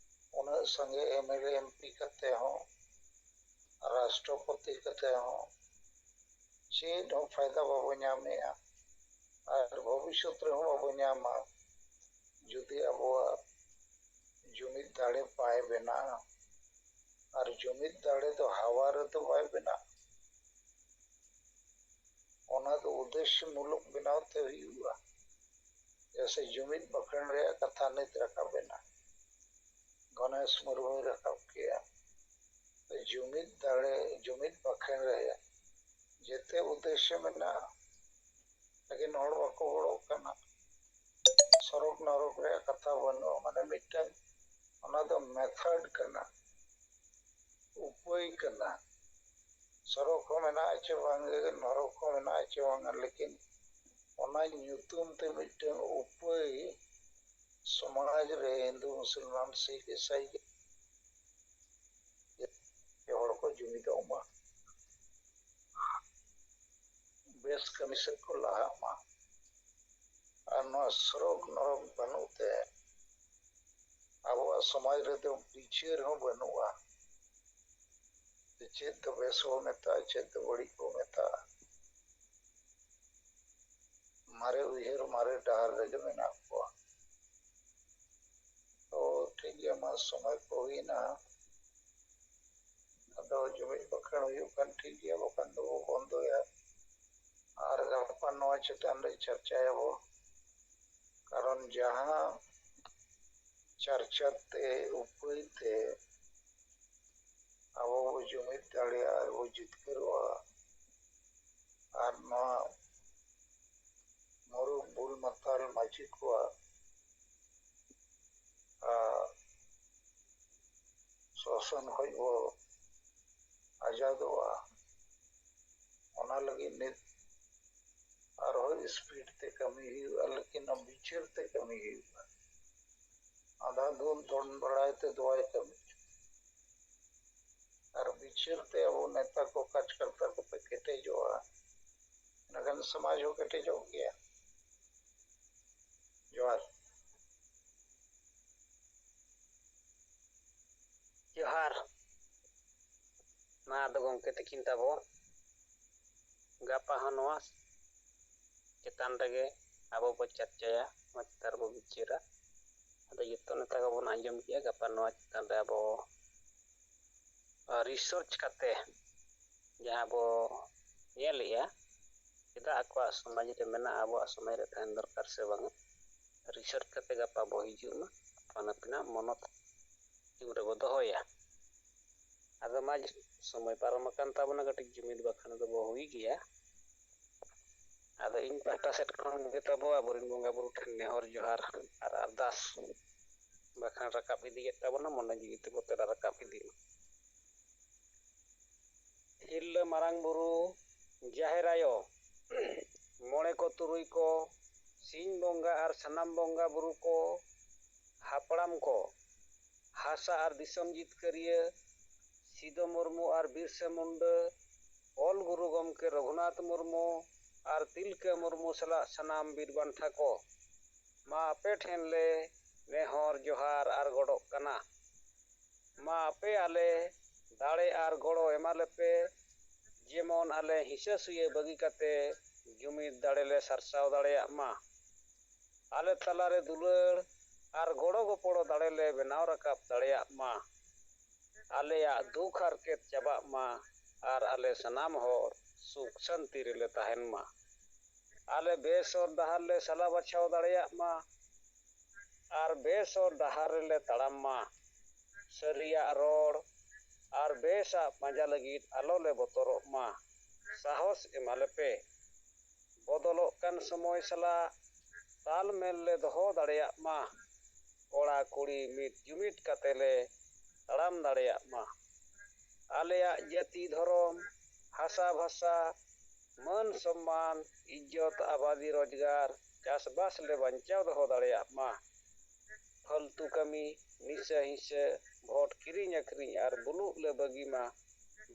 ᱩᱱᱟᱹᱜ ᱥᱟᱸᱜᱮ M L A M P ᱠᱟᱛᱮ ᱦᱚᱸ, ᱨᱟᱥᱴᱨᱚᱯᱚᱛᱤ ᱠᱟᱛᱮ ᱦᱚᱸ ᱪᱮᱫ ᱦᱚᱸ ᱯᱷᱟᱭᱫᱟ ᱵᱟᱵᱚ ᱧᱟᱢᱮᱜᱼᱟ᱾ ᱟᱨ ᱵᱷᱚᱵᱤᱥᱥᱚᱛ ᱨᱮᱦᱚᱸ ᱵᱟᱵᱚ ᱧᱟᱢᱟ, ᱡᱩᱫᱤ ᱟᱵᱚᱣᱟᱜ ᱡᱩᱢᱤᱫ ᱫᱟᱲᱮ ᱵᱟᱭ ᱵᱮᱱᱟᱜᱼᱟ᱾ ᱟᱨ ᱡᱩᱢᱤᱫ ᱫᱟᱲᱮ ᱫᱚ ᱦᱟᱣᱟ ᱨᱮᱫᱚ ᱵᱟᱭ ᱵᱮᱱᱟᱜᱼᱟ᱾ ᱚᱱᱟ ᱫᱚ ᱩᱫᱽᱫᱮᱥᱥᱚ ᱢᱩᱞᱚᱠ ᱵᱮᱱᱟᱣ ᱛᱮ ᱦᱩᱭᱩᱜᱼᱟ᱾ ᱡᱮᱭᱥᱮ, ᱡᱩᱢᱤᱫ ᱵᱟᱠᱷᱮᱬ ᱨᱮᱭᱟᱜ ᱠᱟᱛᱷᱟ ᱱᱤᱛ ᱨᱟᱠᱟᱵ ᱮᱱᱟ, ᱜᱚᱱᱮᱥ ᱢᱩᱨᱢᱩᱭ ᱨᱟᱠᱟᱵ ᱠᱮᱜᱼᱟ᱾ ᱡᱩᱢᱤᱫ ᱫᱟᱲᱮ, ᱡᱩᱢᱤᱫ ᱵᱟᱠᱷᱮᱬ ᱨᱮ ᱡᱮᱛᱮ ᱩᱫᱽᱫᱮᱥᱥᱚ ᱢᱮᱱᱟᱜᱼᱟ, ᱞᱮᱠᱤᱱ ᱦᱚᱲ ᱵᱟᱠᱚ ᱜᱚᱲᱚᱜ ᱠᱟᱱᱟ᱾ ᱥᱚᱨᱚᱠ ᱱᱚᱨᱚᱠ ᱨᱮᱭᱟᱜ ᱠᱟᱛᱷᱟ ᱵᱟᱹᱱᱩᱜᱼᱟ, ᱢᱟᱱᱮ ᱢᱤᱫᱴᱟᱝ, ᱚᱱᱟ ᱫᱚ ᱢᱮᱛᱷᱚᱰ ᱠᱟᱱᱟ, ᱩᱯᱟᱹᱭ ᱠᱟᱱᱟ᱾ ᱥᱚᱨᱚᱠ ᱦᱚᱸ ᱢᱮᱱᱟᱜᱼᱟ ᱪᱮ ᱵᱟᱝ, ᱱᱚᱨᱚᱠ ᱦᱚᱸ ᱢᱮᱱᱟᱜᱼᱟ ᱪᱮ ᱵᱟᱝ, ᱞᱮᱠᱤᱱ ᱚᱱᱟ ᱧᱩᱛᱩᱢ ᱛᱮ ᱢᱤᱫᱴᱟᱝ ᱩᱯᱟᱹᱭ ᱥᱚᱢᱟᱡᱽ ᱨᱮ ᱦᱤᱱᱫᱩ, ᱢᱩᱥᱚᱞᱢᱟᱱ, ᱥᱤᱠᱷ, ᱤᱥᱟᱹᱭ ᱦᱚᱲ ᱠᱚ ᱡᱩᱢᱤᱫᱚᱜ ᱢᱟ, ᱵᱮᱥ ᱠᱟᱹᱢᱤ ᱥᱮᱫ ᱠᱚ ᱞᱟᱦᱟᱜ ᱢᱟ᱾ ᱟᱨ ᱱᱚᱣᱟ ᱥᱚᱨᱚᱠ ᱱᱚᱨᱚᱠ ᱵᱟᱹᱱᱩᱜ ᱛᱮ ᱟᱵᱚᱣᱟᱜ ᱥᱚᱢᱟᱡᱽ ᱨᱮᱫᱚ ᱵᱤᱪᱟᱹᱨ ᱦᱚᱸ ᱵᱟᱹᱱᱩᱜᱼᱟ᱾ ᱪᱮᱫ ᱫᱚ ᱵᱮᱥ ᱵᱚ ᱢᱮᱛᱟᱜᱼᱟ, ᱪᱮᱫ ᱫᱚ ᱵᱟᱹᱲᱤᱡ ᱵᱚ ᱢᱮᱛᱟᱜᱼᱟ᱾ ᱢᱟᱨᱮ ᱩᱭᱦᱟᱹᱨ, ᱢᱟᱨᱮ ᱰᱟᱦᱟᱨ ᱨᱮᱜᱮ ᱢᱮᱱᱟᱜ ᱠᱚᱣᱟ᱾ ᱛᱚ ᱴᱷᱤᱠ ᱜᱮᱭᱟ, ᱢᱟ ᱥᱚᱢᱚᱭ ᱠᱚ ᱦᱩᱭᱱᱟ᱾ ᱟᱫᱚ ᱡᱩᱢᱤᱫ ᱵᱟᱠᱷᱮᱬ ᱦᱩᱭᱩᱜ ᱠᱷᱟᱱ ᱴᱷᱤᱠ ᱜᱮᱭᱟ, ᱵᱟᱠᱷᱟᱱ ᱫᱚᱵᱚ ᱵᱚᱱᱫᱚᱭᱟ᱾ ᱟᱨ ᱜᱟᱯᱟ ᱱᱚᱣᱟ ᱪᱮᱛᱟᱱ ᱨᱮ ᱪᱟᱨᱪᱟᱭᱟᱵᱚ᱾ ᱠᱟᱨᱚᱱ ᱡᱟᱦᱟᱸ ᱪᱟᱨᱪᱟ ᱛᱮ, ᱩᱯᱟᱹᱭ ᱛᱮ ᱟᱵᱚ ᱵᱚ ᱡᱩᱢᱤᱫ ᱫᱟᱲᱮᱭᱟᱜᱼᱟ ᱟᱨ ᱵᱚ ᱡᱤᱛᱠᱟᱹᱨᱚᱜᱼᱟ᱾ ᱟᱨ ᱱᱚᱣᱟ ᱢᱩᱨᱩᱠ ᱵᱩᱞ ᱢᱟᱛᱟᱞ ᱢᱟᱹᱡᱷᱤ ᱠᱚᱣᱟᱜ, ᱟᱨ, ᱥᱟᱥᱚᱱ ᱠᱷᱚᱱ ᱵᱚ ᱟᱡᱟᱫᱚᱜᱼᱟ, ᱚᱱᱟ ᱞᱟᱹᱜᱤᱫ ᱱᱤᱛ ᱟᱨᱦᱚᱸ ᱥᱯᱤᱰ ᱛᱮ ᱠᱟᱹᱢᱤ ᱦᱩᱭᱩᱜᱼᱟ, ᱞᱮᱠᱤᱱ ᱵᱤᱪᱟᱹᱨ ᱛᱮ ᱠᱟᱹᱢᱤ ᱦᱩᱭᱩᱜᱼᱟ᱾ ᱟᱫᱷᱟ ᱫᱷᱩᱱ ᱫᱚᱱ ᱵᱟᱲᱟᱭ ᱛᱮ ᱫᱚ ᱵᱟᱭ ᱠᱟᱹᱢᱤ᱾ ᱟᱨ ᱵᱤᱪᱟᱹᱨ ᱛᱮ ᱟᱵᱚ ᱱᱮᱛᱟ ᱠᱚ, ᱠᱟᱨᱡᱚᱠᱚᱨᱛᱟ ᱠᱚᱯᱮ ᱠᱮᱴᱮᱡᱚᱜᱼᱟ᱾ ᱮᱱᱠᱷᱟᱱ ᱥᱚᱢᱟᱡᱽ ᱦᱚᱸ ᱠᱮᱴᱮᱡᱚᱜ ᱜᱮᱭᱟ᱾ ᱡᱚᱦᱟᱨ᱾ ᱡᱚᱦᱟᱨ᱾ ᱢᱟ ᱟᱫᱚ ᱜᱚᱢᱠᱮ ᱛᱤᱠᱤᱱ ᱛᱟᱵᱚ, ᱜᱟᱯᱟ ᱦᱚᱸ ᱱᱚᱣᱟ ᱪᱮᱛᱟᱱ ᱨᱮᱜᱮ ᱟᱵᱚ ᱵᱚ ᱪᱟᱨᱪᱟᱭᱟ, ᱱᱚᱣᱟ ᱪᱮᱛᱟᱱ ᱨᱮᱵᱚ ᱵᱤᱪᱟᱹᱨᱟ᱾ ᱟᱫᱚ ᱡᱚᱛᱚ ᱱᱮᱛᱟ ᱠᱚᱵᱚᱱ ᱟᱸᱡᱚᱢ ᱠᱮᱜᱼᱟ, ᱜᱟᱯᱟ ᱱᱚᱣᱟ ᱪᱮᱛᱟᱱ ᱨᱮ ᱟᱵᱚ ᱨᱤᱥᱟᱨᱪ ᱠᱟᱛᱮ ᱡᱟᱦᱟᱸ ᱵᱚ ᱧᱮᱞᱮᱜᱼᱟ, ᱪᱮᱫᱟᱜ ᱟᱠᱚᱣᱟᱜ ᱥᱚᱢᱟᱡᱽ ᱨᱮ ᱢᱮᱱᱟᱜᱼᱟ, ᱟᱵᱚᱣᱟᱜ ᱥᱚᱢᱟᱡᱽ ᱨᱮ ᱛᱟᱦᱮᱱ ᱫᱚᱨᱠᱟᱨ ᱥᱮ ᱵᱟᱝᱟ, ᱨᱤᱥᱟᱨᱪ ᱠᱟᱛᱮ ᱜᱟᱯᱟ ᱵᱚ ᱦᱤᱡᱩᱜ ᱢᱟ, ᱟᱯᱟᱱ ᱟᱹᱯᱤᱱᱟᱜ ᱢᱚᱱᱚᱛ ᱧᱩᱛᱩᱢ ᱨᱮᱵᱚ ᱫᱚᱦᱚᱭᱟ᱾ ᱟᱫᱚ ᱢᱟ, ᱥᱚᱢᱚᱭ ᱯᱟᱨᱚᱢ ᱟᱠᱟᱱ ᱛᱟᱵᱚᱱᱟ, ᱠᱟᱹᱴᱤᱡ ᱡᱩᱢᱤᱫ ᱵᱟᱠᱷᱟᱱ ᱫᱚᱵᱚ ᱦᱩᱭ ᱜᱮᱭᱟ᱾ ᱟᱫᱚ ᱤᱧ ᱯᱟᱦᱴᱟ ᱥᱮᱫ ᱠᱷᱚᱱ ᱜᱮ ᱛᱟᱵᱚ ᱟᱵᱚᱨᱮᱱ ᱵᱚᱸᱜᱟ ᱵᱩᱨᱩ ᱴᱷᱮᱱ ᱱᱮᱦᱚᱨ ᱡᱚᱦᱟᱨ ᱟᱨ ᱟᱨᱫᱟᱥ ᱵᱟᱠᱷᱟᱱ ᱨᱟᱠᱟᱵ ᱤᱫᱤᱭᱮᱫ ᱛᱟᱵᱚᱱᱟ, ᱢᱚᱱᱮ ᱡᱤᱣᱤ ᱛᱮᱵᱚ ᱛᱮᱞᱟ ᱨᱟᱠᱟᱵ ᱤᱫᱤ ᱢᱟ᱾ ᱛᱤᱨᱞᱟᱹ ᱢᱟᱨᱟᱝ ᱵᱩᱨᱩ, ᱡᱟᱦᱮᱨ ᱟᱭᱳ, ᱢᱚᱬᱮ ᱠᱚ ᱛᱩᱨᱩᱭ ᱠᱚ, ᱥᱤᱧ ᱵᱚᱸᱜᱟ ᱟᱨ ᱥᱟᱱᱟᱢ ᱵᱚᱸᱜᱟ ᱵᱩᱨᱩ ᱠᱚ, ᱦᱟᱯᱲᱟᱢ ᱠᱚ, ᱦᱟᱥᱟ ᱟᱨ ᱫᱤᱥᱚᱢ ᱡᱤᱛᱠᱟᱹᱨᱤᱭᱟᱹ, ᱥᱤᱫᱚ ᱢᱩᱨᱢᱩ ᱟᱨ ᱵᱤᱨᱥᱟ ᱢᱩᱱᱰᱟᱹ, ᱚᱞ ᱜᱩᱨᱩ ᱜᱚᱢᱠᱮ ᱨᱚᱜᱷᱩᱱᱟᱛᱷ ᱢᱩᱨᱢᱩ ᱟᱨ ᱛᱤᱞᱠᱟᱹ ᱢᱩᱨᱢᱩ ᱥᱟᱞᱟᱜ ᱥᱟᱱᱟᱢ ᱵᱤᱨ ᱵᱟᱱᱴᱷᱟ ᱠᱚ, ᱢᱟ ᱟᱯᱮ ᱴᱷᱮᱱ ᱞᱮ ᱱᱮᱦᱚᱨ ᱡᱚᱦᱟᱨ ᱟᱨ ᱜᱚᱰᱚᱜ ᱠᱟᱱᱟ᱾ ᱢᱟ ᱟᱯᱮ ᱟᱞᱮ ᱫᱟᱲᱮ ᱟᱨ ᱜᱚᱲᱚ ᱮᱢᱟ ᱞᱮᱯᱮ, ᱡᱮᱢᱚᱱ ᱟᱞᱮ ᱦᱤᱸᱥᱟᱹ ᱥᱩᱭᱟᱹ ᱵᱟᱹᱜᱤ ᱠᱟᱛᱮ ᱡᱩᱢᱤᱫ ᱫᱟᱲᱮ ᱞᱮ ᱥᱟᱨᱥᱟᱣ ᱫᱟᱲᱮᱭᱟᱜ ᱢᱟ᱾ ᱟᱞᱮ ᱛᱟᱞᱟᱨᱮ ᱫᱩᱞᱟᱹᱲ ᱟᱨ ᱜᱚᱲᱚ ᱜᱚᱯᱚᱲᱚ ᱫᱟᱲᱮ ᱞᱮ ᱵᱮᱱᱟᱣ ᱨᱟᱠᱟᱵ ᱫᱟᱲᱮᱭᱟᱜ ᱢᱟ᱾ ᱟᱞᱮᱭᱟᱜ ᱫᱩᱠ ᱦᱟᱨᱠᱮᱛ ᱪᱟᱵᱟᱜ ᱢᱟ ᱟᱨ ᱟᱞᱮ ᱥᱟᱱᱟᱢ ᱦᱚᱲ ᱥᱩᱠ ᱥᱟᱹᱱᱛᱤ ᱨᱮᱞᱮ ᱛᱟᱦᱮᱱ ᱢᱟ᱾ ᱟᱞᱮ ᱵᱮᱥ ᱦᱚᱨ ᱰᱟᱦᱟᱨ ᱞᱮ ᱥᱟᱞᱟ ᱵᱟᱪᱷᱟᱣ ᱫᱟᱲᱮᱭᱟᱜ ᱢᱟ ᱟᱨ ᱵᱮᱥ ᱦᱚᱨ ᱰᱟᱦᱟᱨ ᱨᱮᱞᱮ ᱛᱟᱲᱟᱢ ᱢᱟ᱾ ᱥᱟᱹᱨᱤᱭᱟᱜ ᱨᱚᱲ ᱟᱨ ᱵᱮᱥᱟᱜ ᱯᱟᱸᱡᱟ ᱞᱟᱹᱜᱤᱫ ᱟᱞᱚ ᱞᱮ ᱵᱚᱛᱚᱨᱚᱜ ᱢᱟ᱾ ᱥᱟᱦᱚᱥ ᱮᱢᱟ ᱞᱮᱯᱮ᱾ ᱵᱚᱫᱚᱞᱚᱜ ᱠᱟᱱ ᱥᱚᱢᱚᱭ ᱥᱟᱞᱟᱜ ᱛᱟᱞᱢᱮᱞ ᱞᱮ ᱫᱚᱦᱚ ᱫᱟᱲᱮᱭᱟᱜ ᱢᱟ᱾ ᱠᱚᱲᱟ ᱠᱩᱲᱤ ᱢᱤᱫ ᱡᱩᱢᱤᱫ ᱠᱟᱛᱮ ᱞᱮ ᱛᱟᱲᱟᱢ ᱫᱟᱲᱮᱭᱟᱜ ᱢᱟ᱾ ᱟᱞᱮᱭᱟᱜ ᱡᱟᱹᱛᱤ, ᱫᱷᱚᱨᱚᱢ, ᱵᱷᱟᱥᱟ, ᱵᱷᱟᱥᱟ, ᱢᱟᱹᱱ ᱥᱚᱢᱢᱟᱱ, ᱤᱡᱽᱡᱚᱛ, ᱟᱵᱟᱫᱤ, ᱨᱳᱡᱽᱜᱟᱨ, ᱪᱟᱥᱵᱟᱥ ᱞᱮ ᱵᱟᱧᱪᱟᱣ ᱫᱚᱦᱚ ᱫᱟᱲᱮᱭᱟᱜ ᱢᱟ᱾ ᱯᱷᱟᱹᱞᱛᱩ ᱠᱟᱹᱢᱤ, ᱱᱤᱥᱟᱹ ᱦᱤᱸᱥᱟᱹ, ᱵᱷᱳᱴ ᱠᱤᱨᱤᱧ ᱟᱹᱠᱷᱨᱤᱧ ᱟᱨ ᱵᱩᱞᱩᱜ ᱞᱮ ᱵᱟᱹᱜᱤ ᱢᱟ,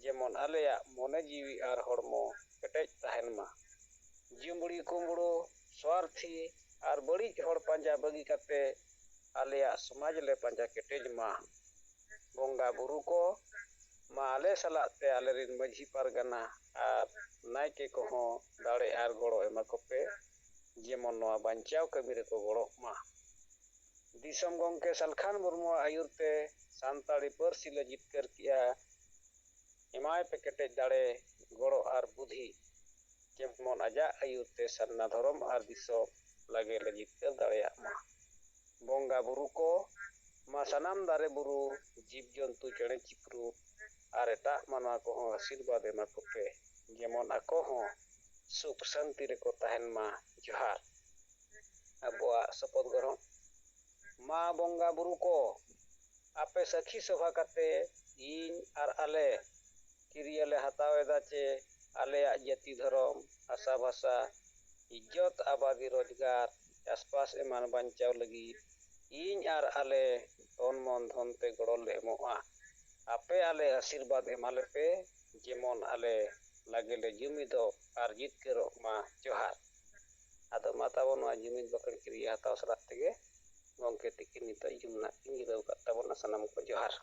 ᱡᱮᱢᱚᱱ ᱟᱞᱮᱭᱟᱜ ᱢᱚᱱᱮ ᱡᱤᱣᱤ ᱟᱨ ᱦᱚᱲᱢᱚ ᱠᱮᱴᱮᱡ ᱛᱟᱦᱮᱱ ᱢᱟ᱾ ᱡᱩᱢᱵᱽᱲᱤ ᱠᱩᱢᱵᱽᱲᱩ, ᱥᱣᱟᱨᱛᱷᱤ ᱟᱨ ᱵᱟᱹᱲᱤᱡ ᱦᱚᱲ ᱯᱟᱸᱡᱟ ᱵᱟᱹᱜᱤ ᱠᱟᱛᱮ ᱟᱞᱮᱭᱟᱜ ᱥᱚᱢᱟᱡᱽ ᱞᱮ ᱯᱟᱸᱡᱟ ᱠᱮᱴᱮᱡ ᱢᱟ᱾ ᱵᱚᱸᱜᱟ ᱵᱩᱨᱩ ᱠᱚ, ᱢᱟ ᱟᱞᱮ ᱥᱟᱞᱟᱜ ᱛᱮ ᱟᱞᱮᱨᱮᱱ ᱢᱟᱹᱡᱷᱤ ᱯᱟᱨᱜᱟᱱᱟ ᱟᱨ ᱱᱟᱭᱠᱮ ᱠᱚᱦᱚᱸ ᱫᱟᱲᱮ ᱟᱨ ᱜᱚᱲᱚ ᱮᱢᱟ ᱠᱚᱯᱮ, ᱡᱮᱢᱚᱱ ᱱᱚᱣᱟ ᱵᱟᱧᱪᱟᱣ ᱠᱟᱹᱢᱤ ᱨᱮᱠᱚ ᱜᱚᱲᱚᱜ ᱢᱟ᱾ ᱫᱤᱥᱚᱢ ᱜᱚᱢᱠᱮ ᱥᱟᱞᱠᱷᱟᱱ ᱢᱩᱨᱢᱩᱣᱟᱜ ᱟᱹᱭᱩᱨ ᱛᱮ ᱥᱟᱱᱛᱟᱲᱤ ᱯᱟᱹᱨᱥᱤ ᱞᱮ ᱡᱤᱛᱠᱟᱹᱨ ᱠᱮᱜᱼᱟ᱾ ᱮᱢᱟᱭ ᱯᱮ ᱠᱮᱴᱮᱡ ᱫᱟᱲᱮ, ᱜᱚᱲᱚ ᱟᱨ ᱵᱩᱫᱷᱤ, ᱡᱮᱢᱚᱱ ᱟᱡᱟᱜ ᱟᱹᱭᱩᱨ ᱛᱮ ᱥᱟᱨᱱᱟ ᱫᱷᱚᱨᱚᱢ ᱟᱨ ᱫᱤᱥᱚᱢ ᱞᱟᱜᱮ ᱞᱮ ᱡᱤᱛᱠᱟᱹᱨ ᱫᱟᱲᱮᱭᱟᱜ ᱢᱟ᱾ ᱵᱚᱸᱜᱟ ᱵᱩᱨᱩ ᱠᱚ, ᱢᱟ ᱥᱟᱱᱟᱢ ᱫᱟᱨᱮ ᱵᱩᱨᱩ, ᱡᱤᱵᱽ ᱡᱚᱱᱛᱩ, ᱪᱮᱬᱮ ᱪᱤᱯᱨᱩ ᱟᱨ ᱮᱴᱟᱜ ᱢᱟᱱᱣᱟ ᱠᱚᱦᱚᱸ ᱟᱥᱤᱨᱵᱟᱫᱽ ᱮᱢᱟ ᱠᱚᱯᱮ, ᱡᱮᱢᱚᱱ ᱟᱠᱚ ᱦᱚᱸ ᱥᱩᱠ ᱥᱟᱱᱛᱤ ᱨᱮᱠᱚ ᱛᱟᱦᱮᱱ ᱢᱟ᱾ ᱡᱚᱦᱟᱨ᱾ ᱟᱵᱚᱣᱟᱜ ᱥᱚᱯᱚᱫ ᱜᱚᱨᱚᱢ᱾ ᱢᱟ ᱵᱚᱸᱜᱟ ᱵᱩᱨᱩ ᱠᱚ, ᱟᱯᱮ ᱥᱟᱹᱠᱷᱤ ᱥᱚᱵᱷᱟ ᱠᱟᱛᱮ ᱤᱧ ᱟᱨ ᱟᱞᱮ ᱠᱤᱨᱭᱟᱹ ᱞᱮ ᱦᱟᱛᱟᱣ ᱮᱫᱟ ᱪᱮ ᱟᱞᱮᱭᱟᱜ ᱡᱟᱹᱛᱤ ᱫᱷᱚᱨᱚᱢ, ᱵᱷᱟᱥᱟ ᱵᱷᱟᱥᱟ, ᱤᱡᱽᱡᱚᱛ, ᱟᱵᱟᱫᱤ, ᱨᱳᱡᱽᱜᱟᱨ, ᱪᱟᱥᱵᱟᱥ ᱮᱢᱟᱱ ᱵᱟᱧᱪᱟᱣ ᱞᱟᱹᱜᱤᱫ ᱤᱧ ᱟᱨ ᱟᱞᱮ ᱛᱚᱱ ᱢᱚᱱ ᱫᱷᱚᱱ ᱛᱮ ᱜᱚᱲᱚ ᱞᱮ ᱮᱢᱚᱜᱼᱟ᱾ ᱟᱯᱮ ᱟᱞᱮ ᱟᱥᱤᱨᱵᱟᱫᱽ ᱮᱢᱟ ᱞᱮᱯᱮ, ᱡᱮᱢᱚᱱ ᱟᱞᱮ ᱞᱟᱜᱮ ᱞᱮ ᱡᱩᱢᱤᱫᱚᱜ ᱟᱨ ᱡᱤᱛᱠᱟᱹᱨᱚᱜ ᱢᱟ᱾ ᱡᱚᱦᱟᱨ᱾ ᱟᱫᱚ ᱢᱟ ᱛᱟᱵᱚᱱ ᱱᱚᱣᱟ ᱡᱩᱢᱤᱫ ᱵᱟᱠᱷᱮᱲ ᱠᱤᱨᱭᱟᱹ ᱦᱟᱛᱟᱣ ᱥᱟᱞᱟᱜ ᱛᱮᱜᱮ ᱜᱚᱢᱠᱮ ᱛᱤᱠᱤᱱ ᱱᱤᱛᱚᱜ ᱡᱩᱢ ᱱᱟᱜ ᱠᱤᱱ ᱡᱤᱨᱟᱹᱣ ᱠᱟᱜ ᱛᱟᱵᱚᱱᱟ᱾ ᱥᱟᱱᱟᱢ ᱠᱚ ᱡᱚᱦᱟᱨ᱾